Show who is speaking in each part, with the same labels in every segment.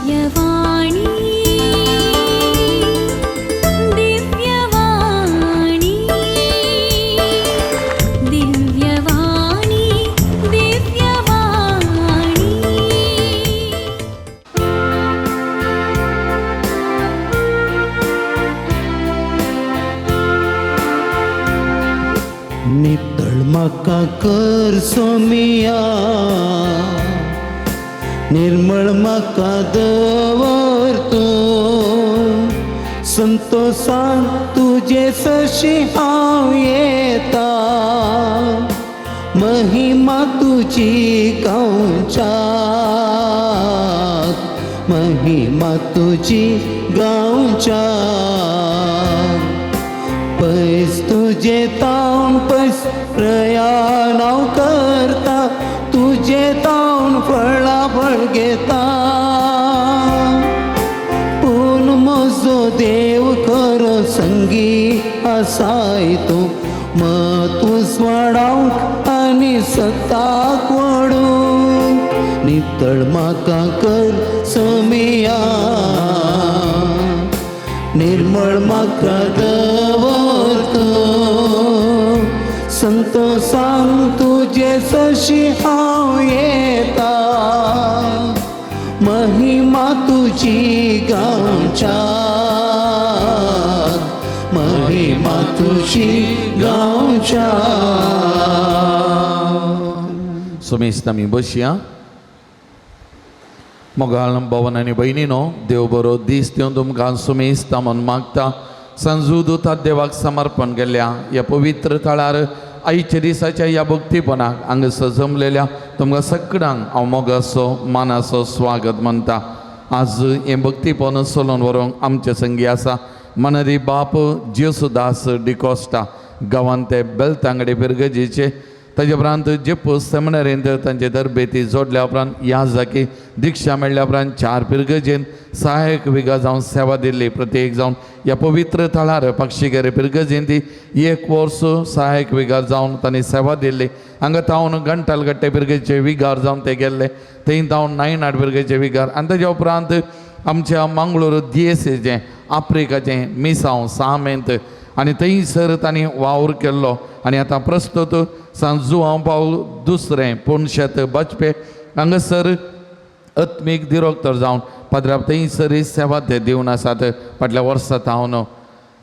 Speaker 1: दिव्यवाणी, दिव्यवाणी, दिव्यवाणी, दिव्यवाणी.
Speaker 2: नितळ म्हाका कर सोमिया, निर्मळ म्हाका दवर तूं. संतोसान तुजे सशी हांव येता, महिमा तुजी गांवच्या, महिमा तुजी गांवच्या. पयस तुजे तावन पयस प्रयाण हांव करता, तुजे तावन फळां फळ घेता. पूण म्हजो देव खरो संगी आसाय तूं, मत उजवाडावंक आनी सताक वडूंक. नितळ म्हाका कर सोमिया, निर्मळ म्हाका दवर तूं. संतोसान तुजे सशी हांव येता, महिमा तुजी गांवच्या, महिमा तुजी गांवच्या.
Speaker 3: सुमेस्त आमी बसया. मोगाळ भवन आनी भयणीनो, देव बरो दीस दिवन तुमकां सुमेस्त म्हूण मागता. संजू दुतात देवाक समर्पण केल्ल्या ह्या पवित्र थळार आयच्या दिसाच्या ह्या भक्तीपणाक हांगासर जमलेल्या तुमकां सगळ्यांक हांव मोगाचो मानाचो स्वागत म्हणटा. आज हें भक्तीपण चलोवन व्हरूंक आमचे संगी आसा मनरी बाप जेसुदास डिकोस्टा, गांवांत ते बेलतांगडे पिरगजेचे. ताजे उपरांत जेपू सेमिनरींत तांचे तरबेती जोडल्या उपरांत ह्या जाकी दिक्षा मेळ्ळ्या उपरांत 4 पिरगजेन सहायक विगा जावन सेवा दिल्ली. प्रत्येक जावन ह्या पवित्र थळार पक्षीगेरे पिरगजेन ती 1 वर्स सहायक विगार जावन तांणी सेवा दिल्ली. हांगा तावन घंटालगट्टे पिरगेचे विगार जावन ते गेल्ले, थंय तावन नायनाट पिरगेचे विगार. आनी ताज्या उपरांत आमच्या मंगळूर दियेसेचें आफ्रिकाचें मिसांव सामेंत आनी थंयसर तांणी वावर केल्लो. आनी आतां प्रस्तुत सांत जुवांव पावल दुसरें पुणशेत बचपे हांगासर आत्मीक दिरोक्तर जावन पाद्राप थंयसर सेवा ते दिवन आसात फाटल्या वर्सा तावन.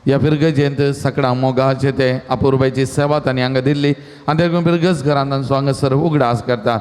Speaker 3: ह्या पिरगजेंत सगळ्या मोगाचे ते अपुरबायची सेवा तांणी हांगा दिल्ली. आनी ते पिरगज घरान तांचो हांगासर उगडास करता.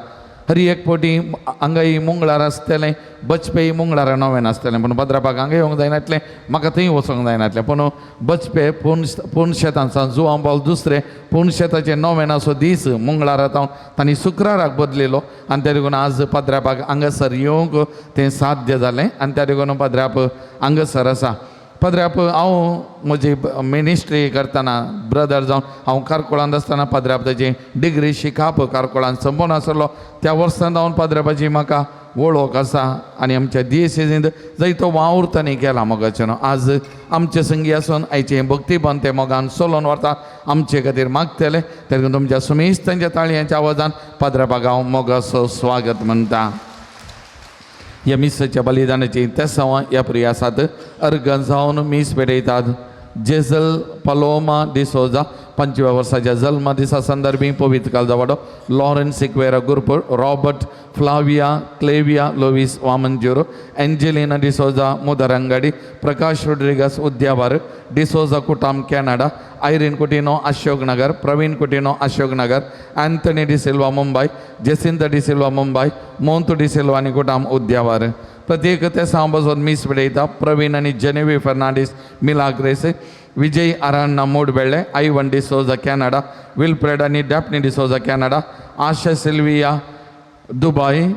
Speaker 3: हर एक फावटी हांगाय मुंगळार आसतलें, बचपेय मुंगळारा नवें आसतलें, पूण पाद्रापाक हांगा येवंक जायनातलें, म्हाका थंय वचोंक जायनातलें. पूण बचपे पूण पूण शेतान सांत जुवांव पावल दुसरें पूण शेताचें नवेनाचो दीस मुंगळारा तावन तांणी शुक्राराक बदलिलो. आनी त्या देखून आज पाद्रापाक हांगासर येवंक तें साध्य जालें. आनी त्या देखून पाद्राप हांगासर आसा. पाद्राप हांव म्हजी मिनिस्ट्री करतना ब्रदर जावन हांव कारकोळांत आसतना पाद्राप ताची डिग्री शिकाप कारकोळांत संपोवन आसलो. त्या वर्सान जावन पाद्रापाची म्हाका वळख आसा. आनी आमच्या दियेसेजींत जायतो वावर तांणी केला मोगाचें. आज आमचे संगी आसून आयचें भक्तीपण ते मोगान चलोवन व्हरता, आमचे खातीर मागतले. तेन्ना तुमच्या सुमेस्त तांच्या ताळयांच्या आवाजान पाद्रापाक हांव मोगाचो स्वागत म्हणटा. ह्या मिसाच्या बलिदानाची तेसांवां ह्या प्रिय आसात. अर्गन जावन मीस पेटयतात जेजल पलोमा डिसोजा, 25व्या वर्साच्या जल्म दिसा संदर्भी पवित्र कालजावाडो Lawrence Sequeira Gurpur, Robert Flavia Clevia Lovis Vamanjoor, Angelina D'Souza Mudarangadi, Prakash Rodrigues Udyavar, D'Souza Kutam Canada, Irene Coutinho Ashok Nagar, Praveen Coutinho Ashok Nagar, Anthony D'Silva Mumbai, Jacinta D'Silva Mumbai, Montu D'Silva आनी कुटाम उद्यावर. प्रत्येक तेसांव बसून मीस पेटयता प्रवीण आनी Genevieve Fernandes Milagres, Vijay अराण्णा मोडबेळे, Ivan D'Souza Canada, Wilfred आनी Daphne D'Souza Canada, Asha Sylvia Dubai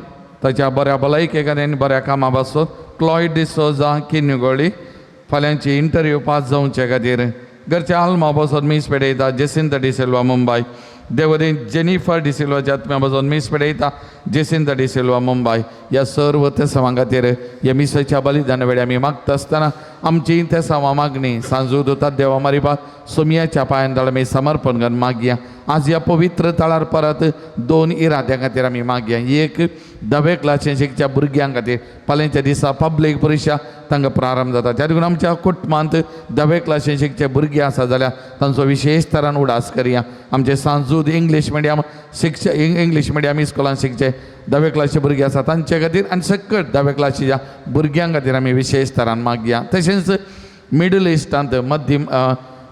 Speaker 3: ताच्या बऱ्या भलायके खातीर आनी बऱ्या कामा पासून, क्लॉयड डिसोजा किन्युगोळी फाल्यांची इंटरव्यू पास जावचे खातीर. घरच्या आल्मा बसून मीस पेटयता जेसिंता डिसिल्वा मुंबय. देवदी जेनिफर डिसिल्वाच्या आत्म्या बसून मीस पेटयता जेसिंता डिसिल्वा मुंबय. ह्या सर्व तेसांवां खातीर ह्या मिसाच्या बलिदान वेळी आमी मागता आसतना आमची तेसांवां मागणी सांजू दुतात देवा मारिबा सोमयाच्या पांयान आमी समर्पण करून मागया. आज ह्या पवित्र तळार परत दोन इराद्यां खातीर आमी मागया. एक, धावे क्लासीन शिकच्या भुरग्यां खातीर फाल्यांच्या दिसा पब्लीक परिक्षा तांकां प्रारंभ जाता. त्या देखून आमच्या कुटुंबांत धावे क्लासीन शिकचे भुरगे आसा जाल्यार तांचो विशेश तरान उडास करया. आमचे सांजूद इंग्लीश मिडियम शिकचे, इंग्लीश मिडियम इस्कॉलान शिकचे धावे क्लासचे भुरगे आसा तांचे खातीर आनी सकट धावे क्लासीच्या भुरग्यां खातीर आमी विशेश तरान मागया. तशेंच मिडल इस्टांत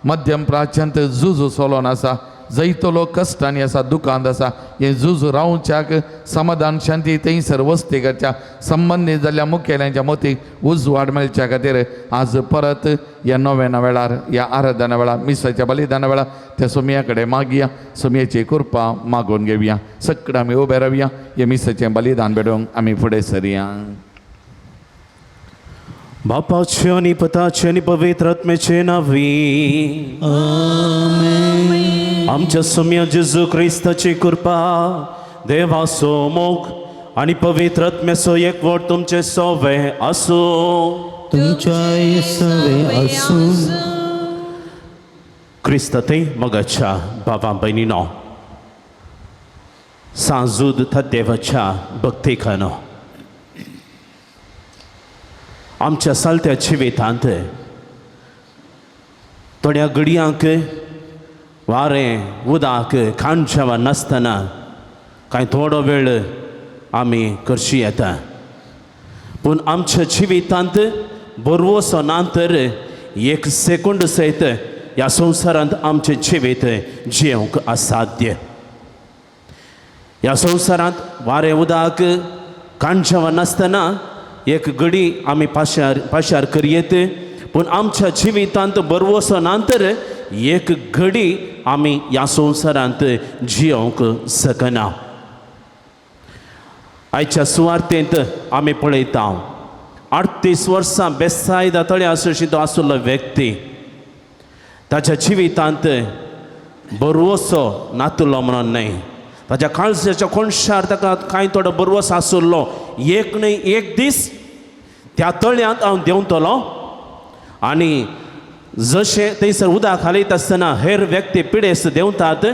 Speaker 3: मध्यम प्राच्यांत झुजू चलोन आसा, जैतो लोक कश्टांनी आसा, दुकांत आसा, हें झुजू रावच्याक समाधान शांती थंयसर वस्ती करच्या संबंदीत जाल्ल्या मुखेल्यांच्या मतीक उजवाड मेळच्या खातीर आज परत ह्या नोवेना वेळार, ह्या आराधना वेळार, मिसाच्या बलिदाना वेळार त्या सोमया कडेन मागया, सोमयेची कृपा मागून घेवया. सगळें आमी उबे रावया, हें मिसाचें बलिदान भेटोवंक आमी फुडें सरया.
Speaker 4: बापाचे आनी पुताचे आनी पवित्र आत्म्याचे नांवी. आमच्या सोम्या जेजू क्रिस्ताची कृपा, देवाचो मोग आनी पवित्र आत्म्याचो एकवट तुमचे सोवे आसूं.
Speaker 2: तुमच्या सवे आसूं.
Speaker 4: क्रिस्त थंय मोगाच्या बाबा भयणीनो, सांजूद देवाच्या भक्तिकानो, आमच्या सालत्या जिवितांत थोड्या घडयांक वारें उदक खाण जेवण नासतना कांय थोडो वेळ आमी करशी येता, पूण आमच्या जिवितांत बरवसो ना तर एक सेकंड सयत ह्या संवसारांत आमचें जिवीत जियेवंक असाध्य. ह्या संवसारांत वारें उदक खाण जेवण नासतना एक घडी आमी पाशार पाशार करयेत, पूण आमच्या जिवितांत बरवसो ना तर एक घडी आमी ह्या संवसारांत जियोवंक शकना. आयच्या सुवार्तेंत आमी पळयता 38 वर्सां बेसायदा तळ्या आसोशी तो आशिल्लो व्यक्ती ताच्या जिवितांत बरवसो नातुलो म्हणून न्हय, ताच्या काळजाच्या कोणशार ताका कांय थोडो बरवस आशिल्लो. एक न्हय एक दीस त्या तळ्यांत हांव देंवतलो आनी जशें थंयसर उदक हालयता आसतना हेर व्यक्ती पिडेस्त देंवतात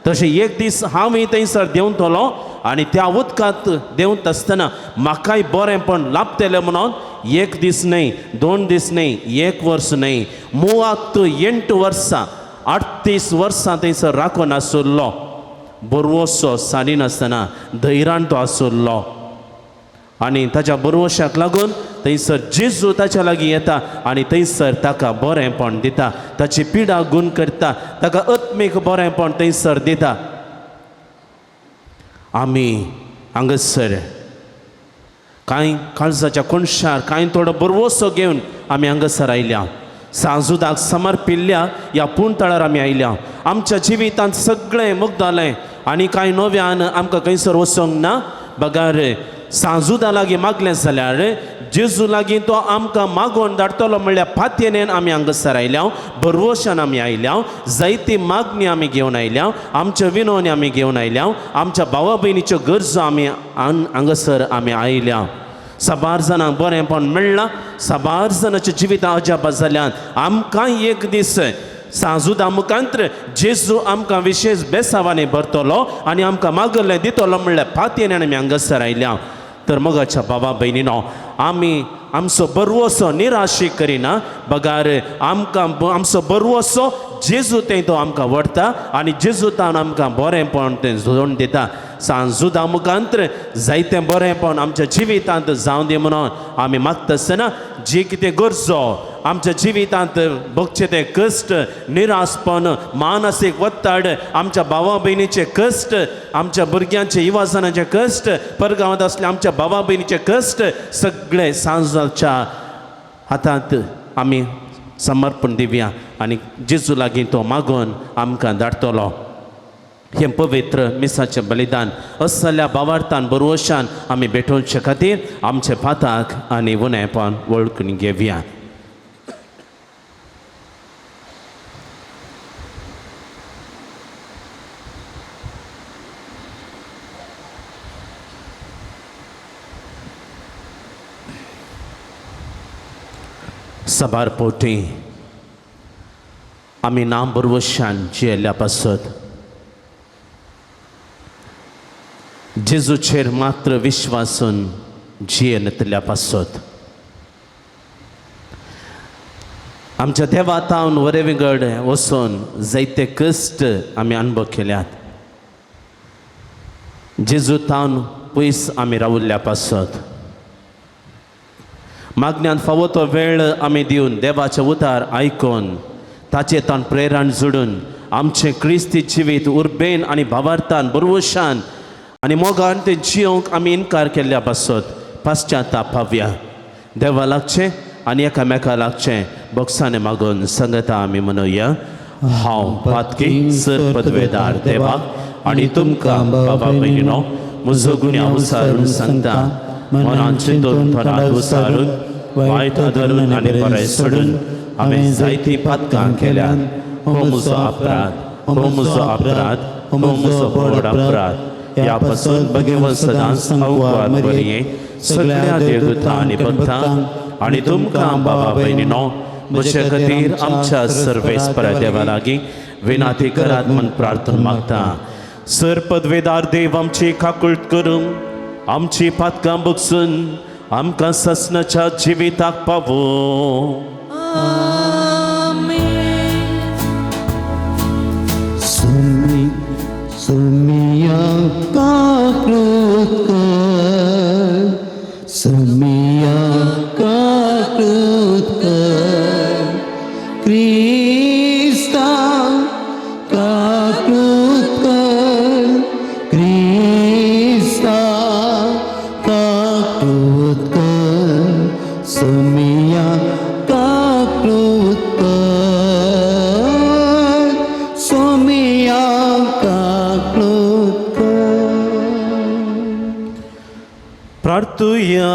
Speaker 4: तशें एक दीस हांवूय थंयसर देंवतलो आनी त्या उदकांत देंवता आसतना म्हाकाय बरेंपण लाभतलें म्हणून एक दीस न्हय, दोन दीस न्हय, एक वर्स न्हय, 38 वर्सां, 38 वर्सां थंयसर राखून आशिल्लो. बरवसो साडिनासतना धैर्यान तो आशिल्लो आनी ताच्या बरवशाक लागून थंयसर जेजू ताच्या लागीं येता आनी थंयसर ताका बरेंपण दिता, ताची पिडा गूण करता, ताका आत्मीक बरेंपण थंयसर दिता. आमी हांगासर कांय काळजाच्या कोणशार कांय थोडो बरवसो घेवन आमी हांगासर आयल्या, सांजुदाक समर्पिल्ल्या ह्या पुणतळार आमी आयल्या. आमच्या जिवितांत सगळें मुगदालें आनी कांय नव्यान आमकां खंयसर वचोंक ना, बगार सांजुदा लागीं मागलें जाल्यार जेजू लागीं तो आमकां मागोवन धाडटलो म्हणल्यार पातयेन आमी हांगासर आयल्या, भरवशान आमी आयल्या, जायती मागणी आमी घेवन आयल्या, आमच्या विनवणी आमी घेवन आयल्या, आमच्या भावा भयणीच्यो गरजो आमी हांगासर आमी आयल्या. साबार जाणांक बरेंपण मेळ्ळां, साबार जाणांच्या जिवितां अजापां जाल्यान. आमकां एक दीस सांजुदा मुखांत्र जेजू आमकां विशेश बेसावांनी भरतलो आनी आमकां मागलें दितलो म्हणल्यार पातयेन आमी हांगासर आयल्या. तर मोगाच्या बाबा भयणीनो, आमी आमचो बरवसो निराशी करिना, बगार आमकां आमचो बरवसो जेजू थंय तो आमकां व्हरता आनी जेजू तावन आमकां बरेंपण तें जोडून दिता. सांजुदा मुखांत्र जायतें बरेंपण आमच्या जिवितांत जावं दी म्हणून आमी मागता आसतना जी कितें गरजो आमच्या जिवितांत भोगचे ते कश्ट, निराशपण, मानसीक वत्ताड, आमच्या भावा भयणीचे कश्ट, आमच्या भुरग्यांचे युवाजनांचे कश्ट, परगांवांत आसले आमच्या भावा भयणीचे कश्ट सगळे सांजाच्या हातांत आमी समर्पण दिवया आनी जेजू लागीं तो मागून आमकां धाडटलो. हें पवित्र मिसाचें बलिदान असल्या भावार्थान बरवशान आमी भेटोवचे खातीर आमचे पाताक आनी उणेपण वळखून घेवया. साबार पोटी आमी नाम बरवशान जियेल्ल्या पासत जेजूचेर मात्र विश्वासून जियेतल्या पासत आमच्या देवा तावन वरे विंगड वचून जायते कश्ट आमी अनुभव केल्यात. जेजू तावन पयस आमी रावल्ल्या पासत मागण्यान फावो तो वेळ आमी दिवन देवाचें उतार आयकून ताचे तान प्रेरण जोडून आमचें क्रिस्ती जिवीत उर्बेन आनी भावार्थान बरवशान आनी मोगान तें जियोंक आमी इनकार केल्ल्या पासत पाश्चाताप पावया. देवा लागचें आनी एकामेका लागचें बोक्सांनी मागून संगता आमी मनोवया. हांव पातकी सर पदवेदार देवाक आनी तुमकां बाबा भयणीनो म्हजो गुन्यांव उसारून सांगता. मनान चिंतून थोरात उसारून वायट धरून आनी बरें सोडून हांवें जायतीं पातकां केल्यात. हो म्हजो अपराध, हो म्हजो अपराध, हो म्हजो व्हड अपराध. ह्या पासून भगवंत सदांच अवघात बरये सगळ्या देवदूतां आनी भक्तांक आनी तुमकां बाबा भयणीनो म्हजे खातीर आमच्या सर्वेस्परा देवा लागीं विनाती करात म्हूण प्रार्थना मागता. सर पदवेदार देव आमची काकूळट करूंक आमची पातकां बगसून आमकां ससनाच्या जिविताक पावो.
Speaker 2: सुमी सुमिया काकृत कर, सुमिया काकृत कर, क्रिस्ता काकृत कर, क्रिस्ता काकृत कर, सुमिया काकृत कर, सुमिया काकृत कर.
Speaker 4: प्रार्थुया.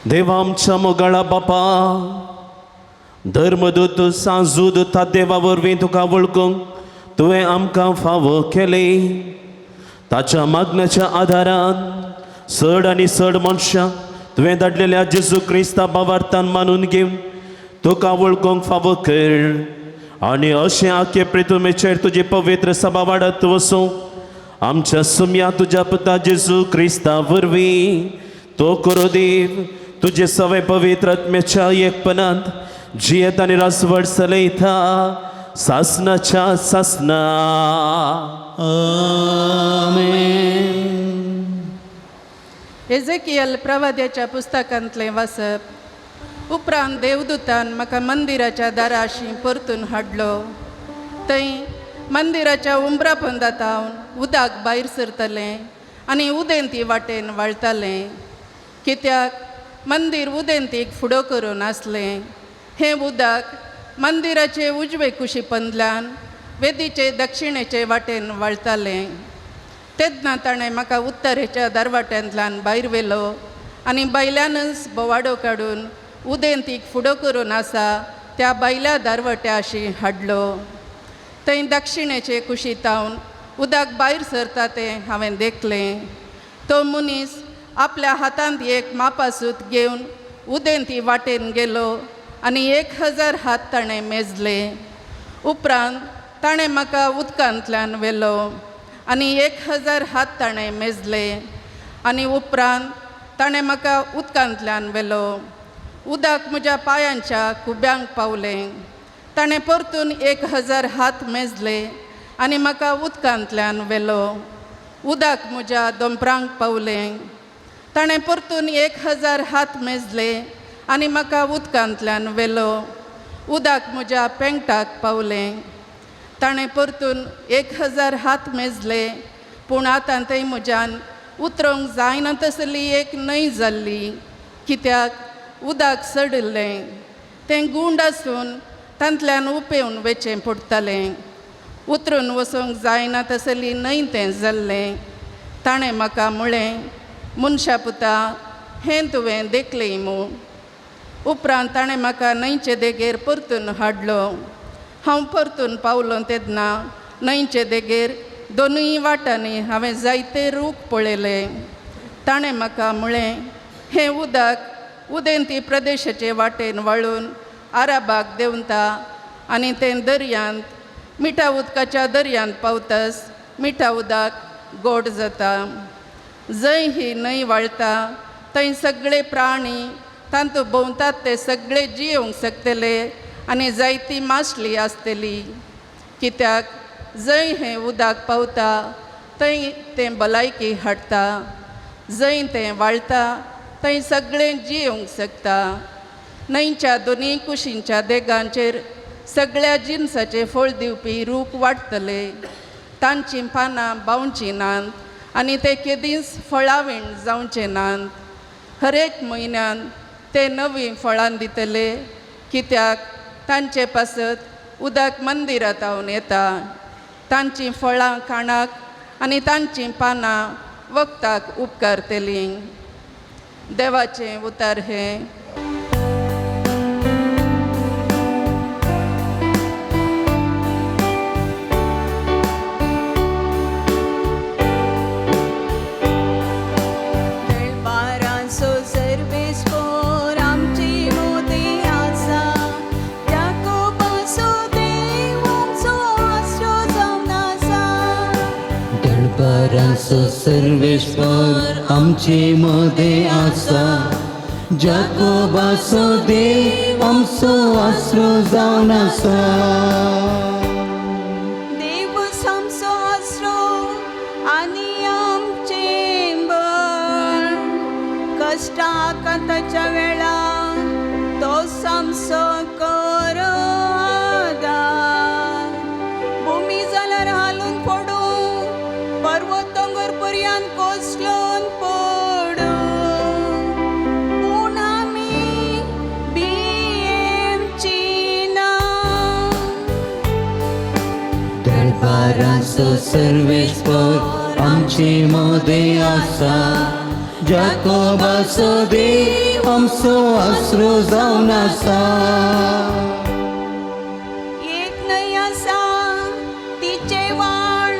Speaker 4: देवा आमच्या मोगाळा बापा, धर्मदूत सांजूद देवा वरवीं तुका वळखूंक तुवें आमकां फावो केलें. ताच्या मागण्याच्या आदारान चड आनी चड मनशां तुवें धाडलेल्या जेजू क्रिस्ता बावार्थान मानून घेवन तुका वळखूंक फावो कर आनी अशें आखे प्रितुमेचेर तुजी पवित्र सभा वाडत वसूं. आमच्या सुम्या तुज्या पुता जेजू क्रिस्ता वरवीं तो करो देव तुजे सवे पवित्र आत्म्याच्या एकपणांत जियेत आनी रासवड चलयता सासनाच्या सासना.
Speaker 2: आमेन.
Speaker 5: एजेकियल प्रवाद्याच्या पुस्तकांतलें वाचप. उपरांत देवदूतान म्हाका मंदिराच्या दाराशी परतून हाडलो. थंय मंदिराच्या उंबरा पोंदा उदक भायर सरतलें आनी उदेंती वाटेन व्हाळटालें, कित्याक मंदीर उदेंतीक फुडो करून आसलें. हें उदक मंदिराचे उजवे कुशी पंदल्यान वेदीचे दक्षिणेचे वाटेन व्हाळटालें. तेन्ना ताणें म्हाका उत्तरेच्या दरवाट्यांतल्यान भायर व्हेलो आनी भायल्यानच बोवाडो काडून उदेंतीक फुडो करून आसा त्या भायल्या दारवट्याशी हाडलो. थंय दक्षिणेचे कुशीतावन उदक भायर सरता तें हांवें देखलें. तो मनीस आपल्या हातांत एक मापासूत घेवन उदेंती वाटेन गेलो आनी 1000 हात ताणें मेजले. उपरांत ताणें म्हाका उदकांतल्यान व्हेलो आनी 1000 हात ताणें मेजले आनी उपरांत ताणें म्हाका उदकांतल्यान व्हेलो. उदक म्हज्या पांयांच्या खुब्यांक पावलें. ताणें परतून 1000 हात मेजले आनी म्हाका उदकांतल्यान व्हेलो. उदक म्हज्या दोंपरांक पावलें. ताणें परतून 1000 हात मेजले आनी म्हाका उदकांतल्यान व्हेलो. उदक म्हज्या पेंगटाक पावलें. ताणें परतून 1000 हात मेजले, पूण आतां थंय म्हज्यान उतरोंक जायना तसली एक न्हंय जाल्ली, कित्याक उदक सडिल्लें. तें गुंड आसून तांतल्यान उपेवन वेचें पडटालें. उतरून वचूंक जायना तसली न्हंय तें जाल्लें. ताणें म्हाका म्हळें, मनशा पुता, हें तुवें देखलें मू? उपरांत ताणें म्हाका न्हंयचे देगेर परतून हाडलो. हांव परतून पावलो तेन्ना न्हंयचे देगेर दोनूय वाटांनी हांवें जायते रूख पळयले. ताणें म्हाका म्हळें, हें उदक उदेंती प्रदेशाचे वाटेन वळून आराबाक देंवता आनी तें दर्यांत मिठा उदकाच्या दर्यांत पावतस मिठा उदक गोड जाता. जंय ही न्हंय वाळटा थंय सगळे प्राणी तांतू भोंवतात ते सगळे जियोंक शकतले आनी जायती मासली आसतली. कित्याक जंय हें उदक पावता थंय तें भलायकी हाडटा. जंय तें वाळटा थंय सगळें जियोंक शकता. न्हंयच्या दोनूय कुशींच्या देगांचेर सगळ्या जिनसाचें फळ दिवपी रूख वाडटले. तांचीं पानां बावचीं नात आनी ते केदींच फळावीण जावचे नात. हर एक म्हयन्यान ते नवीं फळां दितले कित्याक तांचे पासत उदक मंदिरांत येता. तांचीं फळां खाणाक आनी तांचीं पानां वखदाक उपकारतलीं. देवाचें उतर हें.
Speaker 6: दळपारांचो सर्वेस्पोर आमची मोदी आसा, जाकोबाचो देव आमचो आसरो जावन आसा.
Speaker 2: दळपारांचो सर्वेस्पर आमचे मदें आसा, जाकोबाचो देव आमचो आसरो जावन आसा.
Speaker 6: देव आमचो आसरो आनी आमचें बळ, कश्टाकांताच्या वेळार तो आमचो कर आदार. भुमी जाल्यार हालून पडूं, पर्वत दोंगर पर्यान कोसळून पडूं, पूण आमी भियेवची ना.
Speaker 2: दळपारांचो सर्वेस्पर आमचे मदें आसा, जाकोबाचो देव आमचो आसरो जावन आसा.
Speaker 6: एक न्हंय आसा तिचे वाण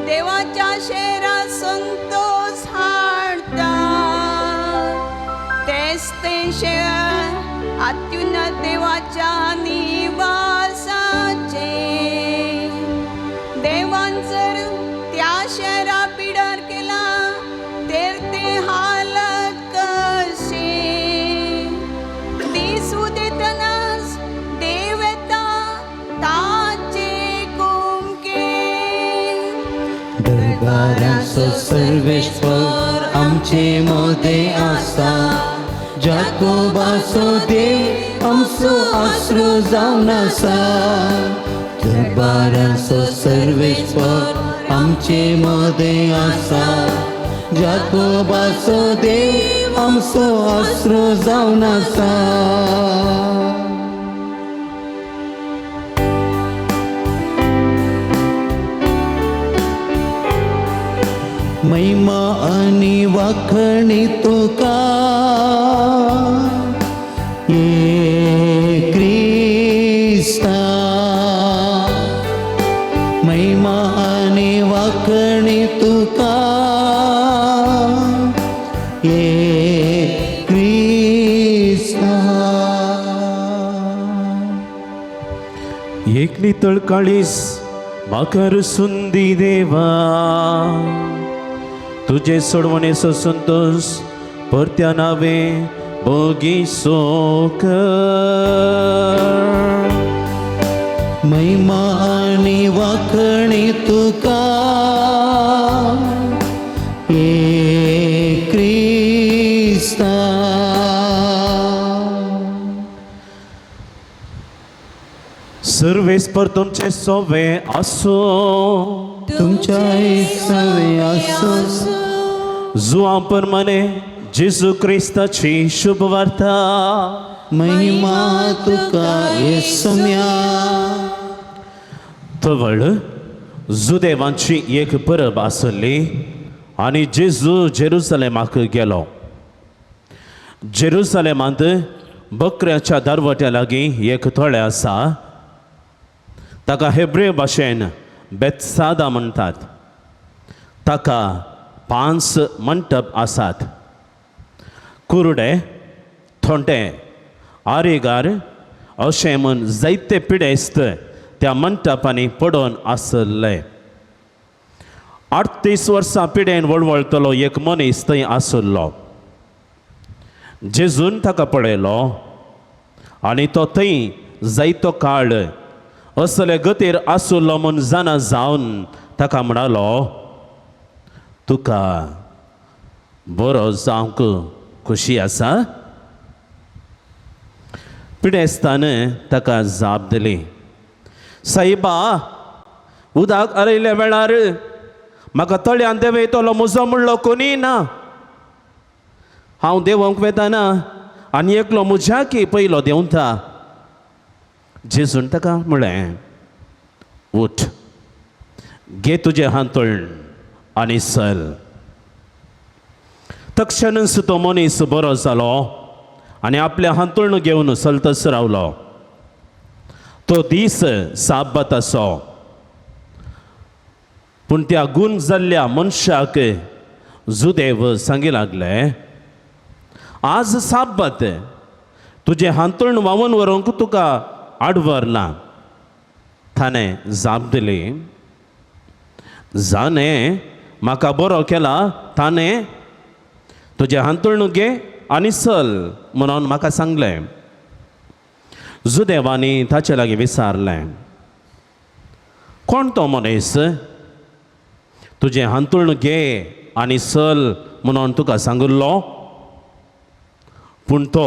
Speaker 6: देवाच्या शेरा संतोस हाडटा. तेच तें शेर अत्युन्नत देवाच्या निवासाचें. देवान जर त्या शेरा पिडार केला तर ते हालत कशें. दीस उदेतनाच देव येता ताचे कुमके.
Speaker 2: दरबाराचो सर्वेस्पर आमचे मदें आसा, जाकोबाचो देव आमचो आसरो जावन आसा. दरबाराचो सर्वेस्पर आमचे मदें आसा, जाकोबाचो देव आमचो आसरो जावन आसा. महिमा आनी वाखणी तुका ये क्रिस्ता, महिमा आनी वाखणी तुका ये क्रिस्ता.
Speaker 4: एक नितळ काळीस म्हाका सुंदी देवा, तुजे सोडवणेचो संतोश परत्या नावे बोगी कर.
Speaker 2: महिमा आनी वाखणी तुका ये क्रिस्ता.
Speaker 4: सर्वेस्पर तुमचे सोवे आसूं.
Speaker 2: तुमच्या सवे आसो.
Speaker 4: जुआं प्रमाणे जेजू क्रिस्ताची शुभ वार्ता.
Speaker 2: महिमा तुका येसम्या.
Speaker 4: तवळ जुदेवांची एक परब आसली आनी जेजू जेरुसलेमाक गेलो. जेरुसलेमांत बकऱ्याच्या दरवट्या लागीं एक तळें आसा, ताका हेब्रे भाशेन बेत्सादा म्हणटात. ताका 5 मंटप आसात. कुरडे, थोंटे, आरेगार अशें म्हूण जायते पिडेस्त त्या मंटपांनी पडून आसले. 38 वर्सां पिडेन वळवळटलो एक मनीस थंय आशिल्लो. जेजून ताका पळयलो आनी तो थंय जायतो काळ असले गतीर आशिल्लो म्हूण जाणा जावन ताका म्हणालो, तुका बरो जावंक खोशी आसा? पिडेस्तान ताका जाप दिली, सायबा, उदक आरयल्या वेळार म्हाका तळ्यान देंवयतलो म्हजो म्हणलो कोणीय ना. हांव देंवोंक वेताना आनी एकलो म्हज्या की पयलो देंवता. जेजून ताका म्हळें, उठ, घे तुजें हांतुळण आनी चल. तक्षणच तो मनीस बरो जालो आनी आपलें हांतुळण घेवन चलतच रावलो. तो दीस साब्बाताचो. पूण त्या गूण जाल्ल्या मनशाक जुदेव सांगी लागले, आज साब्बात, तुजें हांतुळण व्हांवन व्हरूंक तुका आडवर ना. ताणें जाप दिली, जाणें म्हाका बरो केला ताणें तुजें हांतुळण घे आनी चल म्हणून म्हाका सांगलें. जुदेवांनी ताचे लागीं विचारलें, कोण तो मनीस तुजें हांतुळण घे आनी चल म्हणून तुका सांगिल्लो? पूण तो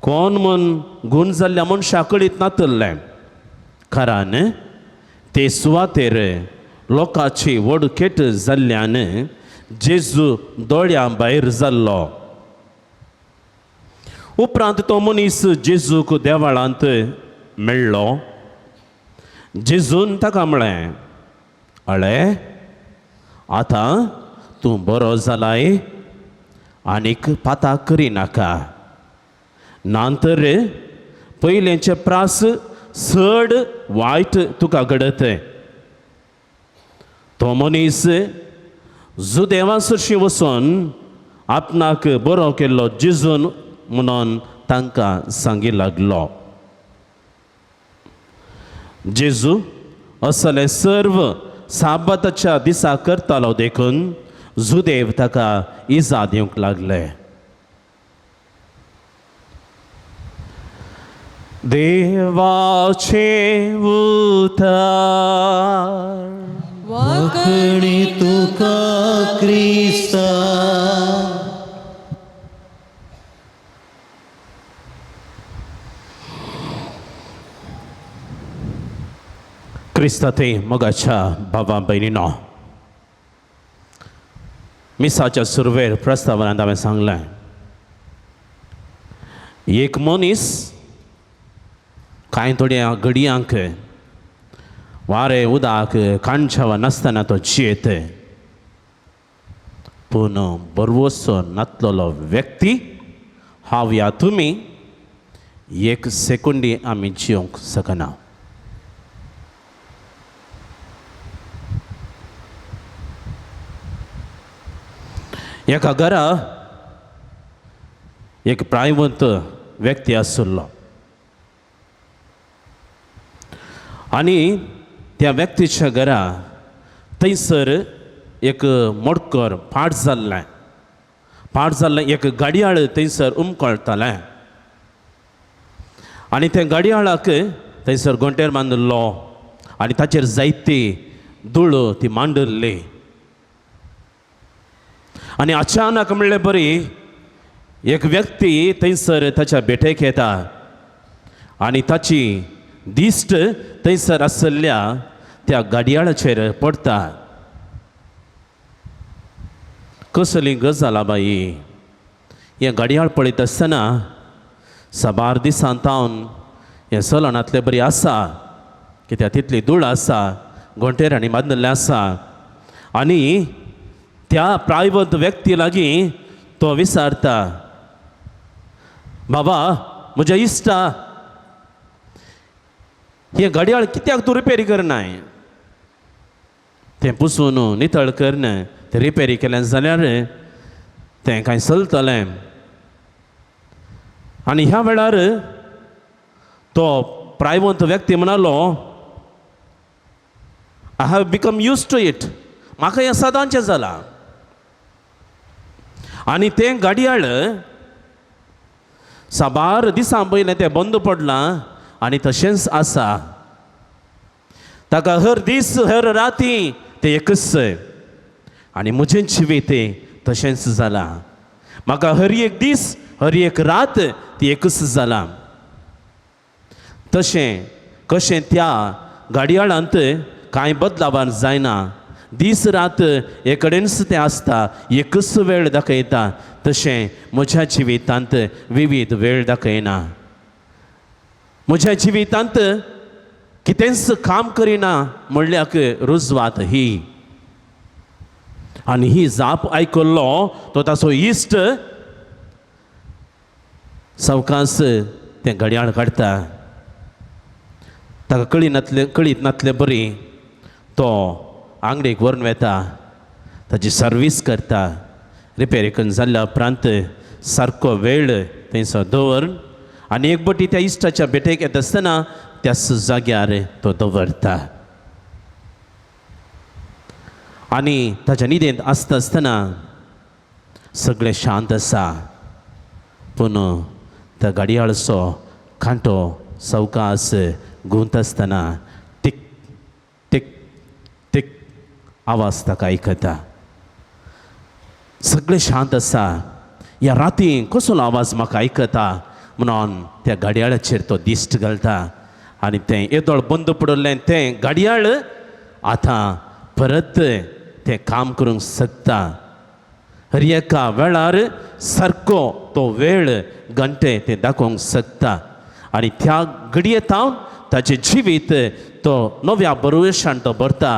Speaker 4: कोण म्हूण गूण जाल्ल्या मनशा कळीत नातल्लें, कारण ते सुवातेर लोकांची व्हड खेट जाल्ल्यान जेजू दोळ्यां भायर जाल्लो. उपरांत तो मनीस जेजूक देवळांत मेळ्ळो. जेजून ताका म्हळें, अळे, आतां तूं बरो जालाय, आनीक पाता करिनाका, ना तर पयलेंचे प्रास चड वायट तुका घडत. तो मनीस जुदेवा सरशीं वचून आपणाक बरो केल्लो जेजून म्हणून तांकां सांगी लागलो. जेजू असले सर्व साबाताच्या दिसा करतालो देखून जुदेव ताका इजा दिवंक लागले. देवाचे उतार
Speaker 2: वाकणी तुका क्रिस्ता.
Speaker 4: क्रिस्ता ते मोगाच्या भावा भयणीनो, मिसाच्या सुरवेर प्रस्तावनांत हांवें सांगलें, एक मनीस कांय थोड्या घडयांक वारें उदक काणछावा नासतना तो जियेत, पूण बरवसो नातलेलो व्यक्ती हांव या तुमी एक सेकुंडी आमी जिवंक शकना. एका घरा एक प्रायवंत व्यक्ती आशिल्लो आनी त्या व्यक्तीच्या घरा थंयसर एक मोडकर पाट जाल्लें, पाट जाल्लें एक गाडयाळ थंयसर उमकळटालें आनी त्या गाडयाळाक थंयसर गोंटेर बांदिल्लो आनी ताचेर जायती धूळ ती मांडिल्ली. आनी अचानक म्हणले बरी एक व्यक्ती थंयसर ताच्या भेटेक येता आनी ताची दिश्ट थंयसर आशिल्ल्या त्या गाडयाळाचेर पडटा. कसली गजाल बाई, हें गाडयाळ पळयत आसतना साबार दिसां तावन हें सलनांतले बरी आसा, कित्याक तितली धूळ आसा, गोंटेरांनी बांदिल्लें आसा. आनी त्या प्रायवंत व्यक्ती लागीं तो विचारता, बाबा म्हज्या इश्टा, हें घडयाळ कित्याक तूं रिपेरी करनाय? तें पुसून नितळ करन तें रिपेरी केलें जाल्यार तें कांय चलतलें. आनी ह्या वेळार तो प्रायवंत व्यक्ती म्हणालो, I have become used to it, म्हाका हें सदांचें जालां. आनी तें घडयाळ साबार दिसां पयलें तें बंद पडलां आनी तशेंच आसा. ताका हर दीस हर राती तें एकच. आनी म्हजें जिवीत तशेंच जालां. म्हाका हर एक दीस हर एक रात ती एकच जालां. तशें कशें त्या घडयाळांत कांय बदलावान जायना, दीस रात एकडेनच तें आसता, एकच वेळ दाखयता, तशें म्हज्या जिवितांत विवीध वेळ दाखयना. म्हज्या जिवितांत कितेंच काम करिना म्हणल्याक रुजवात ही. आनी ही जाप आयकल्लो तो ताचो इश्ट सवकास तें घडयाळ काडटा. ताका कळी नातले कळीत नातले बरी तो आंगडीक व्हरून वेता, ताची सर्वीस करता. रिपेर करून जाल्ल्या उपरांत सारको वेळ थंयसर दवर आनी एक बटी त्या इश्टाच्या भेटेक येता आसतना त्याच जाग्यार तो दवरता. आनी ताच्या न्हिदेंत आसता आसतना सगळें शांत आसा, पूण त्या घडयाळचो कांटो सवकास घुंवता आसतना टिक टिक टिक आवाज ताका आयकता. सगळें शांत आसा, ह्या राती कसलो आवाज म्हाका आयकता म्हणून त्या घडयाळाचेर तो दिश्ट घालता आनी तें येदोळ बंद पडिल्लें तें घडयाळ आतां परत तें काम करूंक शकता. हर एका वेळार सारको तो वेळ घंटे तें दाखोवंक शकता. आनी त्या घडये तावन ताचें जिवीत तो नव्या बरवशान तो भरता.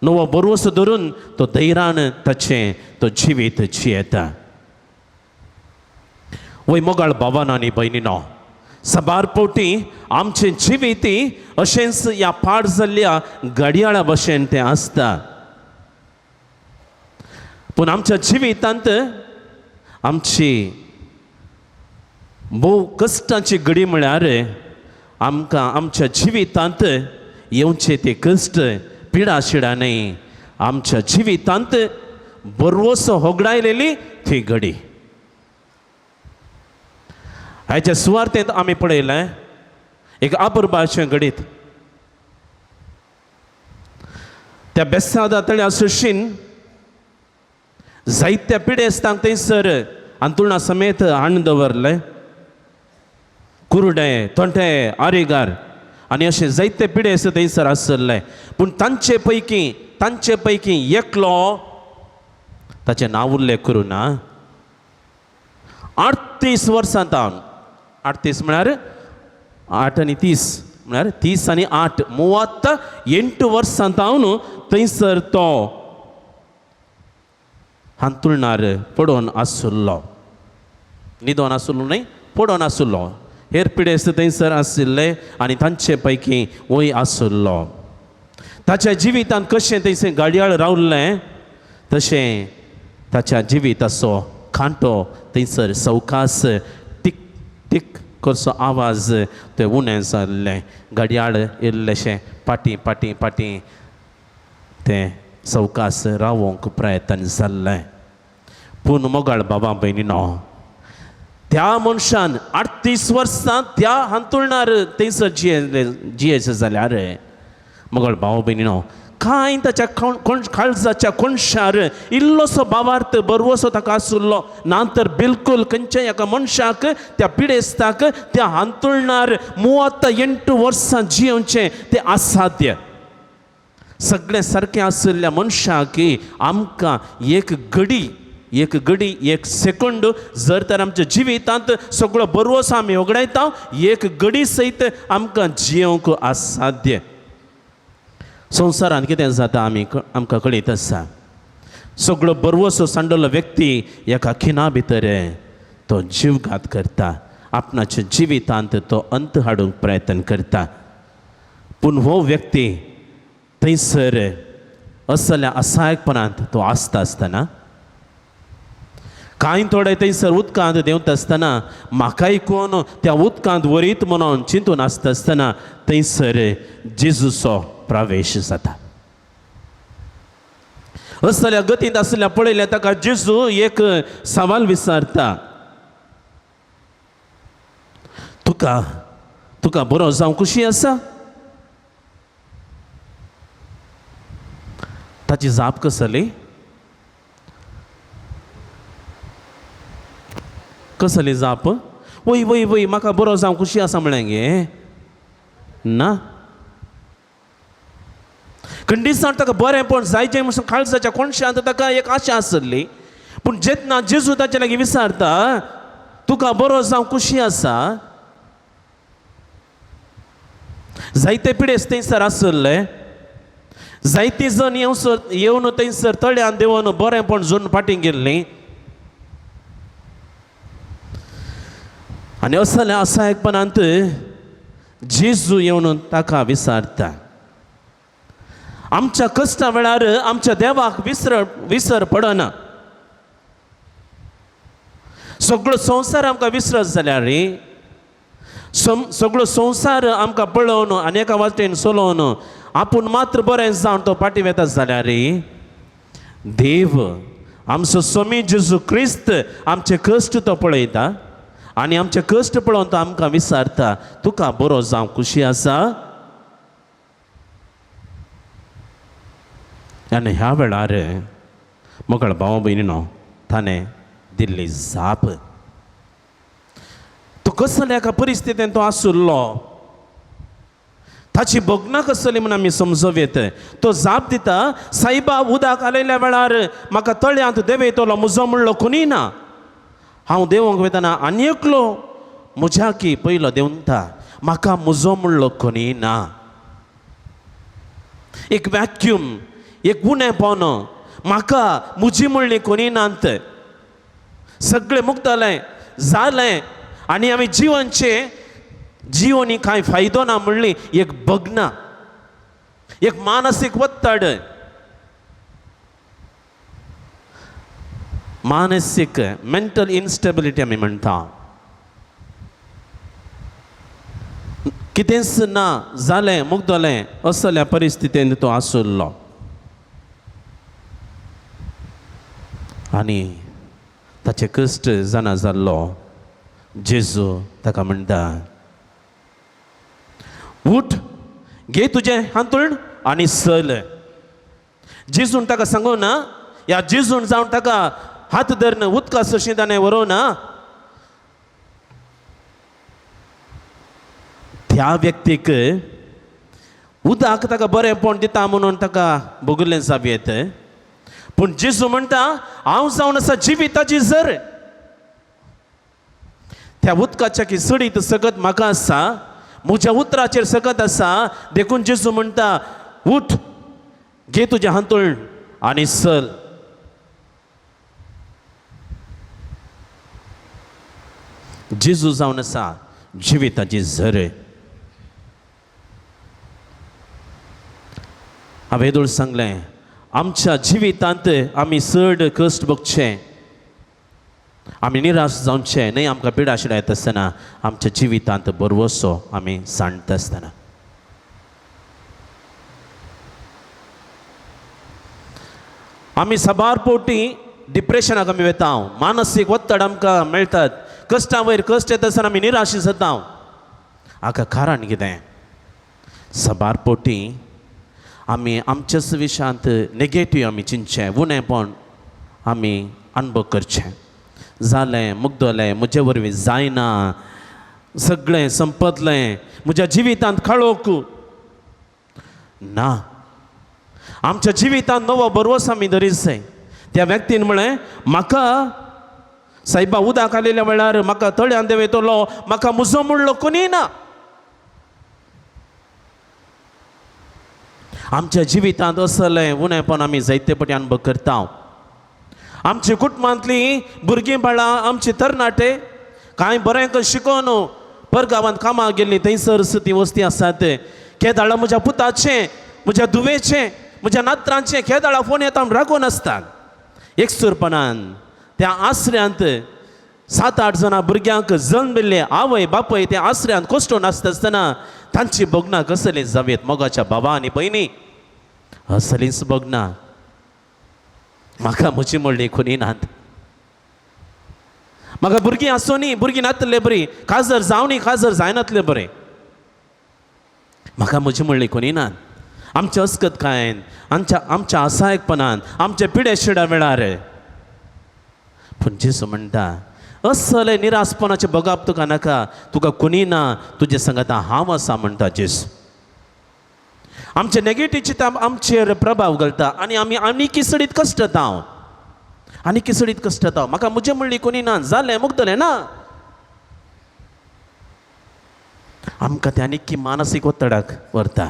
Speaker 4: नवो बरवसो धरून तो धैर्यान ताचें तो जिवीत जियेता. वय मोगाळ भावान आनी भयणीनो, साबार फावटी आमचें जिवीत अशेंच ह्या पाड जाल्ल्या घडयाळा भशेन तें आसता. पूण आमच्या जिवितांत आमची भोव कश्टांची घडी म्हळ्यार आमकां आमच्या जिवितांत येवचे ते कश्ट पिडा शिडा न्हय, आमच्या जिवितांत बरवसो होगडायलेली ती घडी. हाच्या सुवार्थेंत आमी पळयलें एक आपुरबाचें घडीत. त्या बेसादा तळ्या सुशीन जायत्या पिडेस्तांक थंयसर अंतुळणा समेत हाडून दवरलें. कुरडे तोंटे आरेगार आनी अशे जायते पिडेस्त थंयसर आसले. पूण तांचे पैकी एकलो, ताचें नांव उल्लेख करूं ना, 38 वर्सां तावन, 38 म्हळ्यार 8 आनी 30 म्हळ्यार 30 आनी 8 38 वर्सां तावन थंयसर तो हांतुळणार पडोवन आशिल्लो. न्हिदोन आशिल्लो न्हय, पडोवन आशिल्लो. हेर पिडेस्त थंयसर आशिल्ले आनी तांचे पैकी वय आशिल्लो. ताच्या जिवितांत कशें थंयसर घडयाळ रावल्लें तशें ताच्या जिविताचो कांटो थंयसर सवकास टिक टिक करचो आवाज ते उणें जाल्लें. घडयाळ इल्लेशें फाटीं फाटीं फाटीं तें सवकास रावोंक प्रयत्न जाल्लें. पूण मोगाळ बाबा भयणीनो, त्या मनशान 38 वर्सां त्या हांतुळणार थंयसर जियेचें जाल्यार मोगाळ भाव भयणीनो, कांय ताच्या काळजाच्या कोणशार इल्लोसो भावार्थ बरवसो ताका आशिल्लो ना तर बिलकूल खंयच्याय एका मनशाक त्या पिडेस्ताक त्या हांतुळणार 38 वर्सां जियेवचें तें असाध्य. सगळें सारकें आशिल्ल्या मनशाक आमकां एक घडी एक घडी एक सेकंड जर तर आमच्या जिवितांत सगळो बरवसो आमी होगडायता, एक घडी सयत आमकां जियोंक असाध्य. संवसारांत कितें जाता आमी आमकां कळीत आसा. सगळो बरवसो सांडलो व्यक्ती एका खिणा भितर तो जीवघात करता, आपणाच्या जिवितांत तो अंत हाडूंक प्रयत्न करता. पूण हो व्यक्ती थंयसर असल्या असहायकपणांत तो आसता आसतना कांय थोडे थंयसर उदकांत देंवता आसतना म्हाकाय कोण त्या उदकांत वरीत म्हणून चिंतून आसता आसतना थंयसर जेजूचो प्रवेश जाता. असल्या गतींत आसल्या पळयल्या ताका जेजू एक सवाल विचारता, तुका तुका बरो जावं खुशी आसा? ताची जाप कसली? कसली जाप? वय वय वय म्हाका बरो जावं खुशी आसा म्हळें गे ना. खंडीसान ताका बरेंपण जायचें म्हणून काळजाच्या कोणशांत ताका एक आशा आसली. पूण जेन्ना जेजू ताचे लागीं विचारता तुका बरो जावं खुशी आसा, जायते पिडेस्त थंयसर आसले, जायते जण येवन थंयसर तळ्यान देंवन बरेंपण जोडून फाटीं गेल्लीं. आनी असल्या असहायकपणांत जेजू येवन ताका विचारता. आमच्या कश्टा वेळार आमच्या देवाक विसर पडना. सगळो संवसार आमकां विसरत जाल्यार सगळो संवसार आमकां पळोवन आनी एका वाटेन चलोवन आपूण मात्र बरें जावन तो फाटीं वेता जाल्यार देव आमचो स्वामी जेजू क्रिस्त आमचे कश्ट तो पळयता आनी आमचे कश्ट पळोवन तो आमकां विचारता तुका बरो जावं खुशी आसा. आनी ह्या वेळार मोगळ भाव भयणीनो ताणें दिल्ली जाप, तो कसल्या एका परिस्थितीन तो आसुल्लो ताची भोगना कसली म्हूण आमी समजूं येत. तो जाप दिता, सायबा उदक आयिल्ल्या वेळार म्हाका तळ्यांत देंवयतलो म्हजो म्हणलो कोणीय ना, हांव देंवोंक वतना आनी एकलो म्हज्या की पयलो देंवता, म्हाका म्हजो म्हणलो कोणीय ना. एक वॅक्यूम, एक उणेपण, म्हाका म्हजी म्हणली कोणी नात, सगळें मुक्तलें जालें आनी आमी जिवनचें जिवनी कांय फायदो ना म्हणली एक भग्ना, एक मानसीक वत्तड, मानसीक मेंटल इनस्टेबिलिटी आमी म्हणटा. कितेंच ना जालें मुगदलें असल्या परिस्थितीन तो आसुल्लो. आनी ताचे कश्ट जाणा जाल्लो जेजू ताका म्हणटा, उठ, घे तुजें हांतुळण आनी चल. जेजून ताका सांगू ना, ह्या जेजून जावन ताका हात धरून उदका सरशी ताणें व्हरूं ना, त्या व्यक्तीक उदक ताका बरेंपण दिता म्हणून ताका भोगलें जावं येत. पूण जेजू म्हणटा हांव जावन आसा जिविताची जर, त्या उदकाच्या की सडीत सगत म्हाका आसा, म्हज्या उतराचेर सगत आसा, देखून जेजू म्हणटा उठ, घे तुजें हांतुळण आनी चल. जेजू जावन आसा जिविताची झर. हांवें येदोळ सांगलें आमच्या जिवितांत आमी चड कश्ट भोगचे, आमी निराश जावचे न्हय. आमकां पिडाशिडा येता आसतना आमच्या जिवितांत बरवसो आमी सांडटा आसतना आमी साबार पोटी डिप्रेशनाक आमी वेता, मानसीक वत्तड आमकां मेळटात, कश्टां वयर कश्ट येता आसतना आमी निराश जाता. हाका कारण कितें? साबार पोटी आमी आमच्याच विशयांत नेगेटीव आमी चिंतचें, उणेपण आमी अनुभव करचें, जालें मुगदलें, म्हजे वरवीं जायना, सगळें संपतलें, म्हज्या जिवितांत काळोख ना. आमच्या जिवितांत नवो भरवस आमी धरीत जाय. त्या व्यक्तीन म्हळें म्हाका सायबा उदक आयिल्ल्या वेळार म्हाका तळ्यान देंवयतलो, म्हाका म्हजो म्हणलो कोणीय ना. आमच्या जिवितांत असलें उणेपण आमी जायते पटी अनुभव करता. आमच्या कुटुंबांतलीं भुरगीं बाळां, आमचे तरणाटे कांय बरें शिकोवन परगांवांत कामाक गेल्लीं, थंयसर ती वस्ती आसात. केदाळा म्हज्या पुताचें, म्हज्या धुवेचें, म्हज्या नात्रांचें केदाळा फोन येता म्हूण रागोवन आसतात. एकसुरपणान त्या आसऱ्यांत 7-8 जाणां भुरग्यांक जल्म दिल्ले आवय बापूय त्या आसऱ्यांत कश्टून आसता आसतना तांची भोगणां कसली जावयेत मोगाच्या बाबा आनी भयणी, असलीच भोगणां. म्हाका म्हजी म्हणली खुनी नात, म्हाका भुरगीं आसूं न्ही, भुरगीं नातले बरीं, काजर जावं न्ही, काजर जायनातले बरें, म्हाका म्हजी म्हणली कोणी नात. आमच्या अस्कतकायेन, आमच्या असहायकपणान, आमच्या पिड्या शिड्या वेळार पूण जेजू म्हणटा असले निरासपणाचें भोगप तुका नाका, तुका कोणी ना, तुजे सांगाता हांव आसा म्हणटा जेजू. आमचे नेगेटीव चिंतप आमचेर प्रभाव घालता आनी आमी आनी किसडीत कश्टता, आनी किसडीत कश्टता. म्हाका म्हजें म्हणली कोणी ना, जालें मुगतलें ना. आमकां ते आनीक मानसीक ಒತ್ತಡाक व्हरता,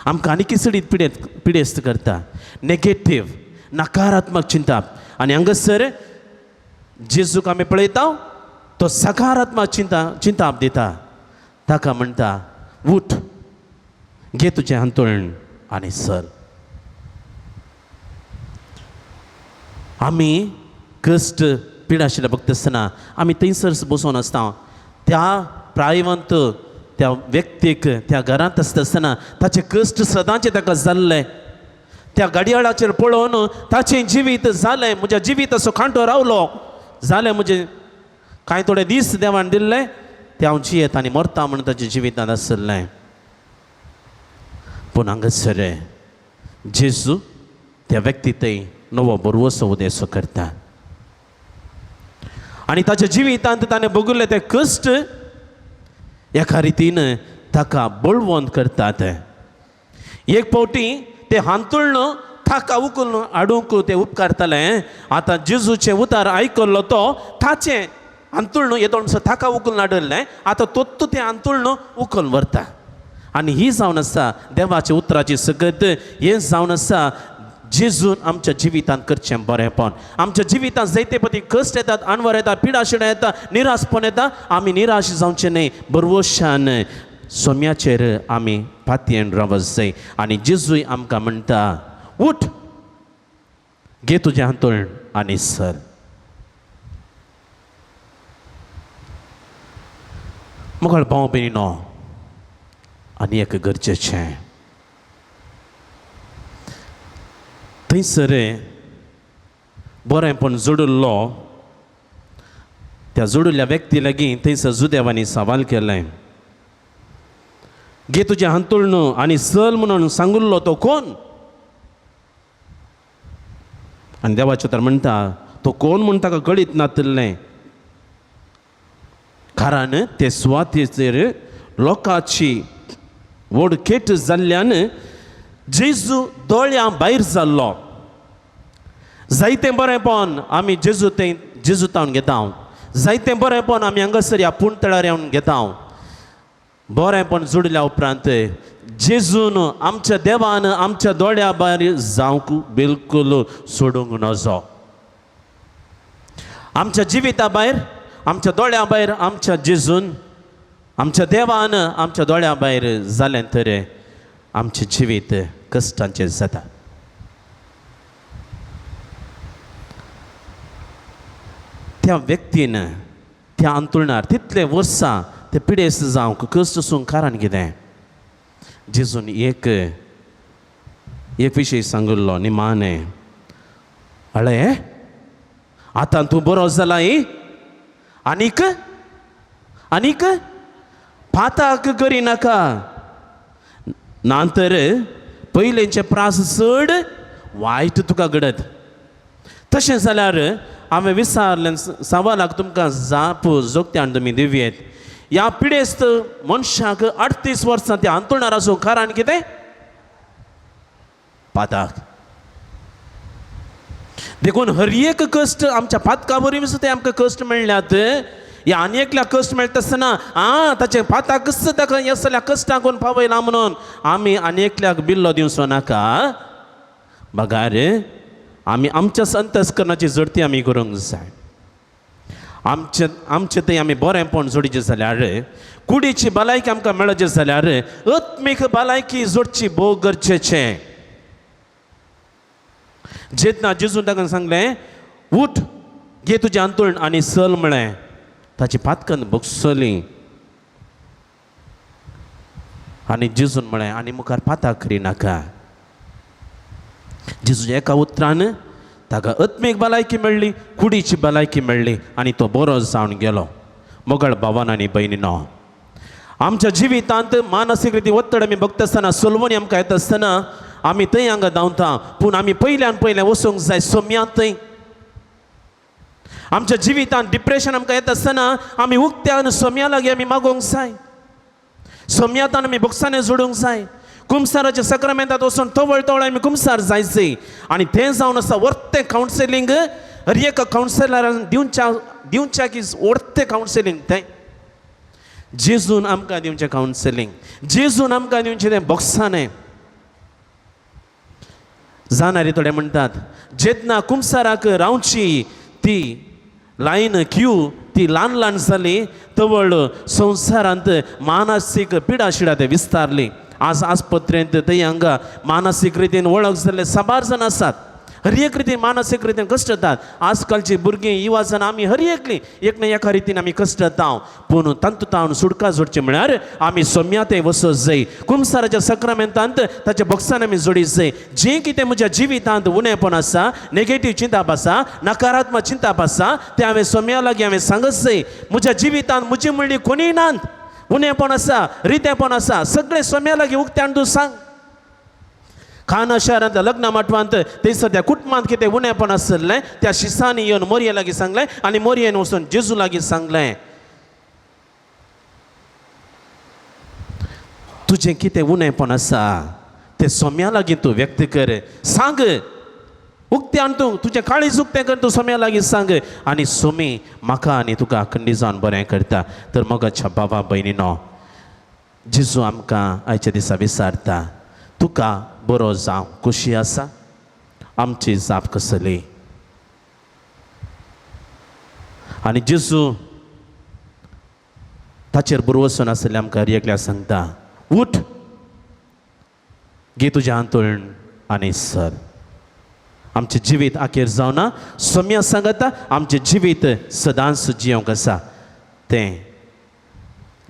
Speaker 4: आमकां आनी किसडीत पिडेस्त करता, नेगेटीव नकारात्मक चिंतप. आनी हांगासर जेजूक आमी पळयता तो सकारात्मक चिंताप दिता, ताका म्हणटा उठ, घे तुजें हांतुळण आनी सर. आमी कश्ट पिडा आशिल्ल्या भक्त आसतना आमी थंयसर बसून आसता, त्या प्रायवंत त्या व्यक्तीक त्या घरांत आसता आसतना ताचे कश्ट सदांचे ताका जाल्ले, त्या घडयाळाचेर पळोवन ताचें जिवीत जालें, म्हज्या जिविताचो कांटो रावलो, जालें म्हजें कांय थोडे दीस देवान दिल्ले ते हांव जियेत आनी मरता म्हणून ताच्या जिवितांत आशिल्लें. पूण हांगासर जेजू त्या व्यक्ती थंय नवो बरवसो उदेसो करता आनी ताच्या जिवितांत ताणें भोगिल्ले ते कश्ट एका रितीन ताका बळवंत करतात. एक फावटी ते हांतुळण ताका उखलून हाडूंक ते उपकारताले. आतां जेजूचें उतार आयकल्लो तो ताचें हांतुळण येदोळ म्हणसर ताका उखलून हाडिल्लें, आतां तोत्तू तें हांतुळण उखलून व्हरता. आनी ही जावन आसा देवाच्या उतराची सगत, हें जावन आसा जेजून आमच्या जिवितांत करचें बरेंपण. आमच्या जिवितांत जायते पती कश्ट येतात, अणवर येता, पिडाशिडां येता, निराशपण येता, आमी निराश जावचें न्हय, बरवशान सोम्याचेर आमी पातयेन रावत जाय. आनी जेजूय आमकां म्हणटा उठ, घे तुजें हांतुळण आनी सर. मुखार भाव भयणीनो, आनी एक गरजेचें थंयसर बरेंपण जोडिल्लो त्या जोडिल्ल्या व्यक्ती लागीं थंयसर जुदेवांनी सवाल केलें, घे तुजें हांतुळण आनी चल म्हणून सांगिल्लो तो कोण? आनी देवाचें तर म्हणटा तो कोण म्हूण ताका कळीत नातिल्लें, कारण ते सुवातेचेर लोकांची व्हड खेट जाल्ल्यान जेजू दोळ्यां भायर जाल्लो. जायतें बरेंपण आमी जेजू थंय जेजू तावन घेता, जायतें बरेंपण आमी हांगासर ह्या पूण तळार येवन घेता. बरेंपण जोडल्या उपरांत जेजून आमच्या देवान आमच्या दोळ्या भायर जावंक बिलकूल सोडूंक नजो. आमच्या जिविता भायर, आमच्या दोळ्या भायर आमच्या जेजून आमच्या देवान आमच्या दोळ्या भायर जालें तर आमचें जिवीत कश्टांचें जाता. त्या व्यक्तीन त्या अंतुळणार तितले वर्सां ते पिडेस्त जावंक कश्ट सोंक कारण कितें? जेजून एक एक विशय सांगिल्लो निमाणे, अळे आतां तूं बरो जालाय, आनीक आनीक पाताक करिनाका, ना तर पयलेंचे प्रास चड वायट तुका घडत. तशें जाल्यार हांवें विचारलें सवालाक तुमकां जाप जोगत्यान तुमी दिवयेत. ह्या पिडेस्त मनशाक 38 वर्सां ते हांतुळणार आसूं कारण कितें? पाताक. देखून हर एक कश्ट आमच्या पातका वरवीं ते आमकां कश्ट मेळ्ळ्यात. ह्या आनी एकल्या कश्ट मेळटा आसतना आं ताचें पाताकच ताका ह्या सगळ्या कश्टांक पावयला म्हणून आमी आनी एकल्याक बिल्लो दिवचो नाका. बगार आमी आमच्या संतस्करणाची जडती आमी करूंक जाय. आमचे आमचे थंय आमी बरेंपण जोडचें जाल्यार, कुडीची भलायकी आमकां मेळची जाल्यार आत्मीक भलायकी जोडची भोव गरजेचें. जेन्ना जेजून ताका सांगलें उठ घे तुजें अंतुळण आनी चल म्हळें. ताची पातकन भोगसली आनी जेजून म्हळें आनी मुखार पाताक करिनाका. जेजूच्या एका उतरान ताका आत्मीक भलायकी मेळ्ळी, कुडीची भलायकी मेळ्ळी आनी तो बरो जावन गेलो. मोगळ भावान आनी भयणीनो, आमच्या जिवितांत मानसीक रिती ಒತ್ತಡ आमी बघता आसतना, सोलवणी आमकां येता आसतना आमी थंय हांगा धांवता, पूण आमी पयल्यान पयलें वचूंक जाय सोम्यांत थंय. आमच्या जिवितांत डिप्रेशन आमकां येता आसतना आमी उक्त्यान सोम्या लागीं आमी मागोवंक जाय, सोम्यांतान आमी बोक्सांनी जोडूंक जाय, कुमसाराच्या सक्रमेंतात वचून तवळ तवळ आमी कुमसार जायचे. आनी तें जावन आसा वर्तें कावन्सिलींग, हर एका कावन्सिलरान दिवच्या की वर्तें कावन्सिलींग तें जेजून आमकां दिवचें कावन्सिलींग, जेजून आमकां दिवचें तें बोक्सानें. जाणारी थोडे म्हणटात जेन्ना कुमसाराक रावची ती लायन क्यू ती ल्हान ल्हान जाली, तवळ संवसारांत मानसीक पिडाशिडा ते विस्तारली. आज आस्पत्रेंत थंय हांगा मानसीक रितीन वळख जाल्ले साबार जाण आसात, हर एक रितीन मानसीक रितीन कश्ट जातात. आजकालची भुरगीं युवा जाण आमी हर एकली एक ना एका रितीन आमी कश्ट जाता, पूण तांतूं सुटका जोडची म्हळ्यार आमी सोम्या थंय वचत जाय, कुमसाराच्या सक्रमेंतांत ताच्या बॉक्सान आमी जोडीत जाय. जें कितें म्हज्या जिवितांत उणेपण आसा, नेगेटीव चिंताप आसा, नकारात्मक चिंताप आसा, तें हांवें सोम्या लागीं हांवें सांगत जाय. म्हज्या जिवितांत म्हजी म्हणली कोणीय नात, उणेपण आसा, रितेपण आसा, सगळें सोम्या लागीं उक्त्यान तूं सांग. खाना शहरांतल्या लग्न माटवांत थंयसर त्या कुटुंबांत कितें उणेपण आसलें त्या शिसांनी येवन मोरये लागीं सांगलें आनी मोरयेन वचून जेजू लागीं सांगलें, तुजें कितें उणेपण आसा तें सोम्या लागीं तूं व्यक्त कर, सांग उक्त्यान, तूं तुजें काळीज उक्तें कर, तूं सोम्या लागीं सांग आनी सोमी म्हाका आनी तुका खंडीजान बरें करता. तर मोगाच्या बाबा भयणीनो, जेजू आमकां आयच्या दिसा विचारता, तुका बरो जावं खोशी आसा? आमची जाप कसली? आनी जेजू ताचेर बरवसून आसलें आमकां एकल्या सांगता, उठ, घे तुजें हांतुळण आनी सर. आमचें जिवीत आखेर जावना, सोम्या सांगता आमचें जिवीत सदांच जियोंक आसा. तें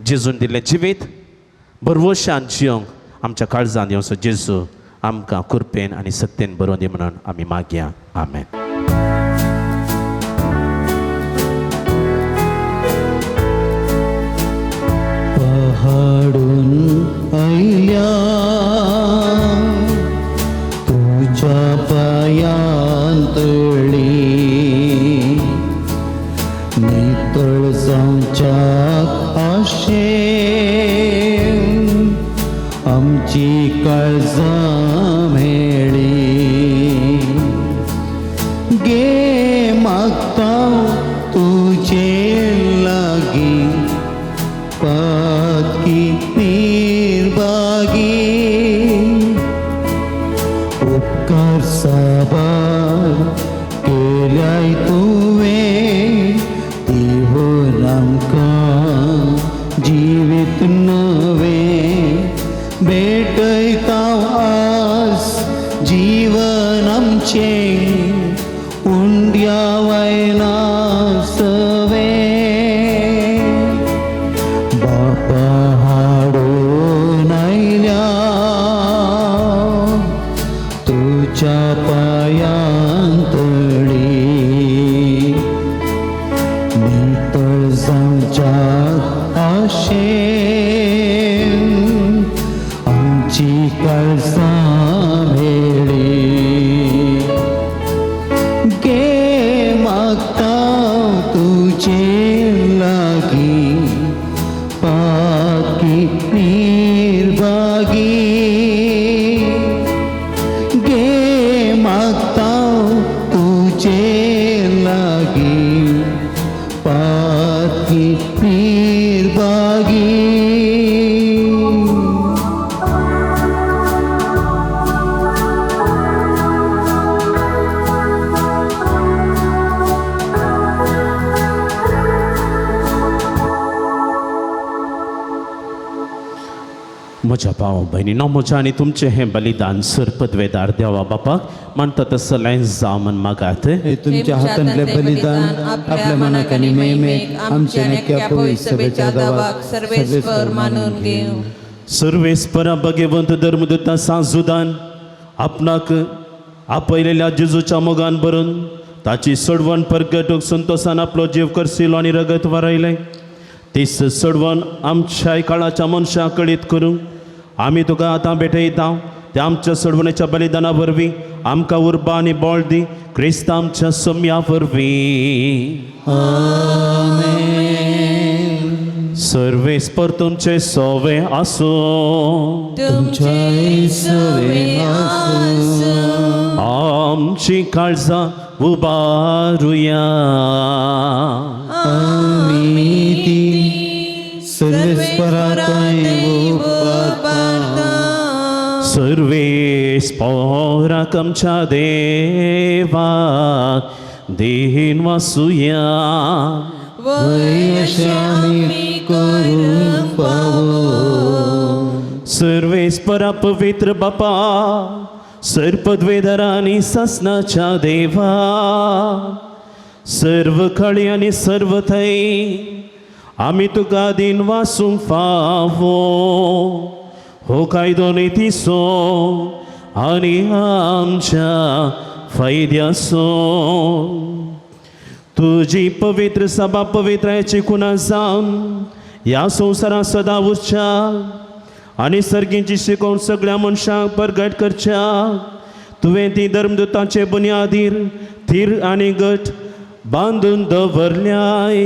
Speaker 4: जेजून दिल्लें जिवीत बरवशान जियोंक आमच्या काळजान येवचो जेजू आमकां कृपेन आनी सत्तेन बरोवन दी म्हणून आमी मागया. आमेन.
Speaker 2: पहाडून आयल्या तुज्या पायांतळी, नितळ जावच्याक आशेन आमची काळजां मेळ्ळी. गे मागता तुजे लागीं पातकी निर्भागी, उपकार साबार केल्याय तुवें, दिवन आमकां जिवीत नवें, भेटयता आस जीवन आमचें उंड्या वयला सवें. बापा हाडून आयल्या तुज्या पायांतळी, नितळ जावच्याक आशेन आमची काळजां मेळ्ळी. गे मागता तुजे लागीं पाकी निर्भागी, गे मागता तुजे लागीं पाकी निर्भागी.
Speaker 4: म्हज्या भाव भयणीनो, म्हज्या आनी तुमचें हें बलिदान सरपदवेदार देवा बापाक मानता तसलें जावं म्हण मागात.
Speaker 2: हे तुमच्या हातांतले बलिदान आपल्या मनाक आनी महिमेक आमच्या नक्या पवित्र सभेच्या दावाक
Speaker 6: सर्वेस्पर मानून घेवं.
Speaker 4: सर्वेस्परा भगवंत धर्मदूता सांजुदान आपणाक आपयलेल्या जेजूच्या मोगान भरून ताची सोडवण परगटूक संतोसान आपलो जीव करसिलो आनी रगत वारयलें. तीस सोडवण आमच्या काळाच्या मनशाक कळीत करूंक आमी तुका आतां भेटयता. त्या आमच्या सोडवणेच्या बलिदाना वरवीं आमकां उर्बा आनी बळ दी, क्रिस्त आमच्या सम्या वरवीं. सर्वेस्पर तुमचे सोवे आसूं.
Speaker 2: तुमच्याय सवे आसूं.
Speaker 4: आमची काळजां उबारुया.
Speaker 2: आमी ती सर्वेस्पराकय उबारता.
Speaker 4: सर्वेस्पराक आमच्या देवाक देहीन वासुया.
Speaker 2: वय अशें आमी करूंक फावो.
Speaker 4: सर्वेस्परा पवित्र बापा, सर्पद्वेदरा आनी सासनाच्या देवा, सर्व खळी आनी सर्व थंय आमी तुका दिन वासूंक फावो. हो कायदो नितीचो आनी आमच्या फायद्याचो. तुजी पवित्र सभा पवित्रायची खुणा जावन ह्या संवसारांत सदां उरच्या आनी सर्गींची शिकोवण सगळ्या मनशांक परगट करच्या. तुवें ती धर्मदूतांचे बुन्यादीर थीर आनी गट बांदून दवरल्याय.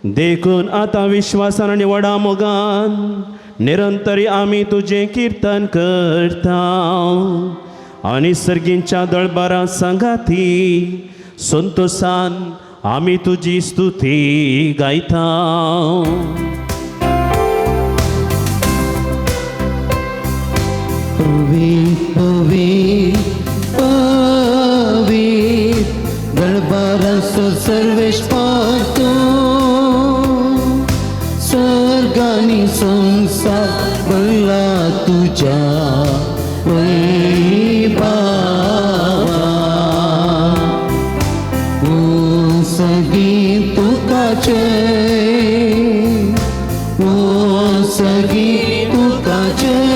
Speaker 4: देखून आतां विश्वासान आनी व्हडा मोगान निरंतरी आमी तुजें किर्तन करता आनी सर्गींच्या दळबारां सांगाती संतोसान आमी तुजी स्तुती गायता.
Speaker 2: पवित्र पवित्र पवित्र दरबाराचो सर्वेस्पर तूं, सर्ग आनी संवसार भरला तुज्या वैभावान. ओ सगीं तुका जय, ओ सगीं तुका जय,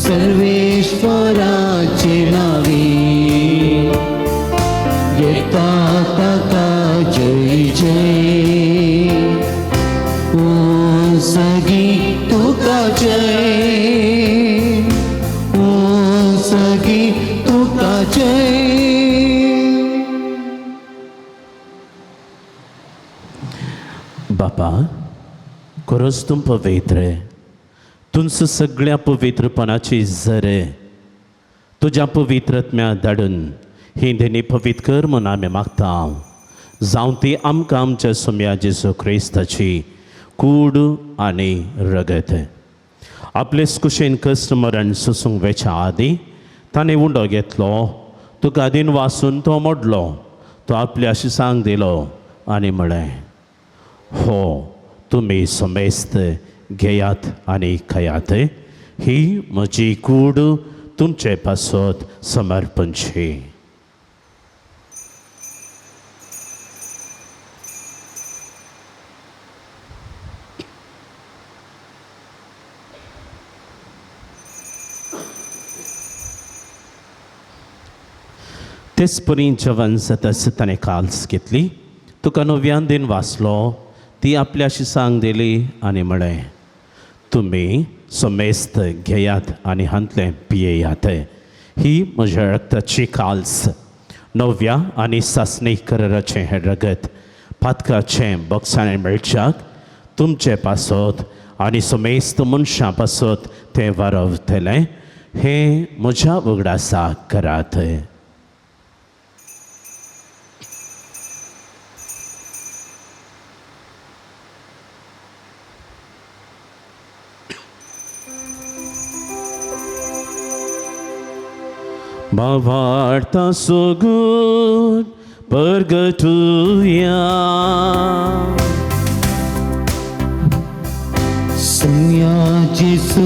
Speaker 2: सर्वेश्वराचे नावे येता ताका जय जय. ओ सगीं तुका जय, ओ सगीं तुका जय.
Speaker 4: बापा, खरोच तूं पवित्र, तुमचो सगळ्या पवित्रपणाची झरे तुज्या पवित्रत्म्या धाडून ही देणी पवित्र कर म्हूण आमी मागता. जावं ती आमकां आमच्या सोम्या जेजू क्रिस्ताची कूड आनी रगत. आपले कुशेन कश्ट मरण सोसूंक वेच्या आदीं ताणें उंडो घेतलो, तुका दिन वासून तो मोडलो, तो आपल्या आशिसांक दिलो आनी म्हळें, हो तुमी समेस्त घेयात आनी खायात, ही म्हजी कूड तुमचे पासत समर्पणची. तेच परी जेवण जाताच ताणें काल्स घेतली, तुका नव्यान दिन वाचलो, ती आपल्या सांग दिली आनी म्हळें, तुमी समेस्त घेयात आनी हांतलें पियेयात, ही म्हज्या रक्ताची काल्स, नव्या आनी सासणी कराराचें हें रगत पातकाचें बक्षाणें मेळच्याक तुमचे पासत आनी समेस्त मनशां पासत तें वारवतलें. हें म्हज्या उगडासाक करात. भावार्था सोगून परगटुया.
Speaker 2: सुन्या जेसू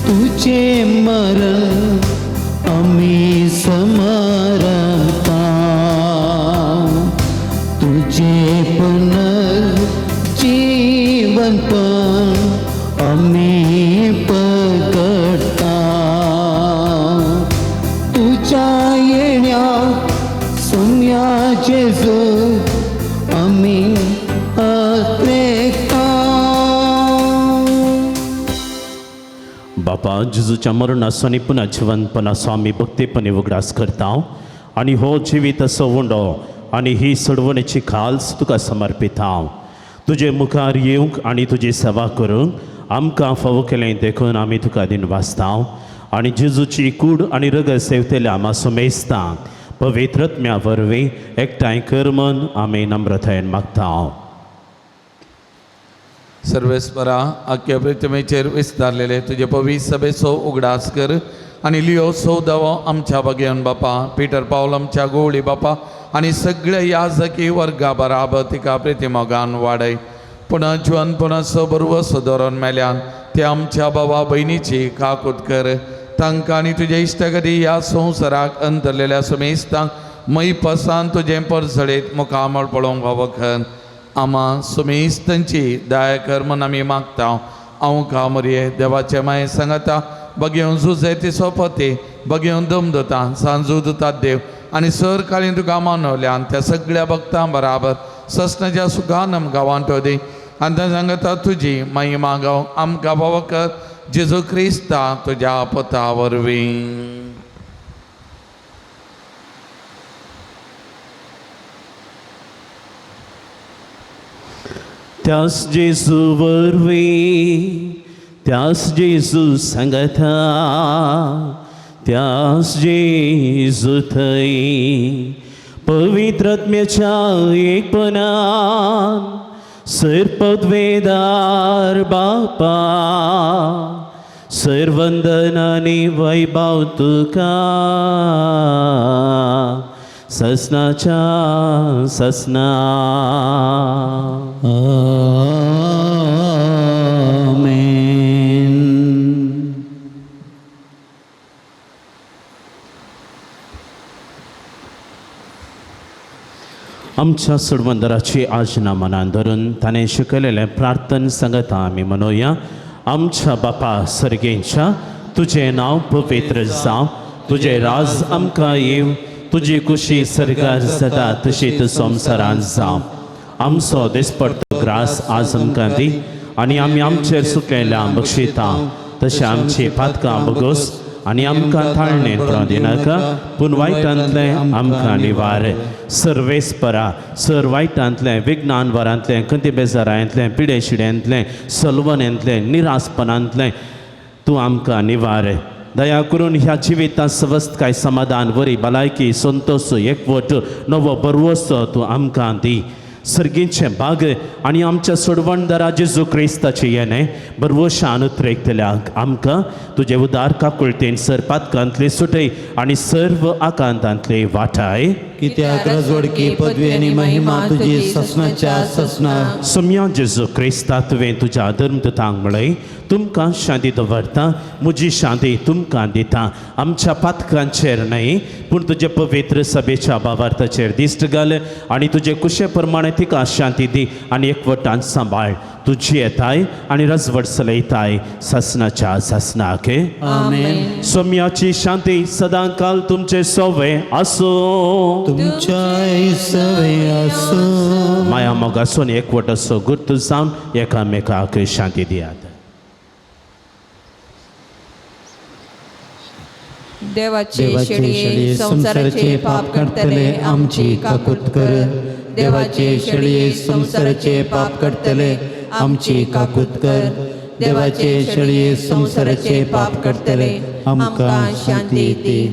Speaker 2: तुझे मरण आमी समरता, तुझे पुनर जीवन पण आमी पकडता. तुझ्या येण्या सुन्या जेजू आमी अत्रेकता.
Speaker 4: बापा, जेजूच्या मरणाचो आनी पुनः जिवंतपणाचो आमी भक्तीपणी उगडास करता आनी हो जिवीत असो उंडो आनी ही सोडवणेची खाल्स तुका समर्पिता. तुजे मुखार येवंक आनी तुजी सेवा करूंक आमकां फावो केलें देखून आमी तुका दिनवासता आनी जेजूची कूड आनी रगत सेवतल्या आमा सुमेस्ता पवित्र आत्म्या वरवीं एकठांय कर म्हूण आमी नम्रतायेन मागता.
Speaker 3: सर्वेस्परा, आख्या प्रतिमेचेर विस्तारलेले तुजे पवित्र सभेचो उगडास कर आनी लियो सौदावो आमच्या बगेवन बापा, पिटर पावल आमच्या गोवळी बापा आनी सगळ्या याजकी वर्गा बराबर तिका प्रतिमोगान वाडय. पुणा जिवन पुणा बरवस धरून मेल्यान ते आमच्या बाबा भयणीची काकूत कर. तांकां आनी तुजे इश्टगती ह्या संवसाराक अंतरलेल्या सुमेस्तांक मैपसान तुजें परजळीत मुखामळ पळोवंक फावो कर. आमा सुमेस्तांची दया कर म्हूण आमी मागता. हांव कामरये देवाचे माये सांगता बगेवन जुजे ती सोपती बगेवन दमदता सांजू दुतात देव आनी सर काळी तुका मानवल्यान त्या सगळ्या भक्तां बराबर ससनाच्या सुखान आमकां वांटो दी आनी त्या सांगता तुजी महिमा गांव आमकां फावो कर जेजू क्रिस्ता तुज्या पता वरवीं.
Speaker 4: त्यास जेजू वरवीं, त्यास जेजू सांगता, त्यास जेजू थंय पवित्र आत्म्याच्या एकपणान सरपदवेदार बापा सरवंदन आनी वैभव तुका ससनाच्या ससना.
Speaker 2: आमेन.
Speaker 4: आमच्या सोडवंदराची आजना मनान धरून ताणें शिकयलेलें प्रार्थन सांगता आमी म्हणोया. आमच्या बापा सर्गेंच्या, तुजें नांव पवित्र जावं, तुजें राज आमकां येवं, तुजी कुशी सर्गार जाता तशी तूं संवसारांत जावं. आमचो दिसपडतो ग्रास आज आमकां दी आनी आमी आमचेर सुकलेल्या बक्षिता तशें आमची पातकां बगोस आनी आमकां ताळणें पडोवंक दिनाका, पूण वायटांतलें आमकां निवार. सर्वेस्परा, सर वायटांतलें, विज्ञान वरांतलें, खंती बेजारांतलें, पिडे शिड्यांतलें, सलवणेंतलें, निरासपणांतलें तूं आमकां निवार. दया करून ह्या जिवितांत सवस्तकाय, समाधान, वरी भलायकी, संतोश, एकवट, नवो बरवसो तूं आमकां दी. सर्गीचें भाग आनी आमच्या सोडवणदारा जेजू क्रिस्ताचें येणें बरवशान उतरेकतल्याक आमकां तुजे उदार काकुळटेन सर पातकांतले सुटय आनी सर्व आकांतांतले वाटाय.
Speaker 2: कित्याक रजवडकी पदवी आनी महिमा तुजी ससनाच्या ससना.
Speaker 4: सोम्या जेजू क्रिस्ता, तुवें तुज्या धर्मदूतांक म्हळें, तुमकां शांती दवरता, म्हजी शांती तुमकां दिता. आमच्या पातकांचेर न्हय पूण तुजे पवित्र सभेच्या भावार्थाचेर दिश्ट घाल आनी तुजे कुशे प्रमाणे तिका शांती दी आनी एकवटान सांबाळ. तुजी येताय आनी रजवट चलयताय सासनाच्या सासनाक.
Speaker 2: आमेन.
Speaker 4: सोम्याची शांती सदां काल तुमचे सोवे आसूं.
Speaker 2: तुमच्या सवे आसूं.
Speaker 4: माया मोगासून एकवट असो गुर्त जावन एकामेकाक शांती दियात.
Speaker 6: देवाचे
Speaker 2: देवाचे
Speaker 6: शेळये
Speaker 2: शेळये
Speaker 6: संवसाराचे पाप काडटले
Speaker 2: आमची काकूत कर. देवाचे शेळये संवसाराचे पाप काडटले आमची काकूत कर. देवाचे शेळये संवसाराचे पाप काडटले आमकां शांती दी.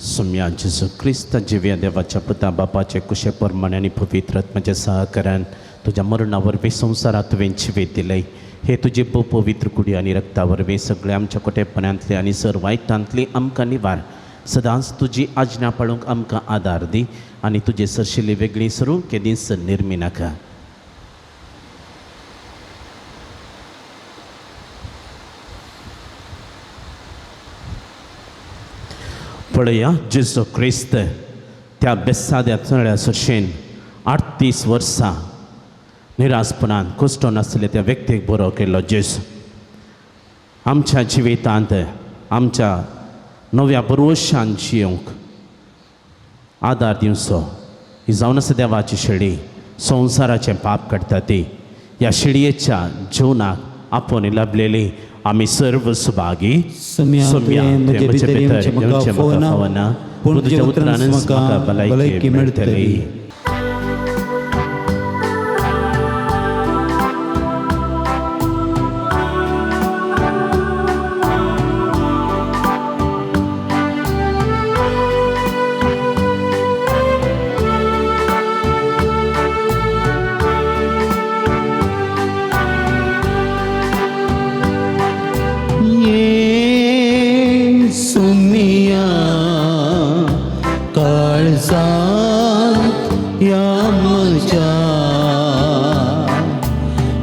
Speaker 4: सोम्या जेजू क्रिस्त जिव्या देवाच्या पुता बापाचे कुशे प्रमाणे आनी पवित्र आत्म्याच्या सहकार्यान तुज्या मरणा वरवीं संवसारात तुवें जिवीत दिलें. हे तुजे भोव पवित्र कुडी आनी रक्ता वरवीं सगळे आमच्या कोटेपणांतले आनी सर वायटांतली आमकां निवार. सदांच तुजी आज्ञा पाळूंक आमकां आदार दी आनी तुजे सरशिल्ली वेगळी सरू केदींच निर्मी नाका. पळया जेजू क्रिस्त त्या बेसाद्या चळ्या सरशेन 38 वर्सां निरासपणान कुश्टो नासले त्या व्यक्तीक बरो केल्लो जेजू. आमच्या जिवितांत आमच्या नव्या बरवशान जियोंक आदार दिवचो. ही जावन आसा देवाची शेळी, संवसाराचें पाप काडटा ती. ह्या शेळयेच्या जीवनाक आपोवन लाभलेली आमी सर्व सुभागी.
Speaker 2: सोम्या, तुवें म्हजे भितर येवचें म्हाका फावना, पूण तुज्या उतरानच म्हाका भलायकी मेळटली. ये सुमिया काळजांत ह्या म्हज्या,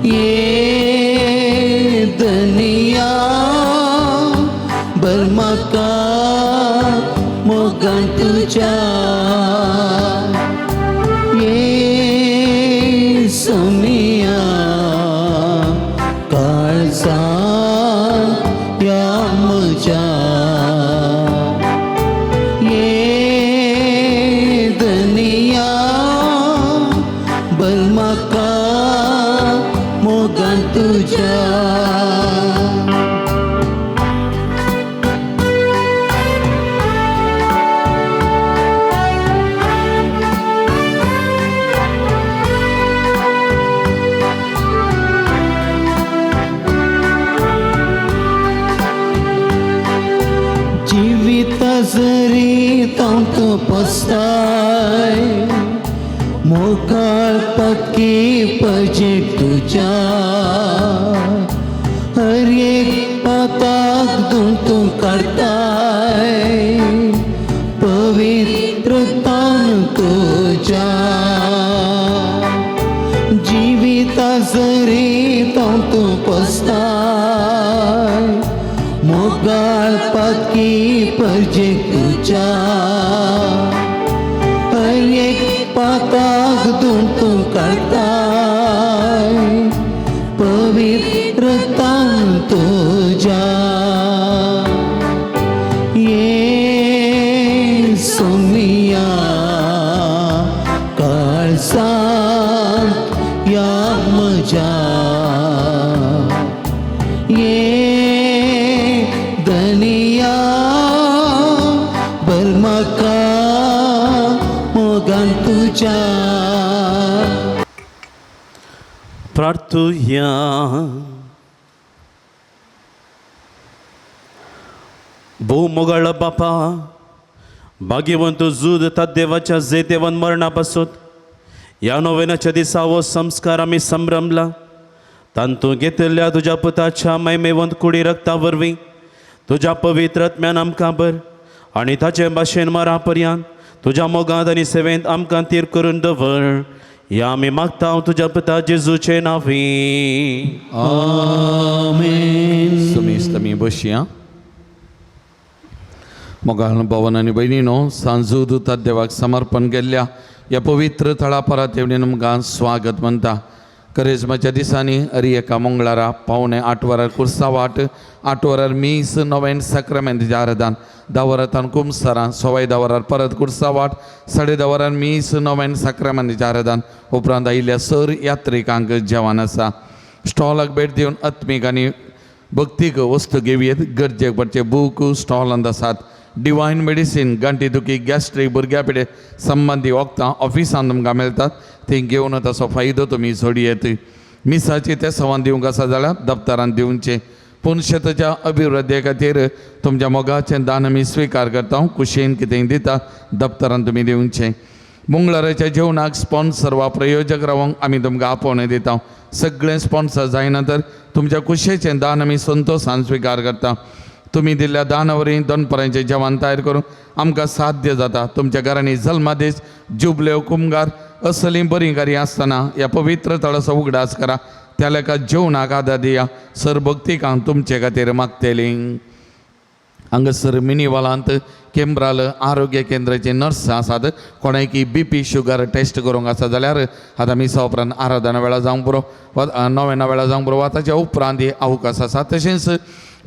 Speaker 2: ये धनिया भर म्हाका मोगान तुज्या, ये सुमिया काळजांत ह्या म्हज्या, ये धनिया भर म्हाका मोगान तुज्या. जिविता जरी हांव तपस्ताय, मोगाळ पक्की पजे तुज्या, हर एक पाताक दुंतूं काडताय, पवित्रतान तुज्या. जिविता जरी हांव तपस्ताय, मोगाळ पातकी परजे तुज्या, हर एक पाताक दुंतूं काडताय, पवित्रतान तुज्या. ये सोमिया काळजांत ह्या म्हज्या, ये धनिया भर म्हाका मोगान तुज्या.
Speaker 4: प्रार्थुया. भोव मोगाळ बापा, भाग्यवंत जूद देवाच्या जैतेवन मरणा पासून ह्या नोवेनाच्या दिसा हो संस्कार आमी संभ्रमला. तांतूं घेतिल्ल्या तुज्या पुताच्या मैमेवंत कुडी रक्ता वरवीं तुज्या पवित्र आत्म्यान आमकां भर आनी ताचे भाशेन मरा पर्यंत तुज्या मोगांत आनी सेवेंत आमकां तीर करून दवर. ह्या आमी मागता तुज्या पुता जेजूचे नांवी.
Speaker 2: आमेन.
Speaker 3: सुमेस्त आमी बसया. मोगाळ भवन आनी भयणीनो, सांजू दुतात देवाक समर्पण केल्ल्या ह्या पवित्र थळा परत येवन आमकां स्वागत म्हणटा. करेजमाच्या दिसांनी अरी एका मंगळारा 7:45 वरार कुर्सा वाट, 8 वरार मीस नोवेन साक्रामेंताच्या आराधन, 10 वरां कुमसरां, 10:15 वरार परत कुर्सा वाट, 10:30 वरार मीस नोवेन साक्रामेंताच्या आराधन. उपरांत आयिल्ल्या सर यात्रिकांक जेवण आसा. स्टॉलाक भेट दिवन आत्मीक आनी भक्तीक वस्तू घेवयेत. गरजेक पडचे बूक स्टॉलांत आसात. डिवायन मेडिसीन, गांठी दुखी, गॅस्ट्रीक, भुरग्या पिडे संबंदी वखदां ऑफिसांत तुमकां मेळटात, ती घेवन ताचो फायदो तुमी जोडयेत. मिसाची ते सवान दिवंक आसा जाल्यार दप्तरान दिवचें. पूण शेताच्या अभिवृद्धी खातीर तुमच्या मोगाचें दान आमी स्विकार करता. कुशेन कितेंय दिता दप्तरान तुमी दिवचें. मंगळाराच्या जेवणाक स्पॉन्सर वा प्रयोजक रावंक आमी तुमकां आपोवणें दिता. सगळें स्पॉन्सर जायना तर तुमच्या कुशेचें दान आमी संतोशान स्विकार करता. तुमी दिल्ल्या दाना वरवीं दनपरांचें जेवण तयार करूंक आमकां साध्य जाता. तुमच्या घरांनी जल्मादेश, जुबल्यो, कुमगार असलीं बरीं कार्यां आसतना ह्या पवित्र थळाचो उगडास करा. त्या लेखा जेवणाक आदार दिया. सर भक्तिकांक तुमचे खातीर मागतलीं. हांगासर मिनीवालांत केंब्राल आरोग्य केंद्राचे नर्स आसात. कोणायकी बीपी शुगर टेस्ट करूंक आसा जाल्यार आतां मिसा उपरांत आराधना वेळार जावंक पुरो वा नोवेना वेळार जावंक पुरो वा ताच्या उपरांत ही अवकाश आसा. तशेंच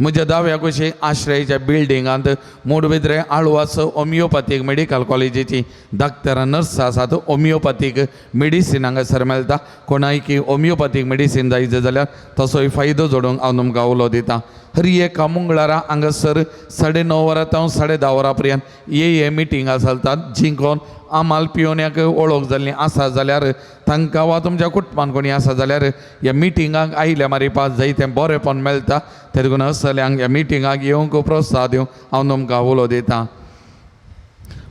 Speaker 3: म्हज्या दाव्या कुशी आश्रयाच्या बिल्डिंगांत मूडबिद्रे आळवास होमियोपॅथीक मेडिकल कॉलेजीची डाक्टर नर्स आसात. होमियोपॅथीक मेडिसीन हांगासर मेळटा. कोणायकी होमियोपॅथीक मेडिसीन जाय जाल्यार तसोय फायदो जोडूंक हांव तुमकां उलो दितां. हर एका मंगळारा हांगासर 9:30 वरां तावन 10:30 वरां पर्यंत ए मिटींग चलतात. जिंकोन आमाल पियोन्याक वळख जाल्ली आसा जाल्यार तांकां वा तुमच्या कुटुंबान कोणी आसा जाल्यार ह्या मिटिंगाक आयल्या मारिपास जायतें बरेंपण मेळटा. ते देखून असल्यांक ह्या मिटिंगाक येवंक प्रोत्साह दिवंक हांव तुमकां उलो दितां.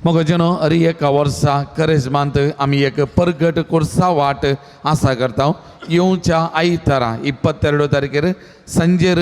Speaker 3: मोगोजनो, हर एका वर्सा करेजमांत आमी एक परगट कोर्सा वाट आसा करता. येवच्या आयतारा 22 तारखेर संजेर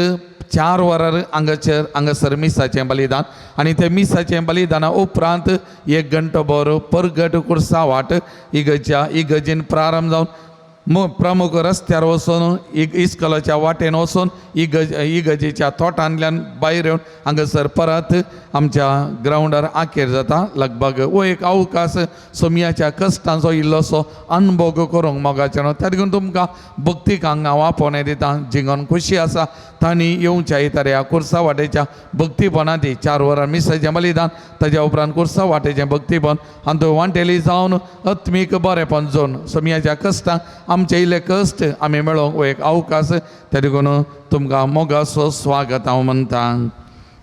Speaker 3: 4 वरार हांगाचेर हांगासर मिसाचें बलिदान आनी ते मिसाचें बलिदाना उपरांत 1 घंटो भर परगट कुर्सा वाट इगर्जा इगर्जेन प्रारंभ जावन प्रमुख रस्त्यार वचून इस्कॉलाच्या वाटेन वचून इगर्जेच्या तोटांतल्यान भायर येवन हांगासर परत आमच्या ग्रावंडार आखेर जाता. लगभग हो एक अवकाश सोमयाच्या कश्टांचो इल्लोसो अनुभव करूंक मोगाचें न्हू. त्या देखून तुमकां भक्तीक हांगा हांव आपोवणें दिता. जिंगोन खुशी आसा तांणी येवच्या आयतारा ह्या कुर्सा वाटेच्या भक्तीपणांत 4 वरां मिसाचें बलिदान, ताज्या उपरांत कुर्सा वाटेचें भक्तीपण आनी वांटेली जावन आत्मीक बरेंपण जावन सोमयाच्या कश्टांक आमचे इल्ले कश्ट आमी मेळोवंक हो एक अवकाश. त्या देखून तुमकां मोगाचो स्वागत हांव म्हणटा.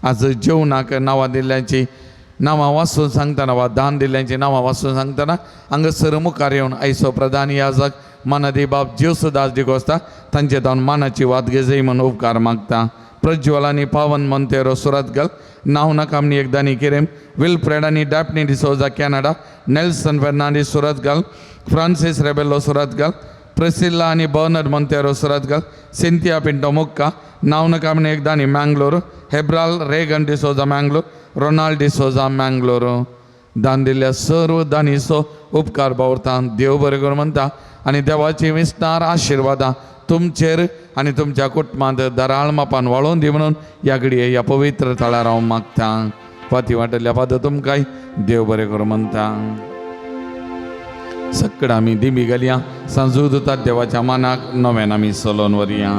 Speaker 3: आज जेवणाक नांवां दिल्ल्यांची नांवां वाचून सांगतना वा दान दिल्ल्यांची नांवां वाचून सांगतना हांगासर मुखार येवन आयचो प्रधान याजक मानादी बाब जेसुदास डिकोस्ता तांचे जावन मानाची वाद घेजय म्हूण उपकार मागता. प्रज्वल आनी पावन मोंतेरो सुरतगल, नांव कामनी एकदानी किरेम, विल्फ्रेड आनी Daphne D'Souza Canada, Nelson Fernandes Surathkal, Francis Rebello Surathkal, Priscilla आनी बर्नर्ड मोंतेरो सुरतगल, सिंथिया पिंटो मुक्का, नांव कामनी एकदानी मँगलोर, हेब्राल रेगन डिसोजा मँगलोर, रोनाल्ड डिसोजा मँगलोर. दान दिल्ल्या सर्व दानीचो उपकार बावरता. देव बरें करूं म्हणटा आनी देवाची विस्तार आशिर्वादां तुमचेर आनी तुमच्या कुटुंबांत दराळ मापान वाळोवन दी म्हणून ह्या घडये ह्या पवित्र थळार हांव मागता. फाती वांटल्या फादर तुमकांय देव बरें करूं म्हणटा. सगळं आमी दिमी घालया. सांजू दुतात देवाच्या मानाक नव्यान आमी चलोवन व्हरया.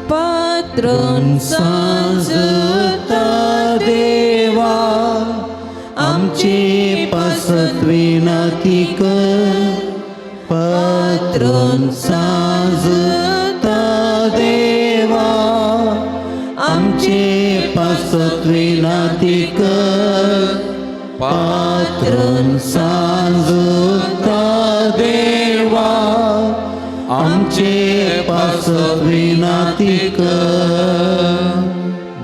Speaker 6: पात्रोन
Speaker 2: सांजता देवा आमचे पासत विनंती कर. पत्रून सांजता देवा आमचे पासत विनंती कर. पात्रून सांजता देवा आमचे पासत विनंती कर.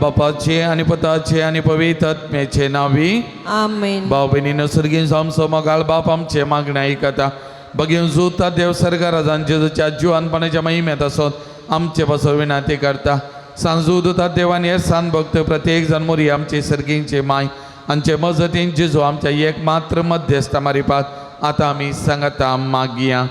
Speaker 3: बापाचे आनी पुताचे आनी पवित्र आत्म्याचे नावी.
Speaker 6: आमेन.
Speaker 3: भाव भयणीनो, सर्गीन आमचो मोगाळ बाप आमचे मागणें आयकता. बगेवन जुता देव सर्गाराजान जेजूच्या जिवानपणाच्या महिम्यात आसोन आमचे पासून विनंती करता. सांजू दुता देवान हे सान भक्त प्रत्येक जण मोरी आमचे सर्गींचे माय आमचे मजतीन जेजू आमच्या एक मात्र मध्यस्थ मारिपात आतां आमी सांगता मागया.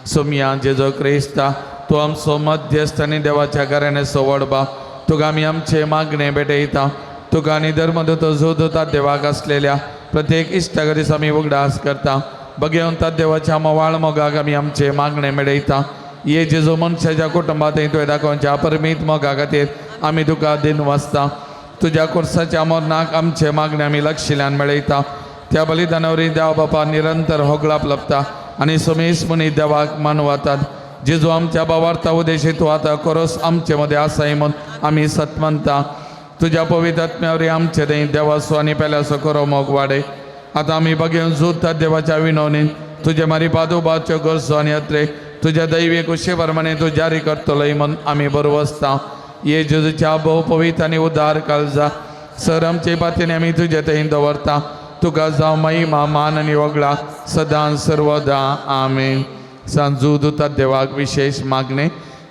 Speaker 3: सोमया जेजू क्रिस्ता, तूं आमचो मध्यस्थ आनी देवाच्या घराणे सवड बा, तुका आमी आमचे मागणें भेटयता. तुका आनी धर्मदूत जोदता देवाक आसलेल्या प्रत्येक इश्टागतीस आमी उगडास करता. बगेवन देवाच्या मोवाळ मोगाक आमी आमचे मागणें मेळयता. ये जेजू मनशाच्या कुटुंबात तुवें दाखोवच्या अपरमीत मोगा खातीर आमी तुका दिन वाचता. तुज्या कोर्साच्या मरणाक आमचे मागणें आमी लक्षिल्यान मेळयता. त्या बलिदानावरी देव बापा निरंतर होगळाप लपता आनी समेस मुनी देवाक मानवातात. जेजू आमच्या बावार्ता उदेशी तूं आतां कोरोस आमचे मदें आसाय म्हूण आमी सत मानता. तुज्या पवित्र आत्म्यावरी आमचे थंय देवाचो आनी पेल्याचो करो मोग वाडय. आतां आमी बगेवन जोडटात देवाच्या विनवणीन तुजे मारी पादुबाच्यो गरजो आनी अत्रे तुज्या दैवी कुशे प्रमाणे तूं जारी करतलोय म्हूण आमी बरवसता. ये जेजूच्या भोव पवित्र आनी उदार काळजा सर आमचे पातीन आमी तुजे थंय दवरता. तुका जावं महिमा मान आनी वगळा सदां सर्वदा. आमेन. सांजू दुता देवाक विशेष मागणे.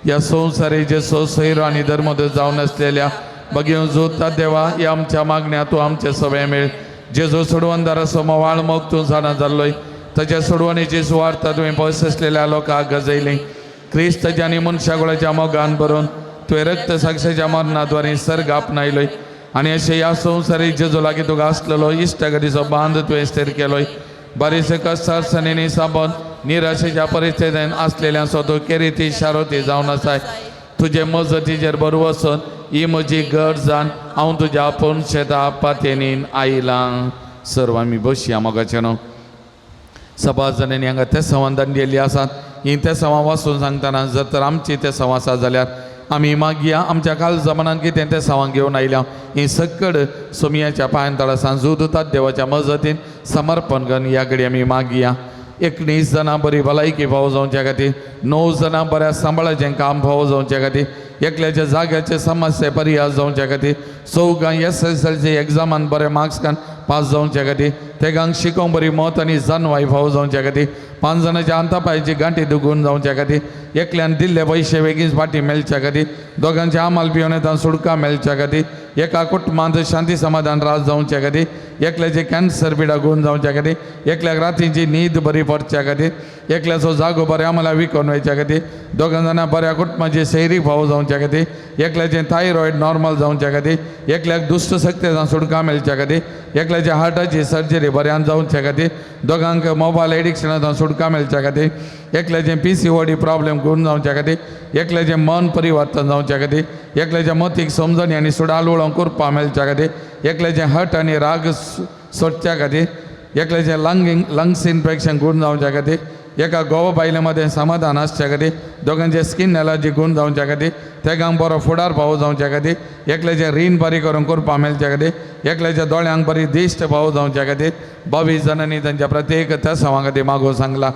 Speaker 3: ह्या संवसारी जे सोसैरो आनी धर्मदूत जावन आसलेल्या बगेवन जोडटा देवा, ह्या आमच्या मागण्या तूं आमचे सवय मेळ. जेजो सोडवणदाराचो मोवाळ मोग तूं जाणा जाल्लोय, ताच्या सोडवणेची सुवार्थ तुवें पयस आसलेल्या लोकांक गजयली. क्रिस्ताच्या आनी मनशा गोळाच्या मोगान भरून तुवें रक्त साक्षाच्या मरणाद्वारे सर्ग आपणायलोय. आनी अशें ह्या संवसारीक जेजू लागीं तुका आसलेलो इश्टागतीचो बांद तुवें स्थिर केलोय. बारीस कश्टार सनेनी साबण निराशेच्या परिस्थितीन आसलेल्यांचो तूं केरिती शारोती जावन आसाय. तुजे मजतीचेर बरो वचून ही म्हजी गरज जावन हांव तुज्या आपूण शेता पातयेनीन आयलां. सर्व आमी बसया मोगाचें न्हू. सभा जाणांनी हांगा ते संवादान गेल्ली आसात. ही ते सवां वाचून सांगतना जर तर आमची ते सवां आसा जाल्यार आमी मागया आमच्या काल जमानान कितें ते सवां घेवन आयल्या ही सक्कड सोमयाच्या पांयान तळा सांजू दुतात देवाच्या मजतीन समर्पण करून ह्या कडेन आमी मागया. 19 जाणां बरी भलायकी फावो जावच्या खातीर, 9 जाणां बऱ्या सांबाळाचें काम फावो जावच्या खातीर, एकल्याच्या जाग्याचे समस्या परिहास जावच्या खातीर, चौगां SSLC एग्जामान बरे मार्क्स काडून पास जावच्या खातीर, तेगांक शिकोवंक बरी मत आनी जानवाय फावो जावच्या खातीर, 5 जाणांच्या अंतापायची गांठी दुगून जावच्या खातीर, एकल्यान दिल्ले पयशे बेगीन फाटीं मेळच्या खातीर, दोगांचे आमाल पिवन येता सुटका मेळच्या खातीर, एका कुटुंबांत शांती समाधान राज जावच्या खातीर, एकल्याचे कॅन्सर पिडा गुण जावच्या खातीर, एकल्याक रातीची न्हीद बरी पडच्या खातीर, एकल्याचो जागो बऱ्या आम्हाला विकून वयच्या खातीर, दोगां जाणां बऱ्या कुटुंबाची सैरीक फावो जावच्या खातीर, एकल्याचें थायरॉयड नॉर्मल जावच्या खातीर, एकल्याक दुश्ट शक्तेसान सुटका मेळच्या खातीर, एकल्याच्या हार्टाची सर्जरी बऱ्यान जावच्या खातीर, दोगांक मोबायल एडिक्शनांतल्यान सुटका मेळच्या खातीर, एकल्याचें PCOD problem गुण जावच्या खातीर, एकल्याचें मन परिवर्तन जावच्या खातीर, एकल्याच्या मतीक समजणी आनी सुडाल वळोवंक कृपा मेळच्या खातीर, एकल्याचें हट आनी राग सोडच्या खातीर, एकल्याचें लंग्स इन्फेक्शन गुण जावच्या खातीर, एका गोवा बायले मदें समाधान आसच्या खातीर, दोगांचे स्कीन एलर्जी गुण जावच्या खातीर, तेगांक बरो फुडार फावो जावच्या खातीर, एकल्याचें रीण बरी करूंक कृपा मेळच्या खातीर, एकल्याच्या दोळ्यांक बरी दिश्ट फावो जावच्या खातीर, 22 जाणांनी तांच्या प्रत्येक त्या सवां खातीर मागूंक सांगला.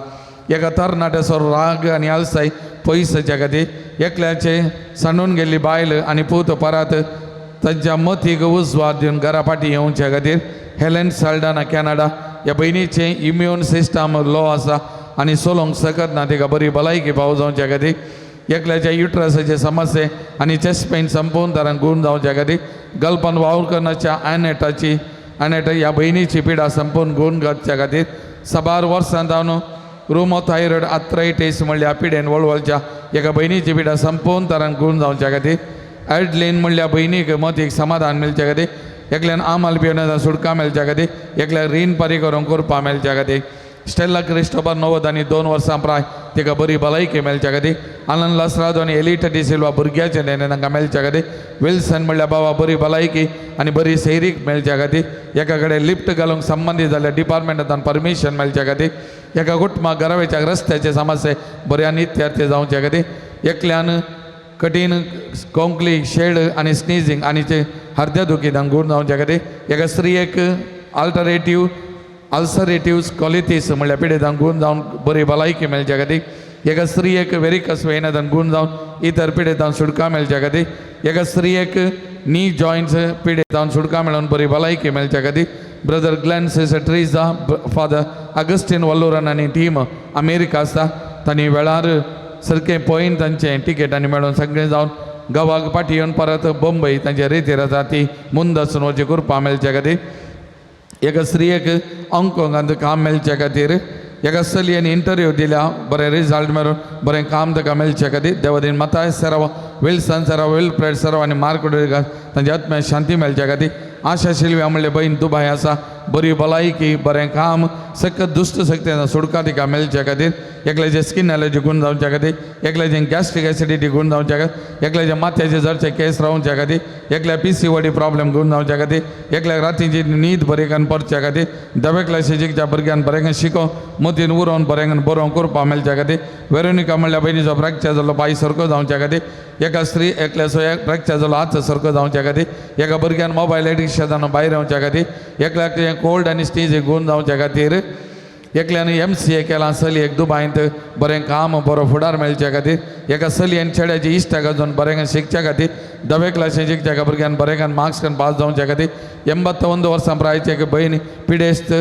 Speaker 3: एका तरणाट्याचो राग आनी आलसाय पयसाच्या खातीर, एकल्याचे सांडून गेल्ली बायल आनी पूत परत तांच्या मतीक उजवाड दिवन घरा फाटीं येवच्या खातीर, हेलन साल्डाना कॅनडा ह्या भयणीचें इम्यून सिस्टम लो आसा आनी चलोवंक शकत ना, तिका बरी भलायकी फावो जावच्या खातीर, एकल्याच्या युट्रसाचे समस्ये आनी चेस्ट पेन संपोवन तरान गुण जावच्या खातीर, गल्पन वावर करण्याच्या आनेटाची आनेट ह्या भयणीची पिडा संपोवन गुण करच्या खातीर, साबार वर्सां जावन रुमोथायरॉयड आर्थरायटीस म्हणल्या पिडेन वळवळच्या एका भयणीची पिडा संपोवन तरान गुण जावच्या खातीर, एडलीन म्हणल्या भयणीक मतीक समाधान मेळच्या खातीर, एकल्यान आमाल पिवन सुटका मेळच्या खातीर, एकल्याक रीण पारी करूंक कृपा मेळच्या खातीर, स्टेल्ला क्रिस्टोबर 92 वर्सां प्राय तिका बरी भलायकी मेळच्या खातीर, आनंद लसरादो आनी एलिटा डिसिल्वा भुरग्याचें देणें तांकां मेळच्या खातीर, विल्सन म्हणल्यार बाबा बरी भलायकी आनी बरी सैरीक मेळच्या खातीर, एका कडेन लिफ्ट घालूंक संबंदीत जाल्यार डिपार्टमेंटांत परमिशन मेळच्या खातीर, एका कुटुंबाक घरावेच्या रस्त्याचे समस्ये बऱ्या नित्यार्थे जावच्या खातीर, एकल्यान कठीण कोंकली शेड आनी स्निजींग आनी ते हरद्या दुखी गुण जावच्या खातीर, एका स्त्रियेक अल्टरेटीव अल्सरेटीव कॉलिटीस म्हणल्यार पिडेतांक गुण जावन बरी भलायकी मेळच्या खातीर, एका स्त्रियेक वेरिकस वेनातान गुण जावन इतर पिडेतांक सुटका मेळच्या खातीर, एका स्त्रियेक नी जॉयंट्स पिडेतांक सुटका मेळोवन बरी भलायकी मेळच्या खातीर, brother Glenn sister Teresa father Augustine वल्लोरन आनी टीम अमेरिका आसता तांणी वेळार सारकें पळयन तांचें टिकेट आनी मेळोवन सगळें जावन गोवाक फाटीं येवन परत बंबय तांचे रेतीर आसा ती मुंदासून वचची कृपा मेळच्या खातीर, एका स्त्रियेक हाँगकाँगांत काम मेळच्या खातीर, एका चलयेन इंटरव्यू दिल्या बरें रिजल्ट मेळून बरें काम ताका मेळच्या खातीर, देवादीन मताय सराव विल्सन सराव विल्फ्रेड सराव आनी मार्क रोड्रिगास तांच्या आत्म्याक शांती मेळच्या खातीर, आशा शिल्व्या म्हणले बहीण दुबाय आसा बरी भलायकी बरें काम सकत दुश्ट शक्ती सुटका तिका मेळच्या खातीर, एकल्याचे स्कीन एलर्जी गुण जावच्या खातीर, एकल्याचे गॅस्ट्रीक एसिडिटी गुण जावच्या खातीर, एकल्याच्या माथ्याचे जरचे केस रावच्या खातीर, एकल्या PCOD problem गुण जावच्या खातीर, एकल्याक रातीची न्हीद बरी करून पडच्या खातीर, धवे क्लासीच्या भुरग्यान बरें शिकोवंक मतीन उरोवन बरें बरोवंक करपा मेळच्या खातीर, वेरोनिका म्हणल्या भयणीचो फ्रॅक्चर जाल्लो पांय सारको जावच्या खातीर, एका स्त्री एकल्याचो फ्रॅक्चर जाल्लो हात सारको जावच्या खातीर, एका भुरग्यान मोबायल एडिक्शनान भायर येवच्या खातीर, एकल्याक कोल्ड आनी स्टीज गुण जावच्या खातीर, एकल्यान MCA केलां चलयेक दुबायंत बरें काम बरो फुडार मेळच्या खातीर, एका चलयेन चेड्याची इश्टाक जावन बरें शिकच्या खातीर, धवे क्लासीन शिकच्या भुरग्यान बरें मार्क्स करून पास जावच्या खातीर, 81 वर्सां प्रायची एक भयण पिडेस्त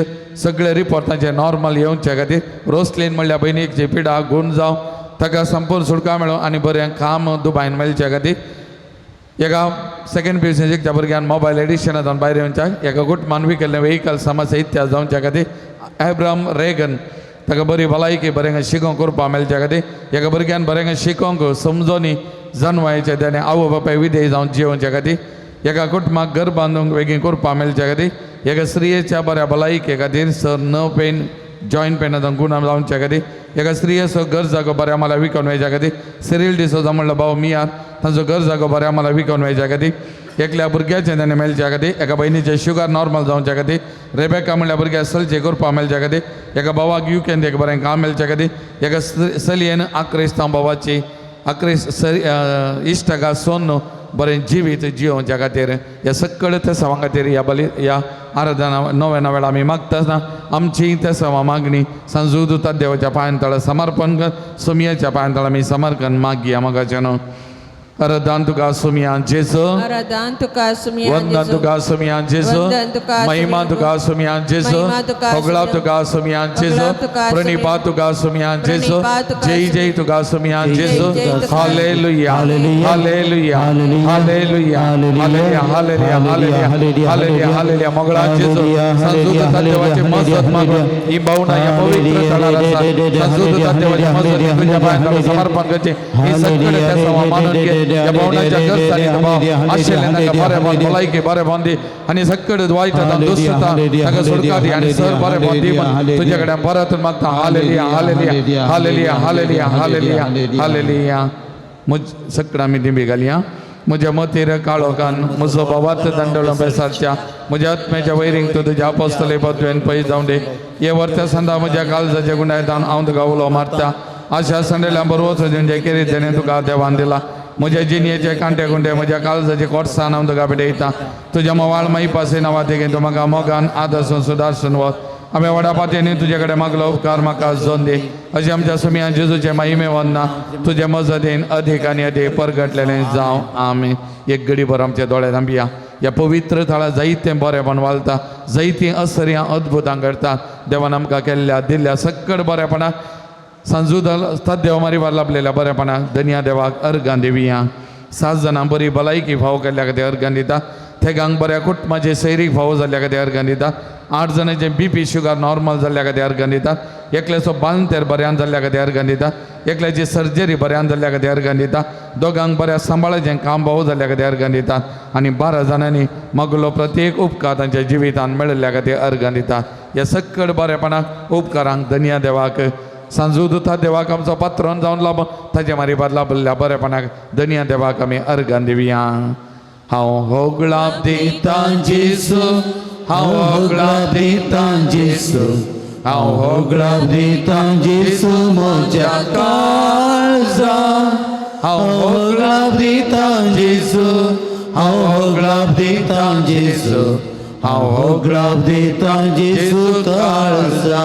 Speaker 3: सगळे रिपोर्ट तांचे नॉर्मल येवच्या खातीर, रोसलीन म्हणल्या भयणीक जी पिडा गुण जावं ताका संपूर्ण सुटका मेळो आनी बरें काम दुबायन मेळच्या खातीर, एका सेकंड पी शिकच्या भुरग्यान मोबायल एडिक्शनांतल्यान भायर येवच्याक, एका कुटुंबान विकल्लें वेहिकल समस्या इत्याद जावच्या खातीर, एब्राम रेगन ताका बरी भलायकी बरें शिकोवंक करपा मेळच्या खातीर, एका भुरग्यान बरें शिकोवंक समजोनी जनवायचे तेणें आवय बापाय विदेश जावन जियोवच्या खातीर, एका कुटुंबाक घर बांदूंक बेगीन करपा मेळच्या खातीर, एका स्त्रियेच्या बऱ्या भलायके खातीर, सर नव पेन जॉयंट पेन आतां गुणा जावच्या खातीर, एका स्त्रियेचो घर जागो बऱ्या मला विकून वयच्या खातीर, सिरील डिसोजा म्हणलो भाव मियार तांचो घर जागो बऱ्या मला विकून वयच्या खातीर, एकल्या भुरग्याचें ताणें मेळच्या खातीर, एका भयणीचें शुगर नॉर्मल जावच्या खातीर, रेबेका म्हणल्या भुरग्याक सलचें करपा मेळच्या खातीर, एका भावाक युकेन एक बरें काम मेळच्या खातीर, एका चलयेन आक्रिस्तांव भावाची आक्रिस सरी इश्टाका सोन्न बरें जिवीत जियोवच्या खातीर, ह्या सगळ्या त्या सवां खातीर ह्या बली ह्या आराधना नव्या वेळा आमी मागता आमची त्या सवा मागणी सांजू दुता देवाच्या पांयान तळा समर्पण कर, सोमयाच्या पांयान तळा आमी समर्पण मागया मगाच्यान. आराधन तुका सोमया जेजू,
Speaker 7: आराधन तुका सुमया
Speaker 3: वंदन
Speaker 7: जेजू.
Speaker 3: तुका सोमया जेजू,
Speaker 7: वंदन तुका
Speaker 3: महिमा
Speaker 7: सोमया
Speaker 3: तुका सोमया जेजू,
Speaker 7: महिमा तुका
Speaker 3: होगळा
Speaker 7: सोमया.
Speaker 3: तुका सोमया जेजू,
Speaker 7: होगळा तुका
Speaker 3: प्रणिपा
Speaker 7: सोमया.
Speaker 3: तुका सोमया जेजू,
Speaker 7: प्रणिपा तुका
Speaker 3: जय जय तुका सोमया जेजू.
Speaker 7: जय तुका.
Speaker 3: Hallelujah
Speaker 2: hallelujah.
Speaker 3: Hallelujah
Speaker 2: hallelujah.
Speaker 3: Hallelujah
Speaker 2: hallelujah.
Speaker 3: Hallelujah hallelujah
Speaker 2: hallelujah.
Speaker 3: Hallelujah hallelujah. मोगळा जेजू
Speaker 2: हालेलुया.
Speaker 3: संजू देवाची मजत मागून ही भावना ह्या पवित्र थळार आसा. संजू देवाची मजत तुझ्या पांयां समर्पण करचे ही सगळे त्या सवा मानून घे. ह्या भावनाच्या गरजांनी भाव आशिल्ले तांकां बरें भाव भलायकी बरें भाव दी आनी सगळे वायटता दुसता ताका सुटका दी आनी सर बरें भाव दी म्हण तुज्या कडेन परत मागता. Hallelujah hallelujah hallelujah hallelujah hallelujah hallelujah. म्हज सगळं आमी दिंबी घालया. म्हज्या मतीर काळोखान म्हजो भावात दंडोळो बेसारच्या म्हज्या आत्म्याच्या वैरींक तूं तुज्या अपोस्तले पदवेन पयस जावं दी. हे वर्त्या संदा म्हज्या काळजाच्या गुंडायतान हांव तुका उलो मारता. आशा संडेल्या बरोवचो दिवन केरी तेणें तुका देवान दिला. म्हज्या जिणयेचे कांटे कुंटे म्हज्या काळजाचे कोटसान हांव तुका भेटयता. तुज्या मोवाळ माई पासे नांवा देगेन तूं म्हाका मोगान आदर्शन सुदारसून वच. आमी व्हडा पातयेनी तुजे कडेन मागलो उपकार म्हाका जोन दी. अशें आमच्या सुमया जेजूचे माहिमे वंदना तुजे मजतीन अधीक आनी अधीक परगटलेलें जावं. आमी एक गडीभर आमच्या दोळ्यात आमया. ह्या पवित्र थळार जायतें बरेंपण वालता, जायतीं असर्यां अद्भुतां घडटा. देवान आमकां केल्ल्या दिल्ल्या सक्कड बरेपणाक सांजू देव मारी लाभलेल्या बरेपणाक धनया देवाक अर्गां दिवया. 7 जाणां बरी भलायकी फावो केल्ल्या खातीर अर्गां दिता. थेगांक बऱ्या कुटुंबाचे सैरीक फावो जाल्ल्या खातीर अर्गां दिता. 8 जाणांचे बीपी शुगर नॉर्मल जाल्ल्या खातीर अर्गां दिता. एकल्याचो बांदतेर बऱ्यान जाल्ल्या खातीर अर्गां दिता. एकल्याची सर्जरी बऱ्यान जाल्ल्या खातीर अर्गां दिता. दोगांक बऱ्या सांबाळाचें काम फावो जाल्ल्या खातीर अर्गां दिता. आनी 12 जाणांनी मागलो प्रत्येक उपकार तांच्या जिवितान मेळिल्ल्या खातीर अर्गां दिता. ह्या सक्कड बरेपणाक उपकारांक धनया देवाक सांजू दुता देवाक आमचो पात्रोन जावन लाभ ताजे मारिबाद लाभल्या बरेपणाक धनया देवाक आमी अर्गां दिवया. हांव होगळाप दितां जेजू, हांव होगळाप दितां जेजू, हांव होगळाप
Speaker 2: दितां जेजू म्हज्या काळजा,
Speaker 3: हांव
Speaker 2: होगळाप दितां जेजू, हांव होगळाप दितां जेजू, हांव होगळाप दितां जेजू काळजा.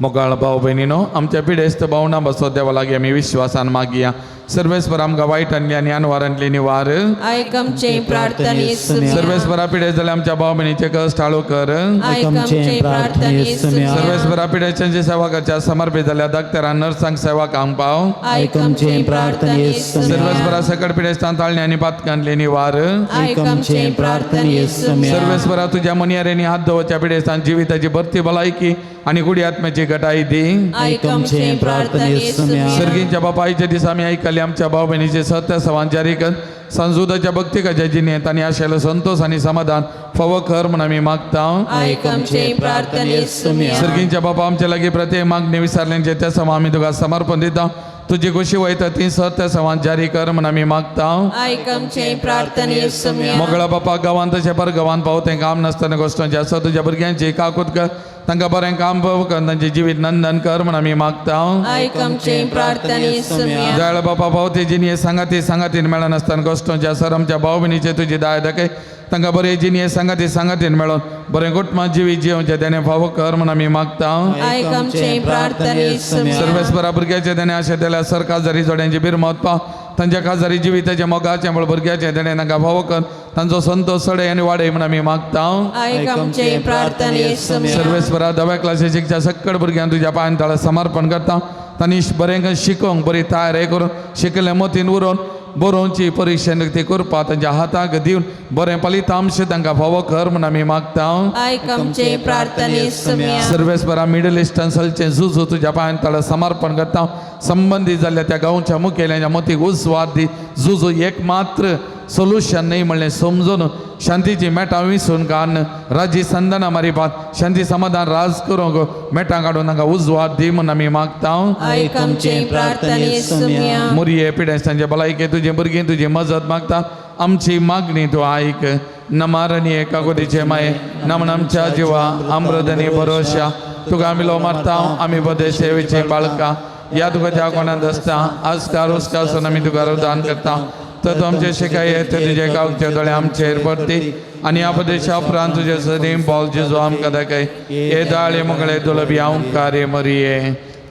Speaker 3: मोगाळ भाव भयणीनो, आमच्या पिडेस्त भावना बसो देवा लागीं आमी विश्वासान मागया. सर्वेस्पर आमकां वायटांतली आनी अनवारांतली निवार.
Speaker 7: आयक आमचे प्रार्थने सुमया.
Speaker 3: सर्वेस्परा पिडेस्त जाल्यार आमच्या भाव भयणीचे कश्ट हाळू कर.
Speaker 7: आयक आमचे प्रार्थने सुमया.
Speaker 3: सर्वेस्परा पिडेस्तांची सेवा करच्या समर्पित जाल्या डॉक्टरां नर्सांक सेवा काम पाव.
Speaker 7: आयक आमचे प्रार्थने सुमया.
Speaker 3: सर्वेस्परा सकट पिडेस्तां ताळणी आनी पातकांतली निवार.
Speaker 7: आयक आमचे प्रार्थने सुमया.
Speaker 3: सर्वेस्परा तुझ्या मनियारेनी हात दवरच्या पिडेस्तां जिविताची भरती भलायकी आनी गुडी आत्म्याची घटाई दी.
Speaker 7: आयक आमचे प्रार्थने सुमया.
Speaker 3: सर्गींच्या बापायच्या दिसा आमी ऐकले आमच्या भाव भयणीचे सत्य सवान जारी कर. संजुदाच्या भक्तिकाच्या जिणेंत आनी आशेलो संतोष आनी समाधान फावो कर म्हूण आमी मागता.
Speaker 7: आयक आमचे प्रार्थने सुमया.
Speaker 3: सर्गींच्या बापा आमच्या लागीं प्रत्येक मागणी विसरल्यांचे त्या समा आमी तुका समर्पण दिता. तुजी खुशी वयता ती सत्य सवान जारी कर म्हूण आमी मागता.
Speaker 7: आयक आमचे प्रार्थने सुमया.
Speaker 3: मोगळा बापा गांवांत तशें पर गांवांत पावतें काम नासतना गोश्टांचें आसा तुज्या भुरग्यांची काकूत कर. तांकां बरें काम पाव कर, तांचें जिवीत नंदन कर म्हूण आमी मागता.
Speaker 7: आयक आमचे प्रार्थने सुमया.
Speaker 3: दयाळ बापा पावते जिणये सांगाती सांगातीन मेळनासतना गोश्टांचे आसा आमच्या भाव भयणीचे तुजी दाय दाखय. तांकां बरें जिणये सांगाती सांगातीन मेळोन बरें कुटुंबां जिवीत जियोवचें तेणें फावो कर म्हूण आमी मागता.
Speaker 7: आयक आमचे प्रार्थने सुमया.
Speaker 3: सर्वेस्परा भुरग्याचे तेणें आशें दिल्यार सर काजारी जोड्यांची बिरमत पाव. तांच्या काजारी जिविताचें मोगाचें म्हळ भुरग्याचें तेणें तांकां फावो कर. तांचो संतोष सडे आनी वाडय म्हूण आमी मागता.
Speaker 7: आयक आमचे प्रार्थने सुमया.
Speaker 3: सर्वेस्परा दव्या क्लासी शिकच्या सक्कड भुरग्यांक तुज्या पांयान तळा समर्पण करता. तांणी बरें शिकोवंक बरी तयारी करून शिकले मतीन उरोवन बरोवची परिक्षा ती करपा तांच्या हाताक दिवन बरें फलितांश तांकां फावो कर म्हूण आमी मागता.
Speaker 7: आयक आमचे प्रार्थने सुमया.
Speaker 3: सर्वेस्परा मिडल इस्टर्न सलचें झुजू तुज्या पांयान तळा समर्पण करता. संबंदीत जाल्ल्या त्या गांवच्या मुखेल्यांच्या मतीक उस्वाद दी. झुजू एक मात्र सोल्युशन न्हय म्हणलें समजून शांतीची मेटां विसून काडून राजी संदना मारिपात शांती समाधान राज करूंक मेटां काडून तांकां उजवाड दी म्हूण आमी मागता.
Speaker 7: आयक आमचे प्रार्थने सुम्या.
Speaker 3: मुरये पिडेस्तांचे भलायके तुजे भुरगीं तुजी मजत मागता, आमची मागणी तूं आयक. नमारणी एकाकोटीचे माये नमन आमच्या जिवा अमृतनी भरोशा तुका आमी लो मारता, आमी बदे सेवेचे बाळकां ह्या तुका ज्या कोणांत आसता आजकाल उस्कासून आमी तुका दान करता. तर तूं आमचे शिकाये तर तुजे गांवचे दोळे आमचेर पडती आनी ह्या प्रदेशा उपरांत तुजे सदीं बॉल जेजू आमकां दाखय. हे दाळे मुगळे दुलबी अंकारे मरिये.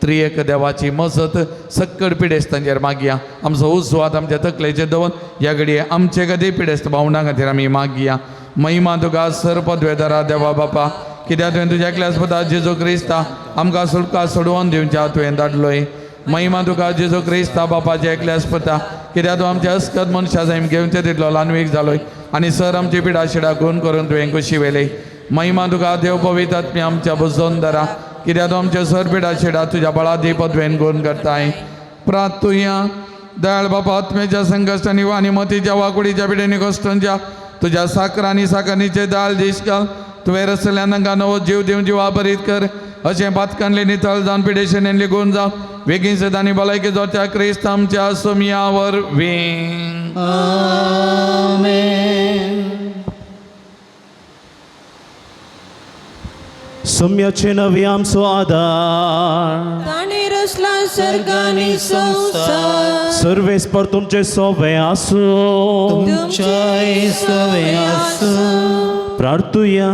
Speaker 3: त्रियेक देवाची मजत सक्कड पिडेस्तांचेर मागया. आमचो उजवात आमच्या तकलेचेर दवर ह्या घडये आमचे खातीर पिडेस्त भावंडां खातीर आमी मागया. महिमा तुका सर पदवेदारा देवा बापा, कित्याक तुवें तुज्या एकल्याच पुता जेजू क्रिस्ता आमकां सुटका सोडोवन दिवच्या तुवें धाडलोय. महिमा तुका जेजू क्रिस्ता बापाच्या एकल्याच पुता, कित्याक तूं आमच्या अस्कत मनशा जाय घेवन ते तितलो ल्हानवीक जालोय आनी सर आमची पिडा शिडा गुण करून तुवें कुशी व्हेली. महिमा तुका देव पवित्र आत्म्या आमच्या बुजोन दरा, कित्याक तूं आमच्या सर पिडा शिडा तुज्या बळा दी पदवेन गुण करताय. प्रार्थुया. दयाळ बापा, आत्म्याच्या संकश्टांनी आनी मतीच्या वाकुडीच्या पिडेनी कश्टांच्या तुज्या साकर आनी साकरणीचे दाळ दीस घाल. तुवें रसल्या तांकां नवो जीव दिवन जिवा बरीत कर. अशें पातकांतले नितळ जावन पिडेशेन लिगून जावन वेगीन सदां आनी भलायकी जोडच्या क्रिस्त आमच्या सोमया वरवीं.
Speaker 4: सोम्याचे नवे आमचो आदार
Speaker 7: ताणें रचला सर्गानी संवसार.
Speaker 4: सर्वेस्पर तुमचे सोवे आसूं.
Speaker 2: तुमच्याय सवे आसूं.
Speaker 4: प्रार्थुया.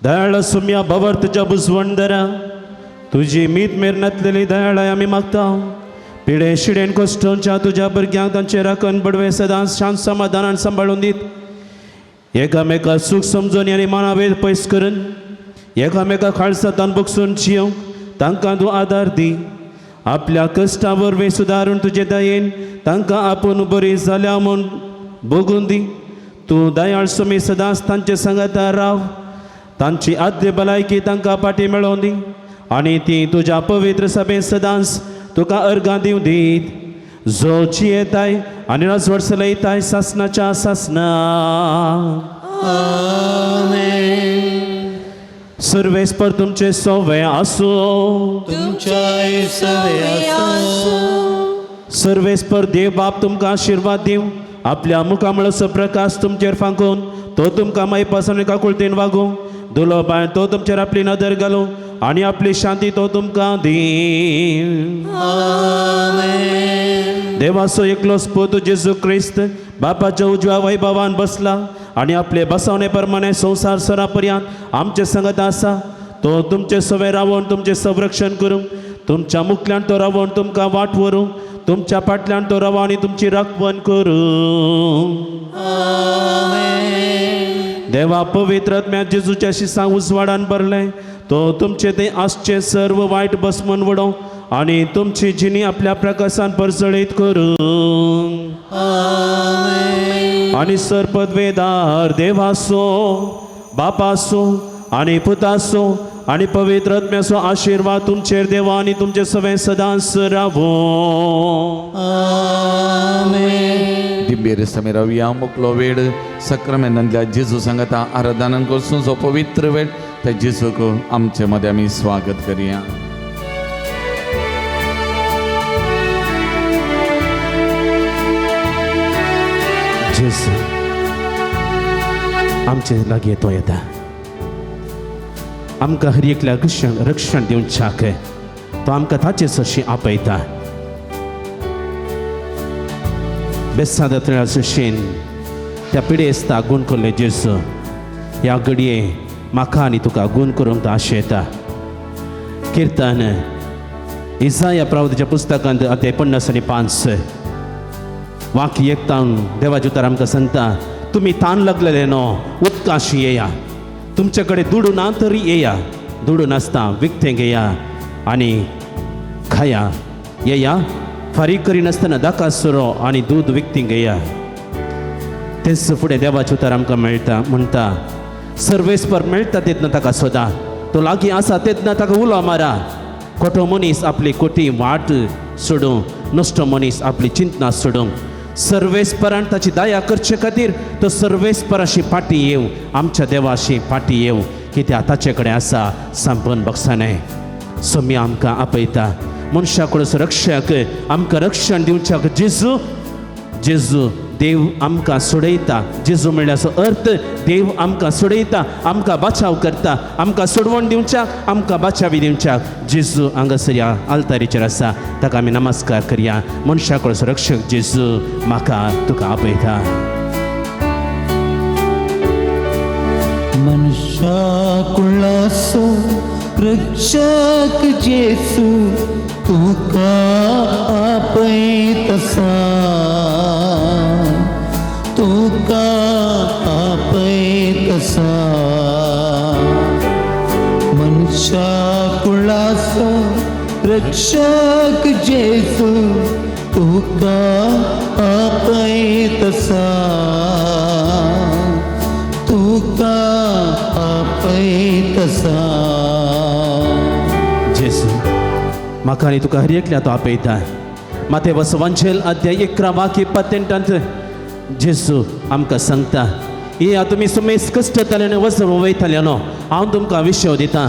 Speaker 4: दयाळ सुम्या भवर तुज्या बुजवण दरा तुजी मीत मेरनातलेली दयाळाय आमी मागता. पिडे शिडेन कश्टोंच्या तुज्या भुरग्यांक तांचे राखण बडवे सदांच शांत समाधानान सांबाळून दीत. एकामेका सूख समजून आनी मानावेद पयस करून एकामेका खाळसातान बगसून जियोंक तांकां तूं आदार दी. आपल्या कश्टा वरवीं सुदारून तुजे दयेन तांकां आपूण बरी जाल्या म्हूण भोगून दी. तूं दयाळ सुमी सदांच तांचे सांगाता राव. तांची आद्य भलायकी तांकां फाटी मेळोवन दी आनी ती तुज्या पवित्र सभेंत सदांच तुका अर्गां दिवं दीत. जो जियेताय आनी राजवट चलयताय सासनाच्या सासना. सर्वेस्पर तुमचे सोवे आसूं.
Speaker 2: तुमच्याय सवे आसूं.
Speaker 4: सर्वेस्पर देव बाप तुमकां आशिर्वाद दिवं. आपल्या मुखामळाचो प्रकाश तुमचेर फांकून तो तुमकां मायपासून काकुळतेन वागूं. दुलो बाय तो तुमचेर आपली नदर घालूं आनी आपली शांती तो तुमकां दी. देवाचो एकलोच पूत जेजू क्रिस्त बापाच्या उजव्या वैभवान बसला आनी आपले बसवणे प्रमाणे संवसार सरा पर्यंत आमचे संगत आसा. तो तुमचे सवे रावोन तुमचें संरक्षण करूं. तुमच्या मुखल्यान तो रावोन तुमकां वाट व्हरूं. तुमच्या फाटल्यान तो रावो आनी तुमची राखवण करूं. देवा पवित्र आत्म्या जेजूच्या शिसां उजवाडान भरलें तो तुमचे ते आसचे सर्व वायट बसमन वडोवं आनी तुमची जिणी आपल्या प्रकाशान परजळीत करूं. आनी सर पदवेदार देवासो बापासो आनी पुतासो आनी पवित्र आत्म्याचो आशिर्वाद तुमचेर देवा आनी तुमचे सगळें सदांच रावो.
Speaker 3: दिंबेर समीर रवया मुकलो वेळ सक्रमेंतांतल्या जेजू सांगता आराधनान करसून जो पवित्र वेळ त्या जेजूक आमचे मदें आमी स्वागत करया.
Speaker 4: जेजू आमचे लागीं तो येता. आमकां हर एकल्याक रक्षण दिवच्याक तो आमकां ताचे सरशी आपयता. बेसादा तळ्या सरशीन त्या पिडेस्ता गूण कोल्ले जेजू ह्या घडये म्हाका आनी तुका गूण करूंक तो आशेता. किर्तन इजाया प्रावतीच्या पुस्तकांत अध्याय 55 वाक्य एकतांग देवाचे उतर आमकां सांगता, तुमी तान लागलेले न्हू उदकाशी येया. तुमचे कडेन दुडू ना तरी येया, दुडू नासता विकतें घेया आनी खाया. येया फारीक करिनासतना दाका सोरो आनी दूद विकतीं घेया. तेच फुडें देवाचें उतर आमकां मेळटा म्हणटा, सर्वेस्पर मेळटा तेन्ना ताका सोदा, तो लागीं आसा तेन्ना ताका उलो मारा. खोटो मनीस आपली खोटी वाट सोडूं, नश्टो मनीस आपली चिंतना सोडूंक. सर्वेस्परान ताची दया करचे खातीर तो सर्वेस्पराशी फाटी येवं, आमच्या देवाशी फाटी येवं, कित्याक ताचे कडेन आसा संपन्न बक्षाणें. सोमी आमकां आपयता मनशा कडसून रक्षक आमकां रक्षण दिवच्याक जेजू. जेजू देव आमकां सोडयता. जेजू म्हणल्याचो अर्थ देव आमकां सोडयता, आमकां बाचाव करता, आमकां सोडवण दिवच्याक, आमकां बाचावी दिवच्याक जेजू हांगासर ह्या आल्तारीचेर आसा. ताका आमी नमस्कार करया. मनशा कडसून रक्षक जेजू म्हाका तुका आपयता.
Speaker 2: मनशा कुळाचो रक्षक जेसू तुका आपयतसा, तुका आपयतसा. मनशा कुळाचो रक्षक जेसू तुका आपयतसा, तुका आपयतसा.
Speaker 4: जेजू म्हाका आनी तुका हर एकल्या तो आपयता. माते वसवांचेल अध्याय 11 वाक्य 25 जेजू आमकां सांगता, येया तुमी सुमेस कश्टताले आनी वजन वयताले न्हू, हांव तुमकां विशय दितां.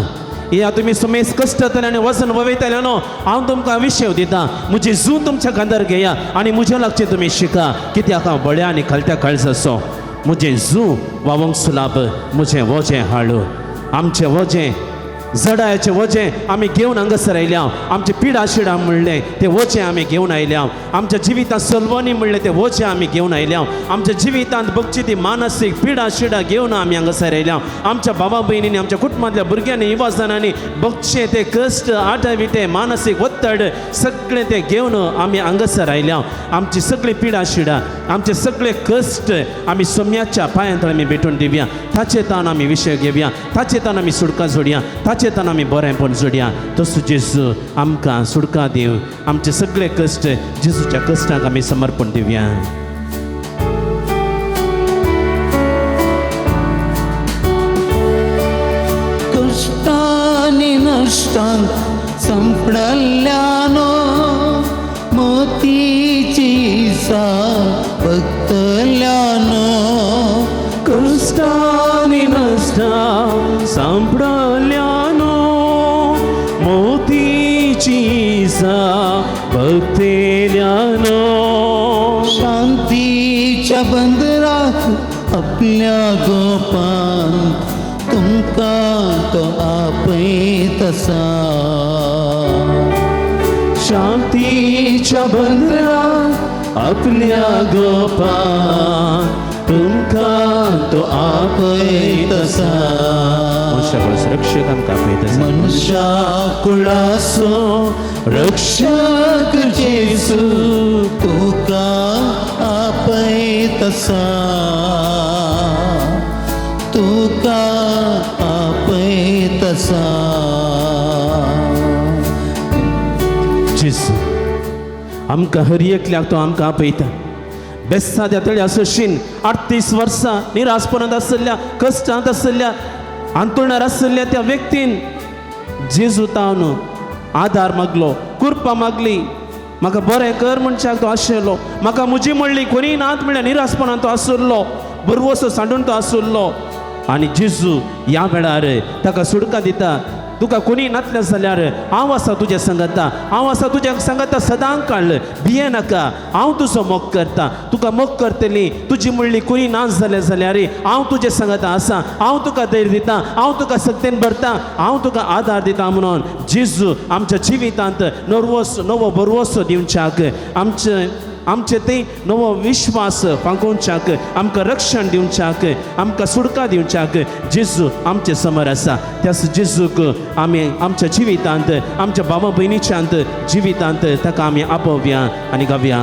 Speaker 4: येया तुमी सुमेस कश्टताले आनी वजन वयताले न्हू, हांव तुमकां विशय दितां. म्हजी जू तुमच्या खांदार घेया आनी म्हज्या लागचें तुमी शिका, कित्याक हांव बळ्या आनी खालत्या काळजाचो. म्हजें जू वावंक सुलाब, म्हजें वजें हाडू. आमचें वजें जडायाचें वजें आमी घेवन हांगासर आयल्या. आमचे पिडा शिडा म्हणलें तें वजें आमी घेवन आयल्या. आमच्या जिवितांत सलवणी म्हणलें तें वजें आमी घेवन आयल्या. आमच्या जिवितांत बगची ती मानसीक पिडा शिडा घेवन आमी हांगासर आयल्या. आमच्या बाबा भयणींनी, आमच्या कुटुंबांतल्या भुरग्यांनी, युवाजनांनी बगचे ते कश्ट, आटाविटे, मानसीक ಒತ್ತड सगळें तें घेवन आमी हांगासर आयल्या. आमची सगळी पिडा शिडा, आमचे सगळे कश्ट आमी सोम्याच्या पांयांत आमी भेटून दिवया. ताचे तान आमी विशय घेवया, ताचे तान आमी सुडकां जोडया, ताचे तान आमी बरेंपण जोडया. तसो जेजू आमकां सुडकां दिव. आमचे सगळे कश्ट जेजूच्या कश्टांक आमी समर्पण दिवया.
Speaker 2: कश्टांनी नश्टांत संपडल्ल्यानो मोतीची सा भक्तल्यानो.
Speaker 4: कश्टांनी नश्टां सांपडल्यानो मोतीची सा भक्तेल्यानो.
Speaker 2: शांतीच्या बंदराक आपल्या गोपांत तुमकां तो आपयतसा.
Speaker 4: शांतीच्या बंदराक आपल्या गोपांत तुमकां तो आपयतसा. मनशा रक्षक आमकां आपयतसा.
Speaker 2: मनशा कुळाचो रक्षक जेसू तुका आपयतसा, तुका आपयतसा.
Speaker 4: जेजू आमकां हर एकल्याक तो आमकां आपयता. बेसाद्या तळ्या सशीन 38 वर्सां निराशपणांत आशिल्ल्या, कश्टांत आशिल्ल्या, आंतोणार आशिल्ल्या त्या व्यक्तीन जेजू तावन आदार मागलो, कृपा मागली. म्हाका बरें कर म्हणच्याक तो आशिल्लो. म्हाका म्हजी म्हणली कोणीय नात म्हणल्यार निराशपणान तो आशिल्लो, बरवसो सांडून तो आशिल्लो. आनी जेजू ह्या वेळार ताका सुडकां दिता. तुका कोणी नातलें जाल्यार हांव आसा तुज्या सांगता, हांव आसा तुज्या सांगता सदां काळ, भिये नाका, हांव तुजो मोग करता, तुका मोग करतली. तुजी म्हणली कोणी ना जालें जाल्यार हांव तुजें सांगता आसा, हांव तुका धैर्य दिता, हांव तुका सक्तेन भरता, हांव तुका आदार दिता म्हणून जेजू आमच्या जिवितांत नवो नवो भरवसो दिवच्याक, आमचे आमचे ते नवो विश्वास फांकोवच्याक, आमकां रक्षण दिवच्याक, आमकां सुडका दिवच्याक जेजू आमचे समोर आसा. त्याच जेजूक आमी आमच्या जिवितांत, आमच्या बाबा भयणीच्यांत जिवितांत ताका आमी आपोवया आनी गावया.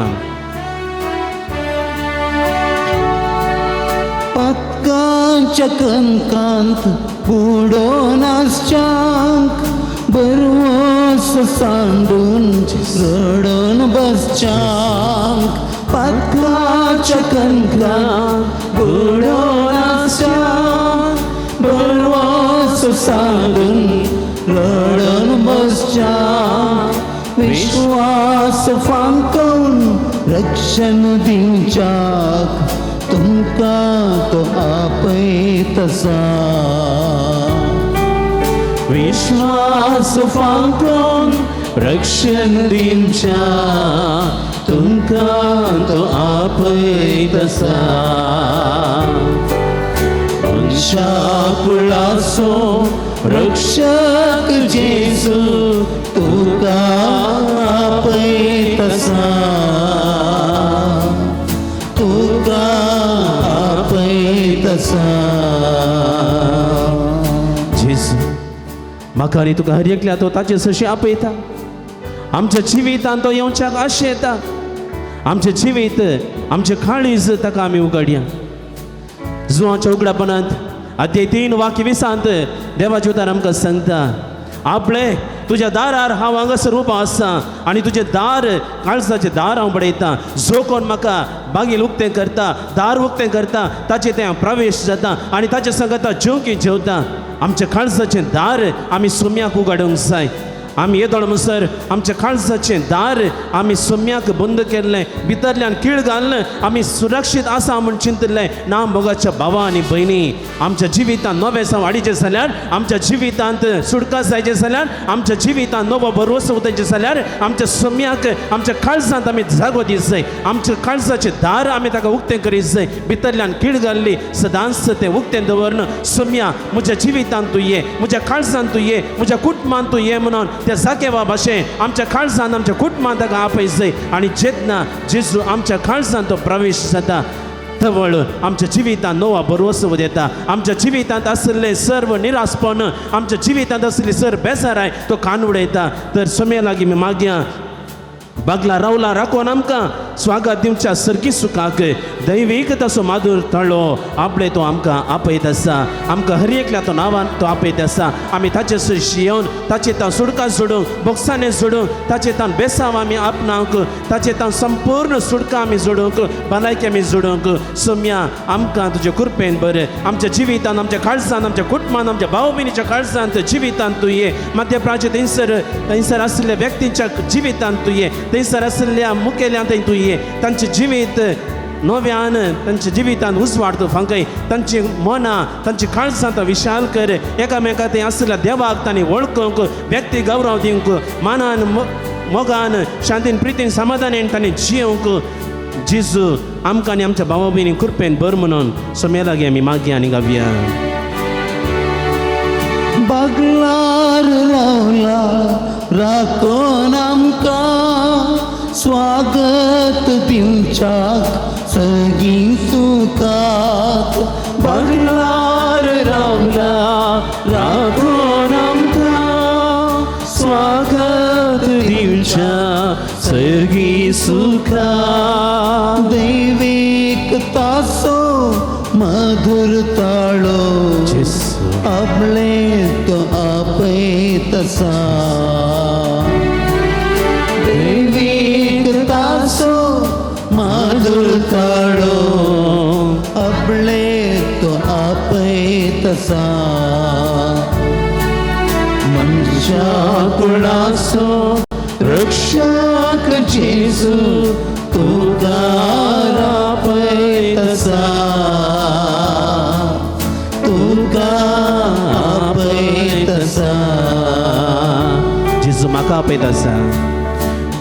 Speaker 2: पातकांच्या कणकांत बुडोवन आसच्यांक बरवस सांडून रडून बसच्यांक. पातकाच्या कणकांत बुडोवन आसच्यांक बरवस सांडून रडून बसच्यांक. विश्वास फांकोवन रक्षण दिवच्याक तुमकां तो आपयत आसा.
Speaker 4: विश्वास फांकोन रक्षण दिवच्या तुमकां तो आपयत आसा. मनशा कुळाचो रक्षक जेजू
Speaker 2: तुका आपयत आसा, तुका आपयत आसा.
Speaker 4: जेजू म्हाका आनी तुका हर एकल्या तो ताचे सशी आपयता. आमच्या जिवितांत तो येवच्याक आशेता. आमचें जिवीत आमचें काळीज ताका आमी उगडया. जुवाच्या उगडापणांत अध्याय 3 वाक्य 20 देवाचें उतर आमकां सांगता, आपले तुज्या दारार हांव हांगासर उबो आसा आनी तुजें दार काळजाचें दार हांव बडयता. जो कोण म्हाका बागील उक्तें करता, दार उक्तें करता, ताचें तें हांव प्रवेश जाता आनी ताचे संगता जेवकी जेवता. आमच्या काळजाचें दार आमी सुम्याक उगाडूंक जाय. आमी येदोळ म्हणसर आमच्या काळजाचें दार आमी सुम्याक बंद केल्लें, भितरल्यान कीळ घालून आमी सुरक्षीत आसा म्हूण चिंतिल्लें ना. मोगाच्या भावा आनी भयणी, आमच्या जिवितांत नवें साव हाडीचें जाल्यार, आमच्या जिवितांत सुटका जायचें जाल्यार, आमच्या जिवितांत नवो भरवसो उदयचें जाल्यार आमच्या सुम्याक आमच्या काळजांत आमी जागो दीत जाय. आमच्या काळजाचें दार आमी ताका उक्तें करीत जाय. भितरल्यान कीळ घाल्ली सदांच तें उक्तें दवरन सुम्या म्हज्या जिवितांत तूं ये, म्हज्या काळजांत तूं ये, म्हज्या कुटुंबांत तूं ये म्हणून त्या जाकेवा भाशेन आमच्या काळजान आमच्या कुटुंबांत ताका आपयत जाय. आनी जेन्ना जेजू आमच्या काळजान तो प्रवेश जाता तवळ आमच्या जिवितांत नवा भरवसो येता. आमच्या जिवितांत आशिल्लें सर्व निराशपण, आमच्या जिवितांत आशिल्ली सर्व बेजाराय तो कान उडयता. तर सोम्या लागीं मी मागया बागला रावला राखोन आमकां स्वागत दिवच्या सर्गी सुखाक दैवीक तसो माधूर तळो आपले तो आमकां आपयत आसा. आमकां हर एकल्या तो नांवान तो आपयत आसा. आमी ताचे सरशी येवन ताचे तान सुडकां सोडूंक, बोक्सांनी सोडूंक, ताचे तान बेसांव आमी आपणावंक, ताचे तान संपूर्ण सुडकां आमी जोडूंक, भलायकी आमी जोडूंक. सोम्या आमकां तुजे कृपेन बरें आमच्या जिवितान, आमच्या काळजान, आमच्या कुटुंबान, आमच्या भाव भयणीच्या काळजांत जिवितांत तूं ये. मध्य प्रांत थंयसर थंयसर आशिल्ल्या व्यक्तींच्या जिवितांत तूं ये, थंयसर आशिल्ल्या मुखेल्यांत तूं ये. तांचें जिवीत नव्यान तांच्या जिवितांत उजवाड तूं फांकय. तांची मनां तांची काळजां तूं विशाल कर. एकामेका थंय आशिल्ल्या देवाक तांणी वळखूंक, व्यक्ती गौरव दिवंक, मानान मोगान शांतीन प्रितीन समाधानेन तांणी जियोवंक. जेजू आमकां आनी आमच्या भावा भयणी कृपेन बर म्हणून सोम्या लागीं आमी मागया आनी गावया.
Speaker 2: बागलार रावला राखोन आमकां स्वागत दिवच्याक सगीं सुखाक.
Speaker 4: बागलार रावला राखोन आमकां स्वागत दिवच्या सगीं सुखाक.
Speaker 2: दैवीक तासो मधुर ताळो आपले तो आपयत आसा. दैवीक तासो मधुर ताळो आपले तो आपयत आसा. मनशा कुळाचो रक्षक जेजू तुका आपयत आसा, तुका आपयत आसा.
Speaker 4: जेजू म्हाका आपयत आसा.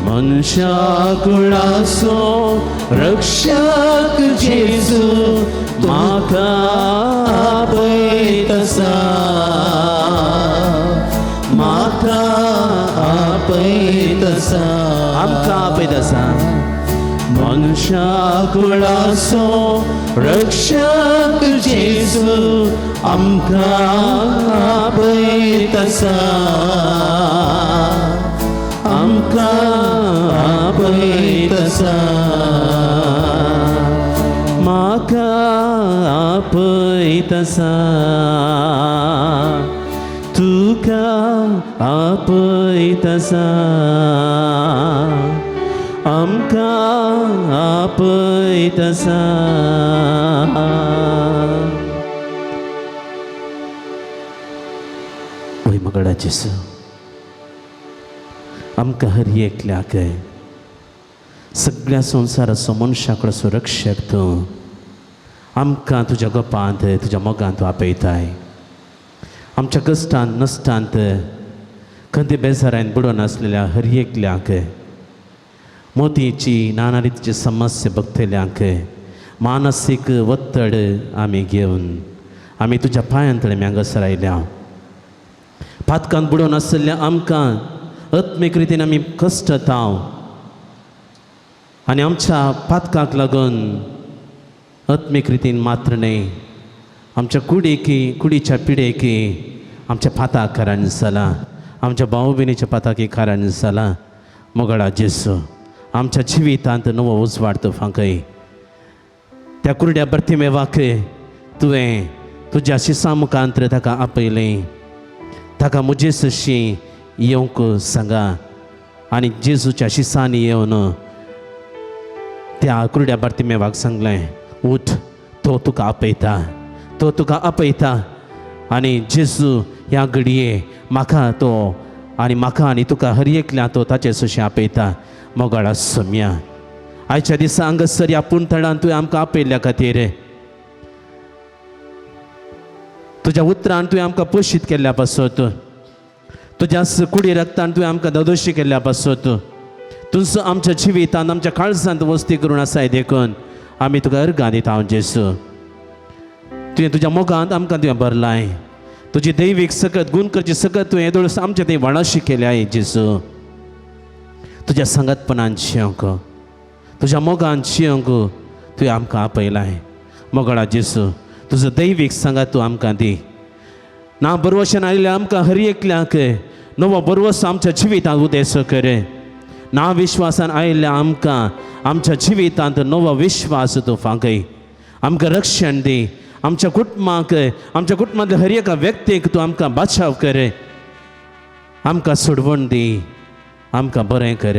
Speaker 4: मनशा कुळाचो रक्षक जेजू म्हाका आपयत आसा,
Speaker 2: म्हाका आपयत आसा,
Speaker 4: आमकां आपयत आसा. मनशा कुळाचो रक्षक जेजू आमकां आपयत आसा,
Speaker 2: आमकां आपयत आसा.
Speaker 4: म्हाका आपयत आसा, तुका आपयत आसा, आमकां आपयत आसा. वय मगडा जेजू आमकां हर एकल्याक सगळ्या संवसाराचो मनशाकडो सुरक्षक तूं. आमकां तुज्या गोपांत तुज्या मोगांत तूं आपयताय. आमच्या कश्टांत नश्टांत खंती बेजारान बुडोवन आसलेल्या हर एकल्याक, मोतीची नाना रितीची समस्या बघतल्यांक, मानसीक वत्तड आमी घेवन आमी तुज्या पांयांतले आमी हांगासर आयल्या. पातकांत बुडोवन आशिल्ल्या आमकां आत्मीक रितीन आमी कश्टताव आनी आमच्या पातकाक लागून आत्मीक रितीन मात्र न्हय आमच्या कुडीकी कुडीच्या पिडेकी आमच्या पाताक कारण जाला, आमच्या भाव भयणीच्या पाताकी कारण जाला. मोगळा जेसू आमच्या जिवितांत नवो उजवाड तूं फांकय. त्या कुरड्या बर्तिमेवाक तुवें तुज्या शिसा मुखांत ताका आपयलें. ताका म्हजे सशी येवंक सांगा आनी जेजूच्या शिसांनी येवन त्या कुरड्या बर्तिमेवाक सांगलें, उठ, तो तुका आपयता, तो तुका आपयता. आनी जेजू ह्या घडये म्हाका तो आनी म्हाका आनी तुका हर एकल्या तो ताचे सशी आपयता. मोगाळा सोम्या, आयच्या दिसा हांगासर ह्या पुणतळान तुवें आमकां आपयल्ल्या खातीर, तुज्या उतरान तुवें आमकां पोशीत केल्ल्या पासत, तुज्या कुडी रक्तान तुवें आमकां ददोशी केल्ल्या पासत, तुजो आमच्या जिवितांत आमच्या काळजांत वस्ती करून आसाय देखून आमी तुका अर्गां दिता. हांव जेसू, तुवें तुज्या मोगांत आमकां तुवें भरलाय. तुजी दैवीक सकत गुण करची सकत तुवें येदोळ आमच्या थंय वाणाशी केल्याय. जेसू, तुज्या सांगातपणान शिवंक, तुज्या मोगान शिवंक तुवें आमकां आपयलाय. मोगळा जेसू, तुजो दैवीक सांगात तूं आमकां दी. ना बरवशान आयिल्ल्या आमकां हर एकल्याक नवो बरवसो आमच्या जिवितांत उदेसो कर. ना विश्वासान आयिल्ल्या आमकां आमच्या जिवितांत नवो विश्वास तूं फांकय. आमकां रक्षण दी. आमच्या कुटुंबाक, आमच्या कुटुंबांतल्या हर एका व्यक्तीक तूं आमकां बाचाव कर. आमकां सोडवण दी, आमकां बरें कर.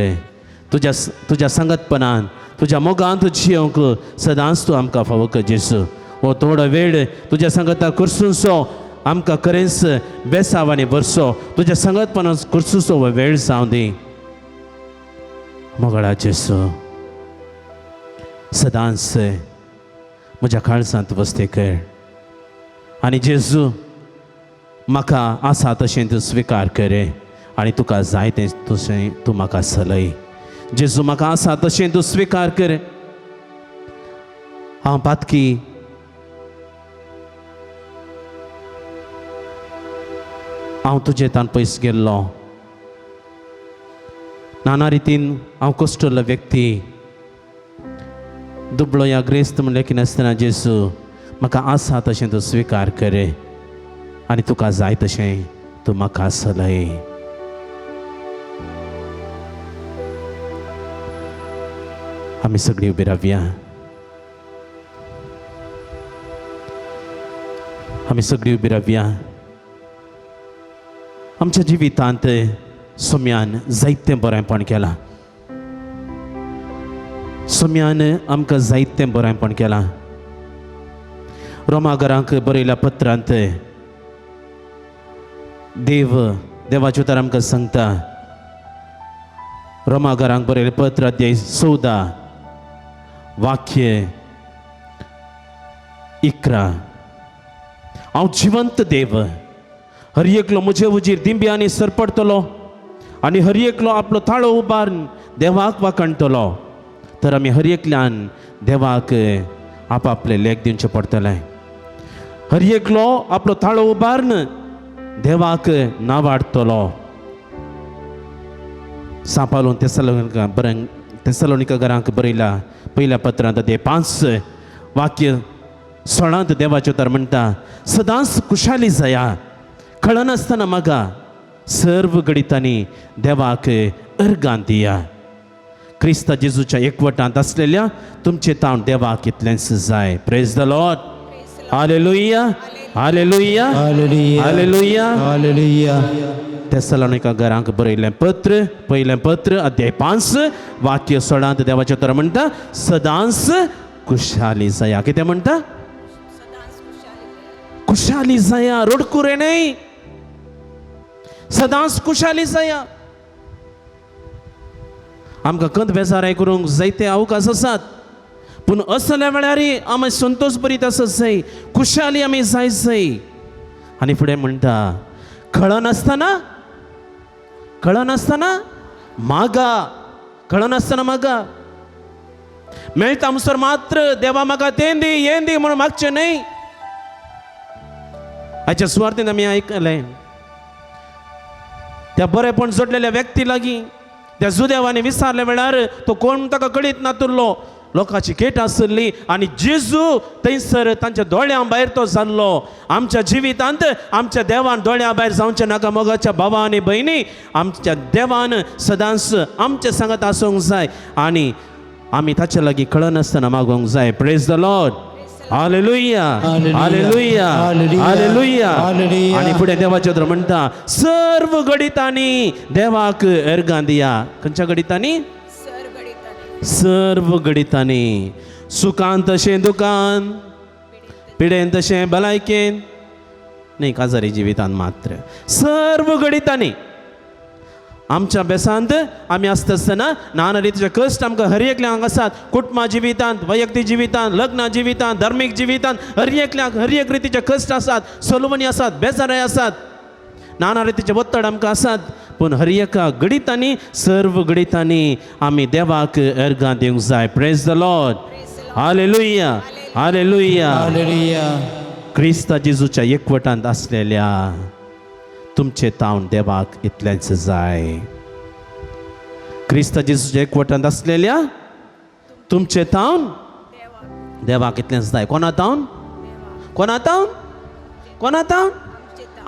Speaker 4: तुज्या तुज्या सांगतपणान तुज्या मोगांत जियोंक सदांच तूं आमकां फावो कर. जेसू, हो थोडो वेळ तुज्या सांगता कुर्सूसो आमकां खरेंच बेसाव आनी बरसो. तुज्या सांगतपणान कुर्सूसो हो वेळ जावं दी. मोगळा जेसू, सदांच म्हज्या काळजांत वस्ती कर आनी जेजू म्हाका आसा तशें तूं स्विकार कर आनी तुका जाय तें तशें तूं म्हाका चलय. जेजू, म्हाका आसा तशें तूं स्विकार कर. हांव पातकी, हांव तुजे तान पयस गेल्लो, नाना रितीन हांव कश्टल्लो व्यक्ती, दुबळो या ग्रेस्त म्हण लेखिनासतना जेजू म्हाका आसा तशें तूं स्विकार कर आनी तुका जाय तशें तूं म्हाका चलय. आमी सगळीं उबी रावया. आमी सगळीं उबी रावया. आमच्या जिवितांत सोम्यान जायतें बरेंपण केलां. सोम्यान आमकां जायतें बरेंपण केलां. रोमाघरांक बरयल्या पत्रांत देव देवाचें उतर आमकां सांगता. रोमाघरांक बरयलें पत्र अध्याय 14 वाक्य 11. हांव जिवंत देव, हर एकलो म्हजे उजीर दिंब्यांनी सरपडटलो आनी हर एकलो आपलो ताळो उबारून देवाक वाखणटलो. तर आमी हर एकल्यान देवाक आपापले लेख दिवचें पडटलें. हर एकलो आपलो ताळो उबारून देवाक नावाडटलो. सांपालून तेसलोनिका तेसलोनिका घरांक बरयल्या पयल्या पत्रांत ते 5 वाक्य 16 देवाचें उतर म्हणटा, सदांच खुशाली जाया, कळनासतना मागा, सर्व घडितांनी देवाक अर्गां दिया. क्रिस्ता जेजूच्या एकवटांत आसलेल्या तुमचे ताण देवाक इतलेंच जाय. Praise the Lord. Hallelujah, hallelujah, hallelujah,
Speaker 2: hallelujah.
Speaker 4: तेसलोनिका घरांक बरयलें पत्र, पयलें पत्र अध्याय 5 वाक्य 16 देवाचें उतर म्हणटा, सदांच खुशाली जाया. कितें म्हणटा? खुशाली जाया, रडकुरे न्हय, सदांच खुशाली जाया. आमकां कंत बेजाराय करूंक जायते अवकाश आसात, पूण असल्या वेळारय आमी संतोश बरीत आसत जाय, खुशाली आमी जाय जाय. आनी फुडें म्हणटा कळनासतना, कळनासतना मागा, कळनासतना मागा. मेळटा म्हणसर मात्र देवा म्हाका तें दी हें दी म्हणून मागचें न्हय. हाच्या सुवार्थीन आमी आयकलें त्या बरेपण जोडलेल्या व्यक्ती लागीं त्या जुदेवांनी विचारल्या वेळार तो कोण ताका कळीत नातुरलो. लोकांची केट आसली आनी जेजू थंयसर तांच्या दोळ्यां भायर तो जाल्लो. आमच्या जिवितांत आमच्या देवान दोळ्यां भायर जावचें नाका मोगाच्या भावा आनी भयणी. आमच्या देवान सदांच आमच्या सांगात आसूंक जाय आनी आमी ताचे लागीं कळनासतना मागोवंक जाय. Praise the Lord. Hallelujah, hallelujah, hallelujah. आनी फुडें देवाचें उतर म्हणटा सर्व घडितांनी देवाक अर्गां दिया. खंयच्या घडितांनी? सर्व घडितांनी. सुखान तशें दुकान, पिडेन तशें भलायकेन न्ही, काजारी जिवितान मात्र सर्व घडितांनी. आमच्या बेसांत आमी आसता आसतना नाना रितीचे कश्ट आमकां हर एकल्यांक आसात. कुटुंबा जिवितांत, वैयक्तीक जिवितांत, लग्ना जिवितांत, धर्मीक जिवितांत हर एकल्यांक हर एक रितीचे कश्ट आसात, सलवणी आसात, बेजाराय आसात, नाना रितीचे ಒತ್ತಡ आमकां आसात. पूण हर एका घडितांनी सर्व घडितांनी आमी देवाक अर्गां दिवंक जाय. Praise the Lord. Hallelujah, hallelujah,
Speaker 2: hallelujah.
Speaker 4: क्रिस्ता जेजूच्या एकवटांत आसलेल्या तुमचे तावन देवाक इतलेंच जाय. क्रिस्ता जेजूच्या एकवटांत आसलेल्या तुमचे तावन देवाक इतलेंच जाय. कोणा तावन? कोणा तावन? कोणा तावन?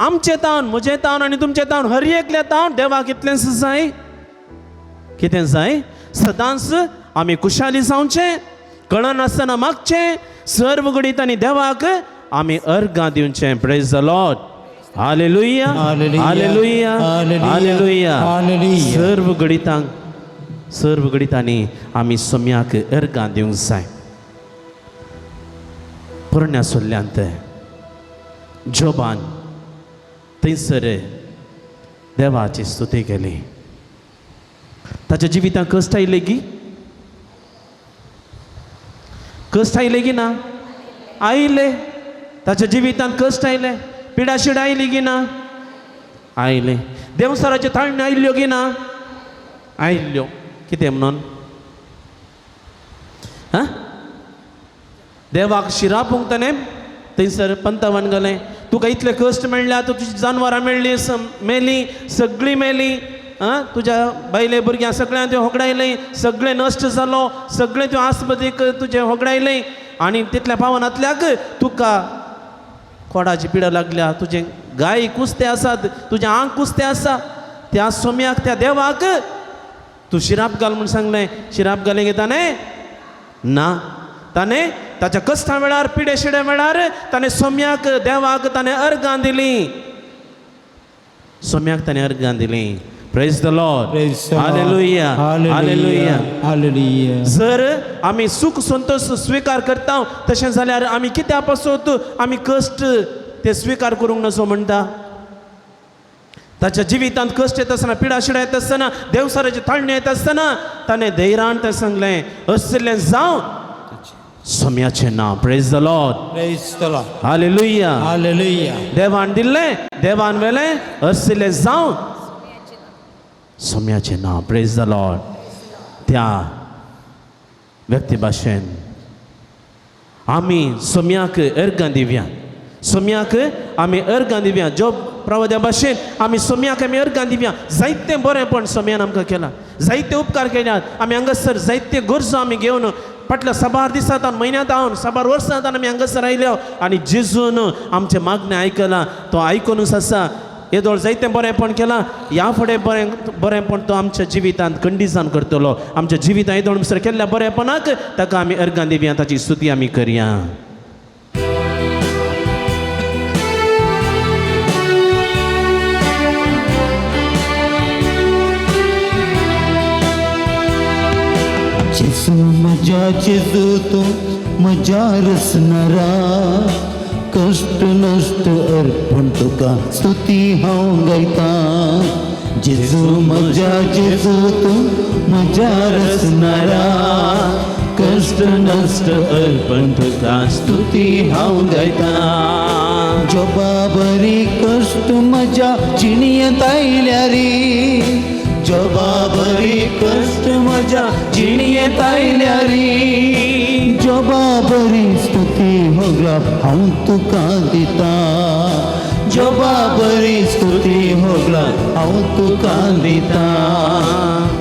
Speaker 4: आमचे तावन, म्हजे तावन आनी तुमचे तावन, हर एकल्या तावन देवाक इतलेंच जाय. कितें जाय? सदांच आमी खुशाली जावचें, कळनासतना मागचें, सर्व घडितांनी देवाक आमी अर्गां दिवचें. Praise the Lord. Hallelujah, hallelujah, hallelujah. सर्व घडितांक, सर्व घडितांनी आमी सोम्याक अर्गां दिवंक जाय. पोरण्या सोल्ल्यांत जोबान थंयसर देवाची स्तुती केली. ताच्या जिवितांत कश्ट आयले की? कश्ट आयले की ना? आयले. ताच्या जिवितांत कश्ट आयले, पिडाशिडा आयली की ना? आयले. देवसराचे ताळणे आयल्यो की ना? आयल्यो. कितें म्हणून? हां, देवाक शिरापूंक ताणें थंयसर पंतावन गेलें. तुका इतले कश्ट मेळ्ळ्या, तुजी जानवरां मेळ्ळीं, मेलीं, सगळीं मेलीं. आं, तुज्या बायले भुरग्यां सगळ्यां तुवें होगडायलें, सगळें नश्ट जालो, सगळें तुवें आस्पतीक तुजें होगडायलें आनी तितल्या पावनांतल्याक तुका कोडाची पिडा लागल्या, तुजें गाय कुस्ते आसात, तुजें आंग कुस्ते आसा. त्या सोम्याक, त्या देवाक तूं शिराप घाल म्हूण सांगलें. शिराप घालें की ताणें? ना. ताणें ताच्या कश्टां वेळार, पिडे शिडे वेळार ताणें सोम्याक, देवाक ताणें अर्गां दिलीं. सोम्याक ताणें अर्गां दिलीं. Praise the Lord. Hallelujah, hallelujah,
Speaker 2: hallelujah.
Speaker 4: जर आमी सुख संतोश स्विकार करता तशें जाल्यार आमी कित्या पासत आमी कश्ट ते स्विकार करूंक नजो म्हणटा. ताच्या जिवितांत कश्ट येत आसतना, पिडाशिडा येत आसतना, देवसाराचे ताळणे येत आसतना ताणें धैर्यान तें सांगलें, असलें जावं सोम्याचें नांव. Praise the Lord.
Speaker 2: Praise the Lord.
Speaker 4: Hallelujah,
Speaker 2: hallelujah.
Speaker 4: देवान दिल्लें, देवान वेलें, असलें जावं सोम्याचें नांव. Praise the Lord. त्या व्यक्ती भाशेन आमी सोम्याक अर्गां दिवया. सोम्याक आमी अर्गां दिवया. जोब प्रवाद्या भाशेन आमी सोम्याक आमी अर्गां दिवया. जायतें बरेंपण सोम्यान आमकां केलां, जायते उपकार केल्यात. आमी हांगासर जायते गरजो आमी घेवन फाटल्या साबार दिसांत, म्हयन्यांत हांव, साबार वर्सांत आमी हांगासर आयल्या आनी जेजून आमचें मागणें आयकलां. तो आयकुनूच आसा. येदोळ जायतें बरेंपण केलां, ह्या फुडें बरें बरेंपण तो आमच्या जिवितांत कंडिजान करतलो. आमच्या जिवितांत येदोळ म्हणसर केल्ल्या बरेंपणाक ताका आमी अर्गां दिवया, ताची स्तुती आमी करया.
Speaker 2: जेजू म्हज्या जेजू तूं म्हज्या रसनरा, कश्ट नश्ट अर्पण तुका स्तुती हांव गायतां. जेजू म्हज्या जेजू तूं म्हज्या रचणारा कश्ट नश्ट अर्पण तुका स्तुती हांव गायता. जोबा बरी कश्ट म्हज्या जिणयेंत आयल्या रे, जोबा बरी कश्ट म्हज्या जिणयेंत आयल्या रे, जोबा बरी स्तुती होगला हांव तुका दिता, जोबा बरी स्तुती होगला हांव तुका दिता.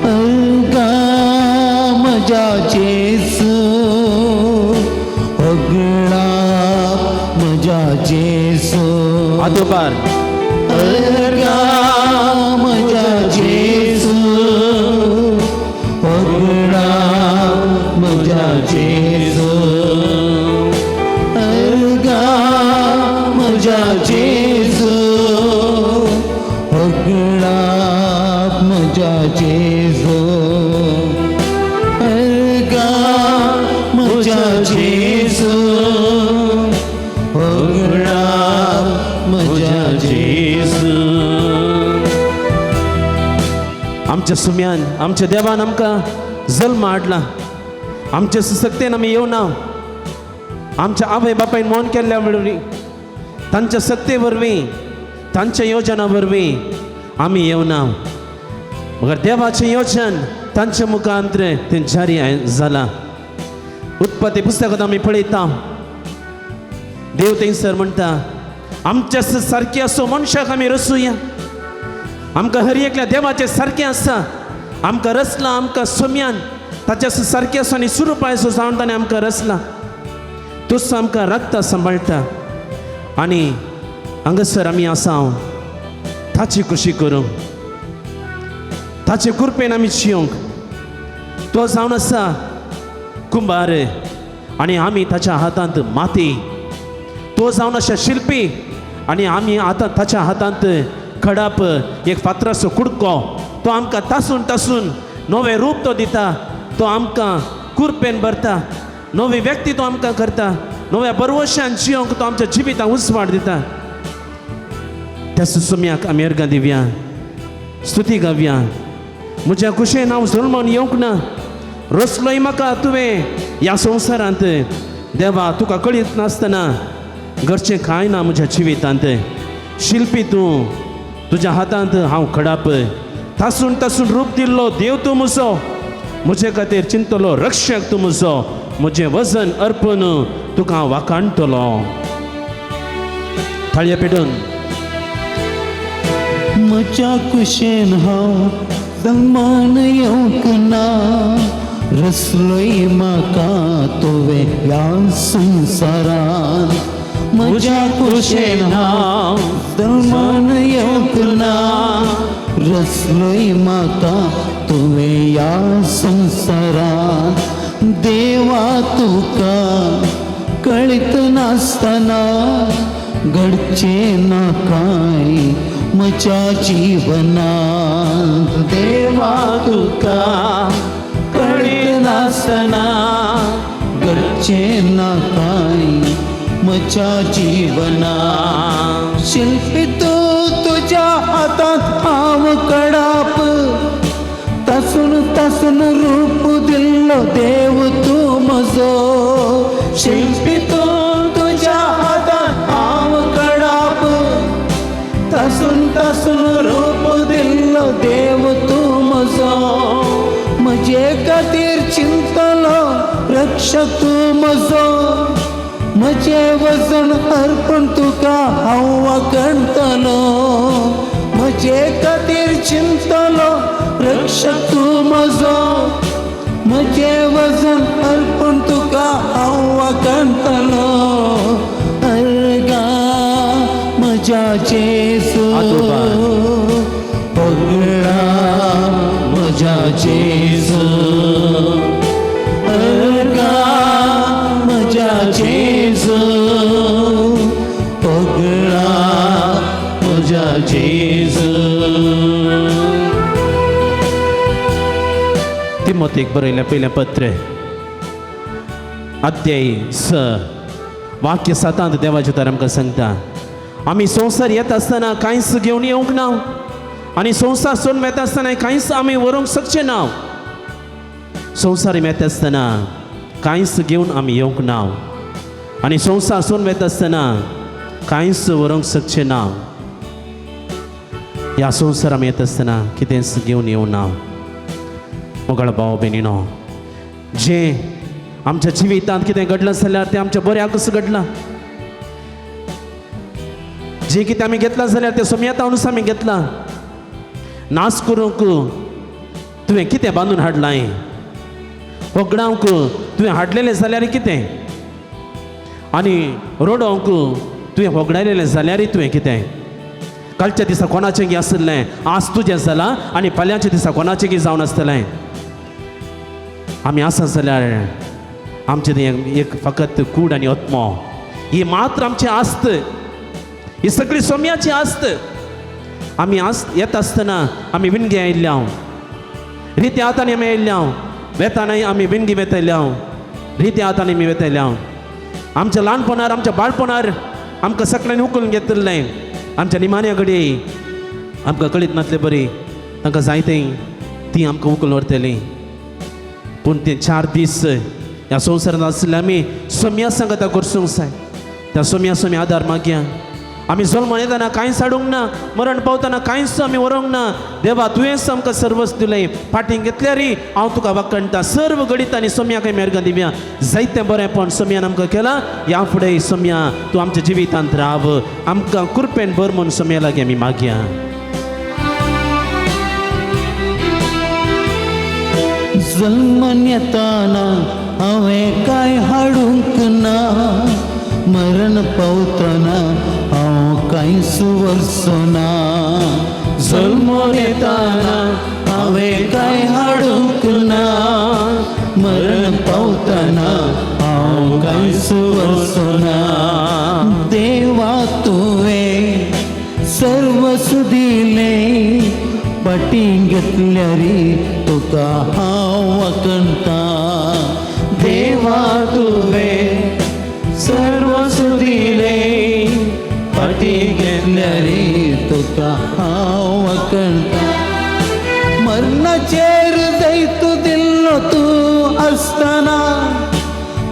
Speaker 2: अर्गा म्हज्या जेजू, होगळा म्हज्या जेजू,
Speaker 4: आदोबार.
Speaker 2: अर्गा म्हज्या जेजू, होगळा म्हज्या जेजू, अर्गा म्हज्या जेजू, होगळा म्हज्या जेजू, अर्गा म्हज्या जेजू, होगळा म्हज्या जेजू.
Speaker 4: आमच्या सुम्यान आमच्या देवान आमकां जल्म हाडला. आमच्या सुसक्तेन आमी येवना. आमच्या आवय बापायन मौन केल्ल्या वरवीं, तांच्या सक्ते वरवीं, तांच्या योजना वरवीं आमी येवना. मगर देवाचें योजन तांच्या मुखांत तें जारी जालां. उत्पत्ती पुस्तकांत आमी पळयता, देव थंयसर म्हणटा, आमच्या सारकी असो मनशाक आमी रचुया. आमकां हर एकल्या देवाचें सारकें आसा. आमकां रचलां आमकां सोम्यान ताच्या सारकें आसा आनी सुरुपायसो जावन ताणें आमकां रचलां. तोच आमकां राखता सांबाळटा आनी हांगासर आमी आसा ताची खुशी करूंक, ताचे कृपेन आमी जियोंक. तो जावन आसा कुंभार आनी आमी ताच्या हातांत माती. तो जावन आसा शिल्पी आनी आमी आतां ताच्या हातांत खडाप, एक फातराचो कुडको. तो आमकां तासून तासून नवें रूप तो दिता. तो आमकां कुरपेन भरता, नवी व्यक्ती तो आमकां करता, नव्या बरवशान जियोंक तो आमच्या जिविताक उजवाड दिता. त्या सुसुम्याक आमी अर्गां दिवया, स्तुती गावया. म्हज्या खुशेन हांव जल्मान येवंक ना, रचलोय म्हाका तुवें ह्या संवसारांत. देवा, तुका कळीत नासतना घरचें कांय ना म्हज्या जिवितांत. शिल्पी तूं, तुज्या हातांत हांव खडाप. तासून तासून रूप दिल्लो देव तूं म्हजो, म्हजे खातीर चिंतलो रक्षक तूं म्हजो. म्हजें वजन अर्पण तुका हांव वाखाणटलो. थाळये पेटून.
Speaker 2: म्हज्या कुशेन हांव जल्मान येवंक ना, रसलोय म्हाका तुवें ह्या संवसारांत. म्हज्या कुशेन हांव जल्मान येवंक ना, रसलोय म्हाका तुवें ह्या संवसारांत. देवा तुका कळीत नासतना घडचें ना कांय म्हज्या जिवनांत. देवा तुका कळीत नासतना घडचें ना कांय म्हज्या जिवनांत. शिल्पी तूं, तुज्या हातांत हांव कडाप, तासून तासून रूप दिल्लो देव तूं म्हजो. शिल्पी तूं, तुज्या हातांत हांव कडाप, तासून तासून रूप दिल्लो देव तूं म्हजो. म्हजे खातीर चिंतलो रक्षक तूं म्हजो, म्हजें वजन अर्पण तुका हांव वाखाणटलो. म्हजे खातीर चिंतलो रक्षक तूं म्हजो, म्हजें वजन अर्पण तुका हांव वाखाणटलो. अर्गा म्हज्या जेजू, पगळा म्हज्या जेजू, अर्गा म्हज्या जेजू, पगळा म्हज्या जेजू.
Speaker 4: तिमोतीक बरयलें पयलें पत्र, अध्याय 6 वाक्य 7 देवाचें तर आमकां सांगता, आमी संवसार येता आसतना कांयच घेवन येवंक ना. आनी संवसार सोडून वेता आसतना कांयच आमी व्हरूंक शकचे ना. संवसार येता आसतना कांयच घेवन आमी येवंक ना आनी संवसार सोडून वेता आसतना कांयच व्हरूंक शकचे ना. ह्या संवसार आमी येता आसतना कितेंच घेवन येवं ना. मोगाळ भाव भयणीनो, जें आमच्या जिवितांत कितें घडलां जाल्यार तें आमच्या बऱ्याकच घडलां. जें कितें आमी घेतलां जाल्यार तें सोमयातावनूच आमी घेतलां. नाश करूंक तुवें कितें बांदून हाडलां, होगडावंक तुवें हाडलेलें जाल्यार कितें, आनी रडोवंक तुवें होगडायलेलें जाल्यार तुवें कितें. कालच्या दिसा कोणाचें गी आशिल्लें आज तुजें जालां आनी फाल्यांच्या दिसा कोणाचें गी जावन आसतलें. आमी आसा जाल्यार आमचें तें एक फकत कूड आनी आत्मो ही मात्र आमची आस्त, ही सगळी सोम्याची आस्त. आमी आस येता आसतना आमी विणगे आयिल्ल्या, रित्या हातांनी आमी आयिल्ल्या, वेतानाय आमी विणगी वेतल्या, रित्या हातांनी आमी वेतल्या. आमच्या ल्हानपणार आमच्या बाळपणार आमकां सगळ्यांनी उखलून घेतिल्लें. आमच्या निमाण्या घडये आमकां कळीत नासले बरी तांकां जायतें ती आमकां उखलून व्हरतलीं. पूण ते 4 दीस ह्या संवसारांत आशिल्ले आमी सोम्या सांगता करसूंक जाय. त्या सोम्या सोम्या आदार मागया. आमी जल्म येतना कांयच हाडूंक ना, मरण पावतना कांयच आमी व्हरूंक ना. देवा तुवेंच आमकां सर्वस दिलें, फाटीं घेतल्यारय हांव तुका वाखणटा. सर्व घडीत आनी सोम्याक मेरगां दिवया. जायतें बरेंपण सोम्यान आमकां केलां. ह्या फुडें सोम्या तूं आमच्या जिवितांत राव, आमकां कृपेन भर म्हूण सोम्या लागीं आमी मागया.
Speaker 2: जल्मन येताना हांवें कांय हाडूंक ना, मरण पावतना हांव कांयच वरचो ना. जल्मोन येताना हांवें कांय हाडूंक ना, मरण पावतना हांव कांयच वरचो ना. देवा तुवें सर्वस्व दिलें, फाटीं घेतल्यार तुका हांव वाखणटा. देवा तुवें सर्वस्व दिलें, फाटीं घेतल्यार तुका हांव वाखणटा. मरणाचेर जैत दिल्लो तूं आसतना,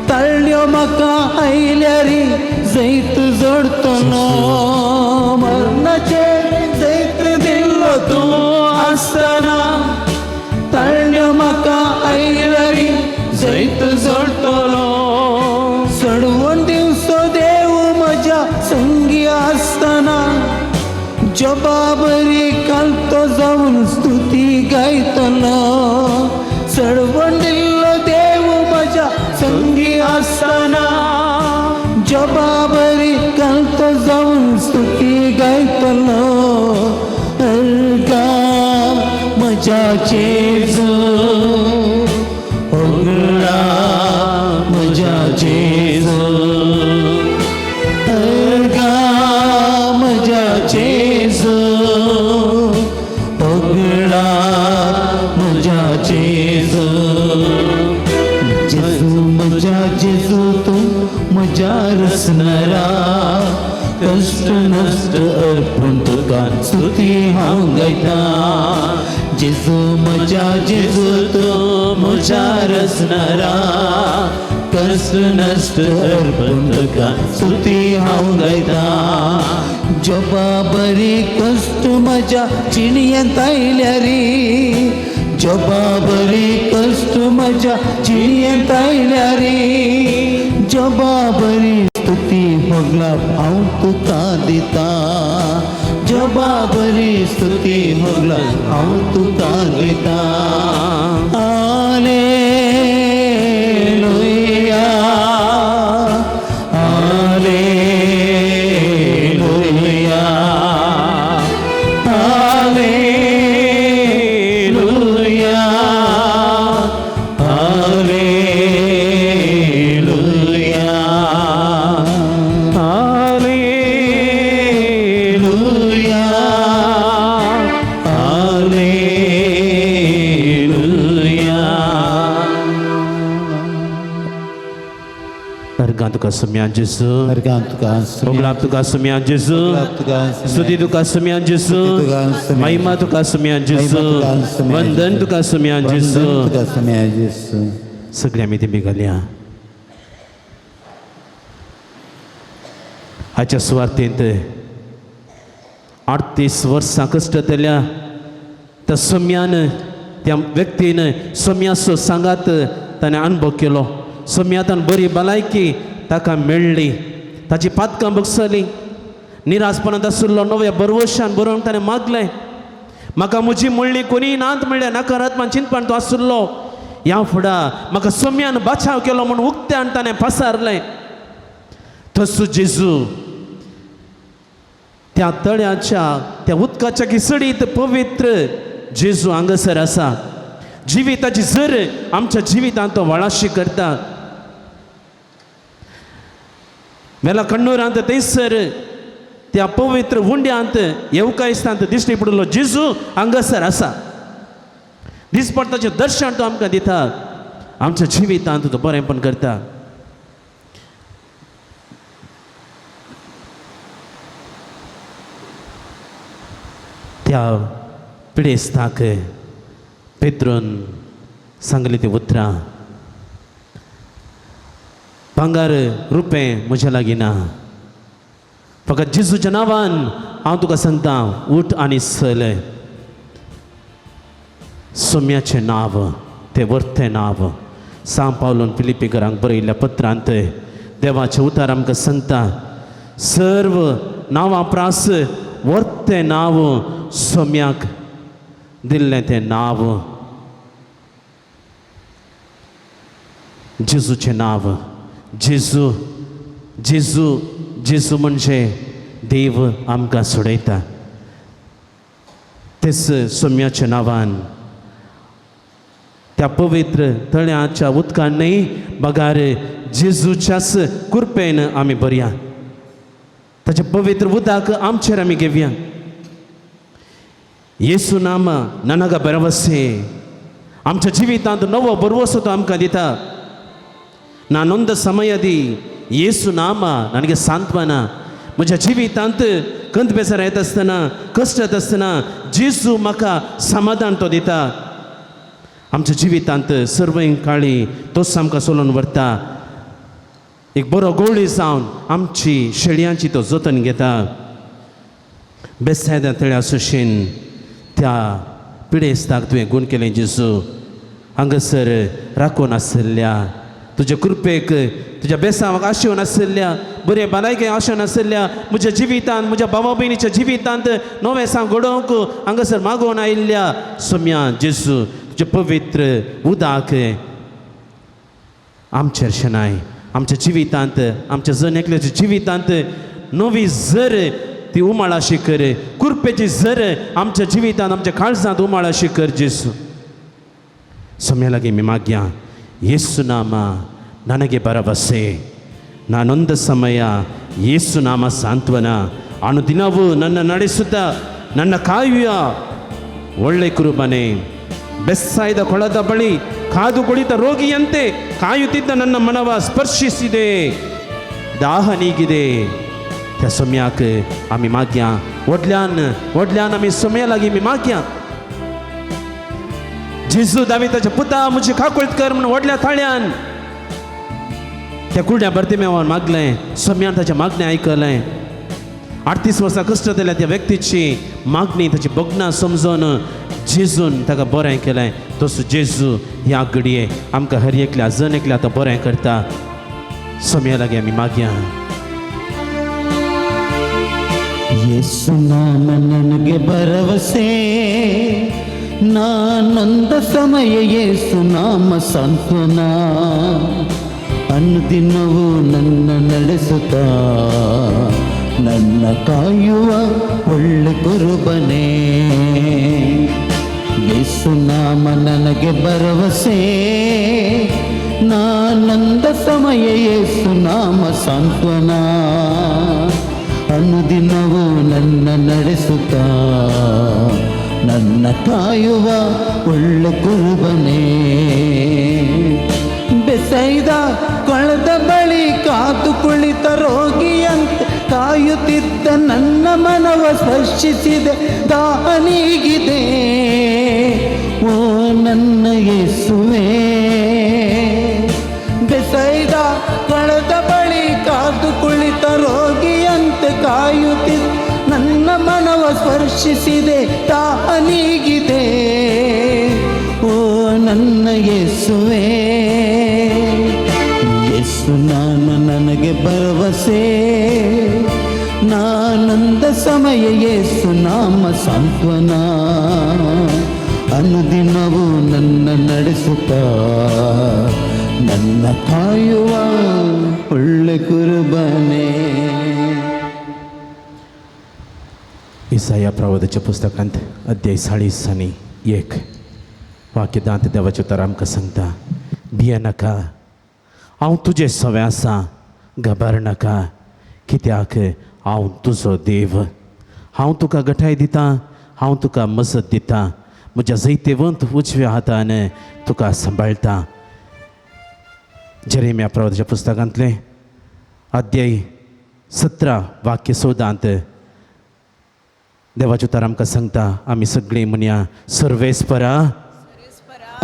Speaker 2: ताळ्यो म्हाका आयल्यार जैत जोडटलो. मरणाचेर जैत दिल्लो तूं आसतना, ताळ्यो म्हाका आयल्यार जैत जोडटलो. सडवण दिवचो देव म्हज्या संगी आसतना, जबाबरी कालतो जावन स्तुती गायतलो. सडवण दिल्लो देव म्हज्या संगी आसतना, जबाबरी कालतो जावन स्तुती गायतलो. अर्गा म्हज्या जेजू, होगळा म्हज्या जेजू, अर्गा म्हज्या जेजू, होगळा म्हज्या जेजू. जेजू म्हज्या जेजू तूं म्हज्या रसनरा, कश्ट नश्ट अर्पून तुका स्तुती हांव गायता. जेजू म्हज्या जेजू तूं म्हज्या रसनरा, कश्ट नश्ट अर्पून तुका स्तुती हांव गायता. जबाबरी कश्ट म्हज्या जिणयेंत आयल्यार, जबाबरी कश्ट म्हज्या जिणयेंत आयल्यार, जबाबरी स्तुती होगला हांव तुका दिता. जबाबरी स्तुती होगला हांव तुका दिता. Hallelujah, hallelujah, hallelujah, hallelujah, hallelujah, hallelujah.
Speaker 4: तुका सुम्या जेजू,
Speaker 2: वर्गांत तुका
Speaker 4: भोगलाप तुका सुम्या जेजू, स्तुती तुका सुम्या जेजू, महिमा तुका सुम्या जेजू, वंदन तुका सुम्या जेजू.
Speaker 2: तुका सुम्या जेजू.
Speaker 4: सगळी आमी तेंबी घालया. हाच्या सुवार्थेंत 38 वर्सां कश्टतल्या त्या सोम्यान, त्या व्यक्तीन सोम्याचो सांगात ताणें अनुभव केलो. सोम्यातान बरी भलायकी ताका मेळ्ळी, ताची पातकां बगसली. निराशपणांत आशिल्लो नव्या बरवशान बरोवन ताणें मागलें, म्हाका म्हजी म्हणली कोणीय नात म्हणल्यार नकारात्मक चिंतपान तो आशिल्लो. ह्या फुडा म्हाका सोम्यान बाचाव केलो म्हूण उक्त्यान ताणें पसारलें. तसो जेजू त्या तळ्याच्या त्या उदकाच्या खिचडीत पवित्र जेजू हांगासर आसा. जिविताची जर आमच्या जिवितांत तो वळाशी करता. मेला कण्णूरांत थंयसर त्या पवित्र उंड्यांत येवकायस्तांत दिश्टी पडिल्लो जेजू हांगासर आसा. दिसपडताचें दर्शन तो आमकां दिता. आमच्या जिवितांत तो बरेंपण करता. त्या पिडेस्ताक पेत्रून सांगली ती उतरां, भांगर रुपें म्हज्या लागीं ना, फकत जेजूच्या नांवान हांव तुका सांगता, उठ आनी चल. सोम्याचें नांव, तें वर्तें नांव. सांव पावलून फिलिपीकरांक बरयल्ल्या पत्रांत देवाचें उतार आमकां सांगता, सर्व नांवां प्रास वर्तें नांव सोम्याक दिल्लें तें नांव जेजूचें नांव. जेजू जेजू जेजू म्हणजे देव आमकां सोडयता. तेच सोम्याच्या नांवान त्या पवित्र तळ्याच्या उदकान न्हय बगार जेजूच्याच कृपेन आमी बरया. ताचें पवित्र उदक आमचेर आमी घेवया. येसू नाम ननगा बरवसे आमच्या जिवितांत नवो बरवसो तो आमकां दिता. नानंद समयदी येसू नाम ನನಗೆ सांत्वना. म्हज्या जिवितांत कंत बेजार येत आसतना, कश्ट येत आसतना जेजू म्हाका समाधान तो दिता. आमच्या जिवितांत सर्वय काळी तोच आमकां सोलोवन व्हरता. एक बरो गोळी जावन आमची शेळयांची तो जतन घेता. बेसायदा तळ्या सुशेन त्या पिडेस्ताक तुवें गूण केलें जेजू. हांगासर राखून आशिल्ल्या तुज्या कृपेक, तुज्या बेसांवाक आशेवन आशिल्ल्या, बरे भलायके आशेवन आशिल्ल्या म्हज्या जिवितांत, म्हज्या भावा भयणीच्या जिवितांत नवें सांग घडोवंक हांगासर मागोवन आयिल्ल्या सोम्या जेजू तुजें पवित्र उदक आमचेर शेनाय. आमच्या जिवितांत, आमच्या जण एकल्याच्या जिवितांत नवी जर ती उमाळाशी कर, कृपेची जर आमच्या जिवितांत, आमच्या काळजांत उमाळाशी कर जेजू. सोम्या लागीं मी मागया, ಯೇಸು ನಾಮ ನನಗೆ ಭರವಸೆ, ನಾನೊಂದ ಸಮಯ ಯೇಸು ನಾಮ ಸಾಂತ್ವನ, ಅನುದಿನವೂ ನನ್ನ ನಡೆಸುತ್ತಾ ನನ್ನ ಕಾಯುವ ಒಳ್ಳೆ ಕುರುಬನೆ. ಬೆಸ್ಸಾಯ್ದ ಕೊಳದ ಬಳಿ ಕಾದು ಕುಳಿತ ರೋಗಿಯಂತೆ ಕಾಯುತ್ತಿದ್ದ ನನ್ನ ಮನವ ಸ್ಪರ್ಶಿಸಿದೆ, ದಾಹ ನೀಗಿದೆ. त्या सोम्याक आमी मागया, व्हडल्यान व्हडल्यान आमी सोम्या लागीं आमी मागया. जेजू दाविताच्या पुता म्हजी काकुळट कर म्हणून व्हडल्या थाळ्यान त्या कुड्या बर्तिमेवान मागलें. सोम्यान ताचें मागणें आयकलें. 38 वर्सां कश्ट दिल्या त्या व्यक्तीची मागणी, ताची भोगणां समजून जेजून ताका बरें केलें. तसो जेजू ह्या घडये आमकां हर एकल्या जण एकल्या आतां बरें करता. सोम्या लागीं आमी मागया.
Speaker 2: ಯೇಸು ನಾಮ ನನಗೆ ಭರವಸೆ, ನಾನೊಂದ ಸಮಯ ಯೇಸು ನಾಮ ಸಾಂತ್ವನ, ಅನುದಿನವೂ ನನ್ನ ನಡೆಸುತ್ತಾ ನನ್ನ ಕಾಯುವ ಒಳ್ಳೆ ಕುರುಬನೇ. ಯೇಸು ನಾಮ ನನಗೆ ಭರವಸೆ, ನಾನೊಂದ ಸಮಯ ಯೇಸು ನಾಮ ಸಾಂತ್ವನ, ಅನುದಿನವೂ ನನ್ನ ನಡೆಸುತ್ತಾ ನನ್ನ ಕಾಯುವ ಒಳ್ಳೆ ಕುರುಬನೇ. ಬೆಸೈದ ಕೊಳದ ಬಳಿ ಕಾದು ನನ್ನ ಮನವ ಸ್ಪರ್ಶಿಸಿದೆ, ದಾಹ ನೀಗಿದೆ. ಓ ನನ್ನ ಯೇಸುವೆ. ಬೆಸೈದ ಕಳೆದ ಬಳಿ ಕಾದು ಕುಳಿತ ರೋಗಿಯಂತೆ ಕಾಯುತ್ತಿದ್ದ ನನ್ನ ಮನವ ಸ್ಪರ್ಶಿಸಿದೆ, ದಾಹ ನೀಗಿದೆ. ಓ ನನ್ನ ಯೇಸುವೆ. ಯೇಸು ನಾನು ನನಗೆ ಭರವಸೆ, ನಾನಂದ ಸಮಯ ಯೇಸು ನಾಮ ಸಾಂತ್ವನ, ಅನುದಿನವೂ ನನ್ನ ನಡೆಸುತ್ತ ನನ್ನ ಕಾಯುವ ಒಳ್ಳೆ ಕುರುಬನೇ.
Speaker 4: इसाया प्रवादाच्या पुस्तकांत अध्याय 41 वाक्य दांत देवाचें उतर आमकां सांगता, भियेनाका, हांव तुजें सवें आसा, घाबरनाका, कित्याक हांव तुजो देव. हांव तुका गठाय दितां, हांव तुका मजत दितां, म्हज्या जैतेवंत उजव्या हातान तुका सांबाळटा. जेरेमिया प्रवादाच्या पुस्तकांतलें अध्याय 17 वाक्य 14 देवाचें उतर आमकां सांगता, आमी सगळीं म्हणया, सर्वेस्परा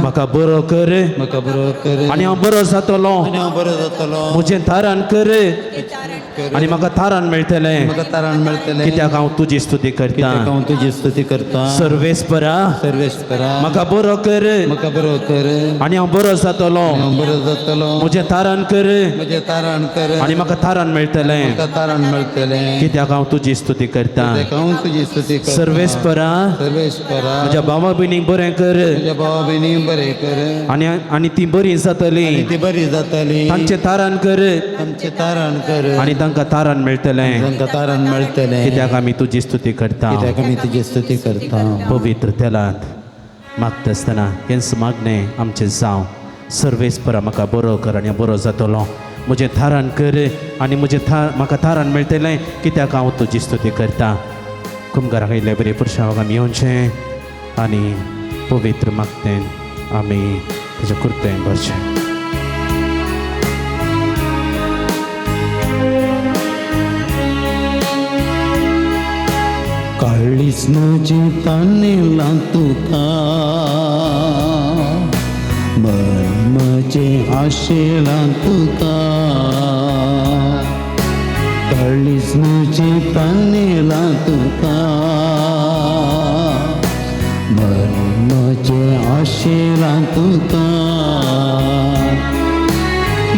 Speaker 4: म्हाका बरो कर,
Speaker 2: म्हाका बरो कर
Speaker 4: आनी हांव बरो जातलो,
Speaker 2: आनी हांव बरो जातलो,
Speaker 4: म्हजें तारण कर आनी म्हाका तारण मेळटलें,
Speaker 2: म्हाका तारण मेळटलें,
Speaker 4: कित्याक हांव तुजी स्तुती करता.
Speaker 2: कित्याक हांव तुजी स्तुती करता.
Speaker 4: सर्वेस्परा
Speaker 2: सर्वेस्परा
Speaker 4: म्हाका बरो कर
Speaker 2: म्हाका बरो कर
Speaker 4: आनी हांव बरो जातलो,
Speaker 2: आनी हांव बरो जातलो,
Speaker 4: म्हजें तारण कर
Speaker 2: म्हजें तारण कर
Speaker 4: आनी म्हाका तारण मेळटलें,
Speaker 2: म्हाका तारण मेळटलें,
Speaker 4: कित्याक हांव तुजी स्तुती करता.
Speaker 2: कित्याक हांव तुजी स्तुती करता.
Speaker 4: सर्वेस्परा
Speaker 2: सर्वेस्परा
Speaker 4: म्हज्या भावा भयणीक बरें कर
Speaker 2: म्हज्या भावा भयणीक बरें कर
Speaker 4: आनी आनी ती बरी जातली,
Speaker 2: आनी ती बरी जातली,
Speaker 4: तांचें तारण कर
Speaker 2: तांचें तारण कर
Speaker 4: आनी तांकां तारण मेळटलें,
Speaker 2: तांकां तारण मेळटलें,
Speaker 4: कित्याक आमी तुजी स्तुती करता.
Speaker 2: कित्याक आमी तुजी स्तुती करता.
Speaker 4: पवित्र तेलांत मागता आसतना हेंच मागणें आमचें जावं. सर्वेस्परा म्हाका बरो कर आनी बरो जातलो, म्हजें थारण कर आनी म्हजें म्हाका थारण मेळटलें, कित्याक हांव तुजी स्तुती करता. कुमगाराक आयिल्ले बरे पुरशांक आमी येवचें आनी पवित्र मागतेन आमी ताच्या कृपेन भरचें.
Speaker 2: काळीज म्हजें तानेलां तुका, मन म्हजें आशेलां तुका, काळीज म्हजें तानेलां तुका, मन म्हजें आशेलां तुका.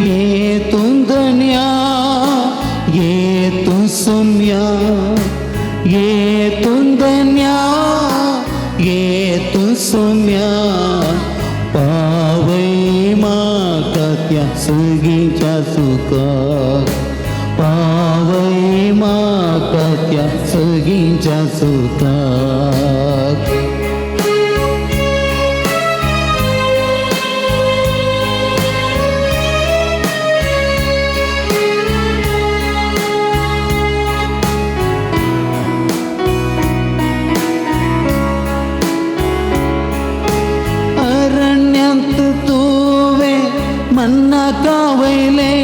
Speaker 2: ये तूं धन्या, ये तूं सुम्या, ये तूं धन्या, ये तूं सुम्या, पावय म्हाका त्या सगळींच्या सुखाक, पावय म्हाका त्या सगळींच्या सुखाक. अरण्यांत तुवें मन्ना कावयले,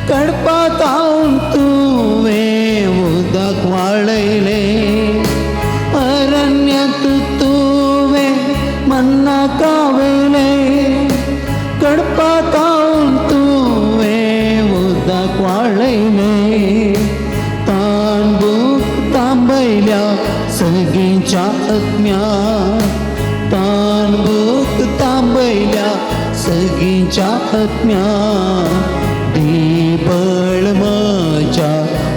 Speaker 2: कडपातावन तुवें उदक वाळयले. अरण्यांत तुवें मन्ना कावयले, कडपातावन तुवें उदक वाळयले. तांबूक तांबयल्या सगळींच्या आत्म्या, तांबूक तांबयल्या सगळींच्या आत्म्या, दीबळ म्हज्या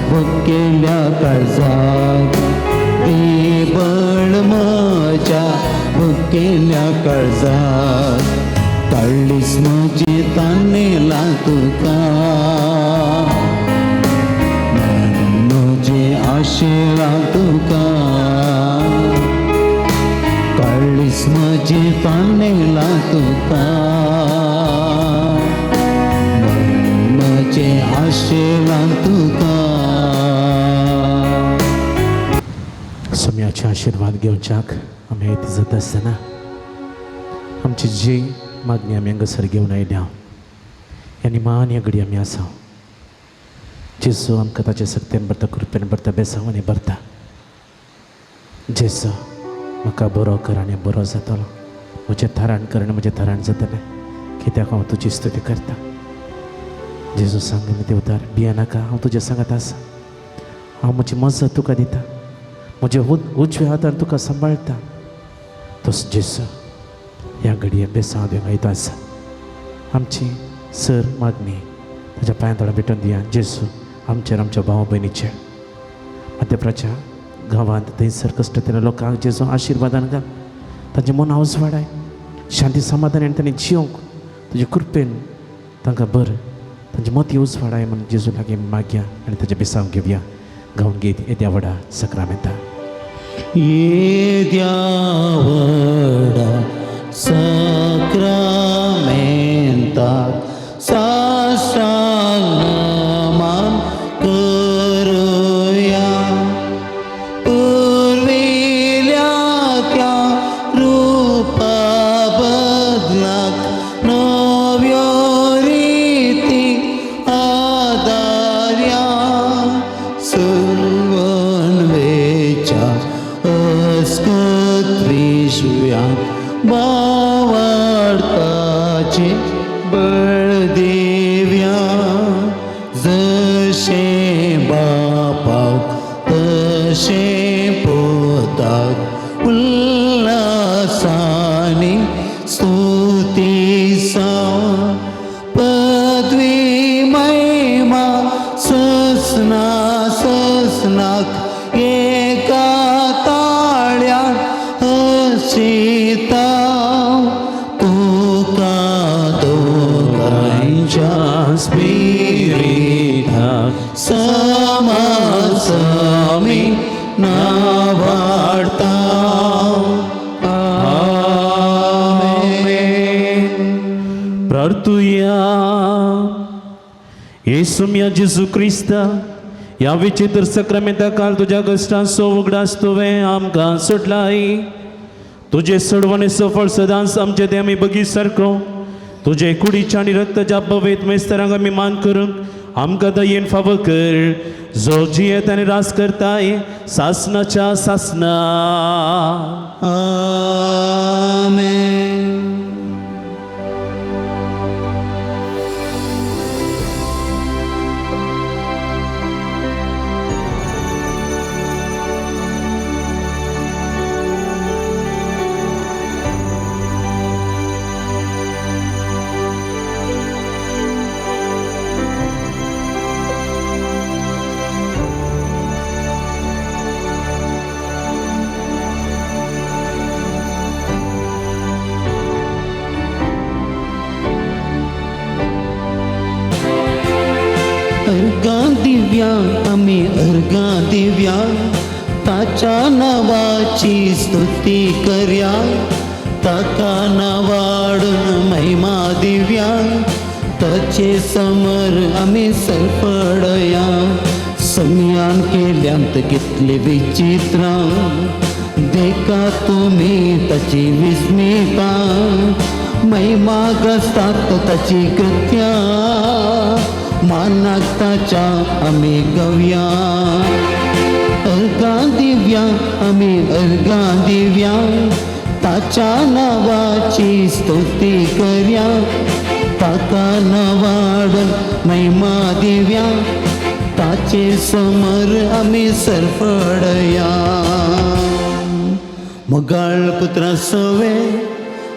Speaker 2: भुकेल्या काळजाक, दीबळ म्हज्या भुकेल्या काळजाक. काळीज म्हजें तानेलां तुका, मन म्हजें आशेलां तुका, काळीज म्हजें तानेलां तुका, मन म्हजें आशेलां तुका.
Speaker 4: सोम्याचे आशिर्वाद घेवच्याक आमी आयती जाता आसतना आमची जी मागणी आमी हांगासर घेवन आयल्या ह्या निमाण्या घडी आमी आसा. जेजू आमकां ताचे सक्तेन भरता, कृपेन भरता, बेसांवांनी भरता. जेजू म्हाका बरो कर आनी बरो जातलो, म्हजें थाराण कर आनी म्हजें थाराण जातलें, कित्याक हांव तुजी स्तुती करता. जेजू सांगलें देवदार, भियेनाका, हांव तुज्या सांगात आसा. हांव म्हजी मजत तुका दिता, म्हज्या उजव्या हातान तुका सांबाळटा. तसो जेजू ह्या घडये बेसांव दिवंक आयतो आसा. आमची सर मागणी ताच्या पांयां तळा भेटून दिया. जेजू आमचेर, आमच्या भाव भयणीचेर, मध्यप्राच्या गांवांत थंयसर कश्ट केल्ल्या लोकांक जेजू आशिर्वादान घाल. तांचे मन उजवाडाय, शांती समाधान आनी तांणी जिवंक तुजे कृपेन तांकां बर, तांचे मती उजवाडाय म्हूण जेजू लागीं मागया आनी ताचें बेसांव घेवया. गावन गीत येद्या व्हडा सक्रामेंता.
Speaker 2: येद्या व्हडा सक्रामेंताक साष्टांग नमन करुया. पुर्विल्या त्या रुपा बदलाक नव्यो रिती आदार्या. सुलवण वेच्या अस्कत विश्व्यात बावाडताचे बळ दिव्या. जशें बापाक तशें पुताक उल्हासानी स्तुती सा. पदवी महिमा ससना ससनाक एका ताळ्यान हसिता. तुका दोगांयच्या स्पिरिताक समासमी नावाडता. आमेन.
Speaker 4: प्रार्थुया. येसुम्या जेजू क्रिस्ता, ह्या विचित्र सक्रामेंता काल तुज्या कश्टांचो उगडास तुवें आमकां सोडलाय. तुजे सोडवणे सफळ सदांच आमचे ते आमी बगी सारको तुजे कुडीच्या आनी रक्ताच्या पवित्र मेस्तरांक आमी मान करूंक आमकां दयेन फावो कर, जो जियेत आनी रास करताय सासनाच्या सासना.
Speaker 2: आमेन. अर्गां दिव्या आमी अर्गां दिव्या, ताच्या नांवाची स्तुती करया. ताका नावाडून महिमा दिव्या, ताचे समर आमी सरपडया. सम्यान केल्यांत कितली विचित्रां, देखा तुमी ताची विस्मिता. महिमा ग्रस्तात ताची कृत्या, मानाक ताच्या आमी गवया. अर्गां दिव्या आमी अर्गां दिव्या, ताच्या नांवाची स्तुती करया. ताका नावाडून महिमा दिव्या, ताचे समर आमी सरपडया. मोगाळ पुत्रा सवे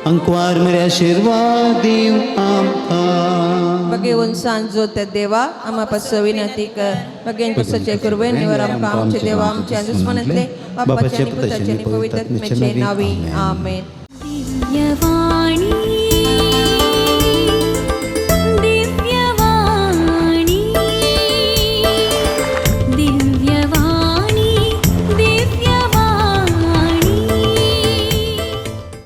Speaker 2: अंकवार मेरे आशिर्वाद दिव आमकां.
Speaker 7: बगेवन सांजो त्या देवा आमा पासो विनंती कर. बगेन कुसाचे कुरवेन निवर आमकां आमचे देवा आमच्या दुस्मनांतले बापाचे आनी पुताचे आनी पवित्र आत्म्याचे नावी. आमेन.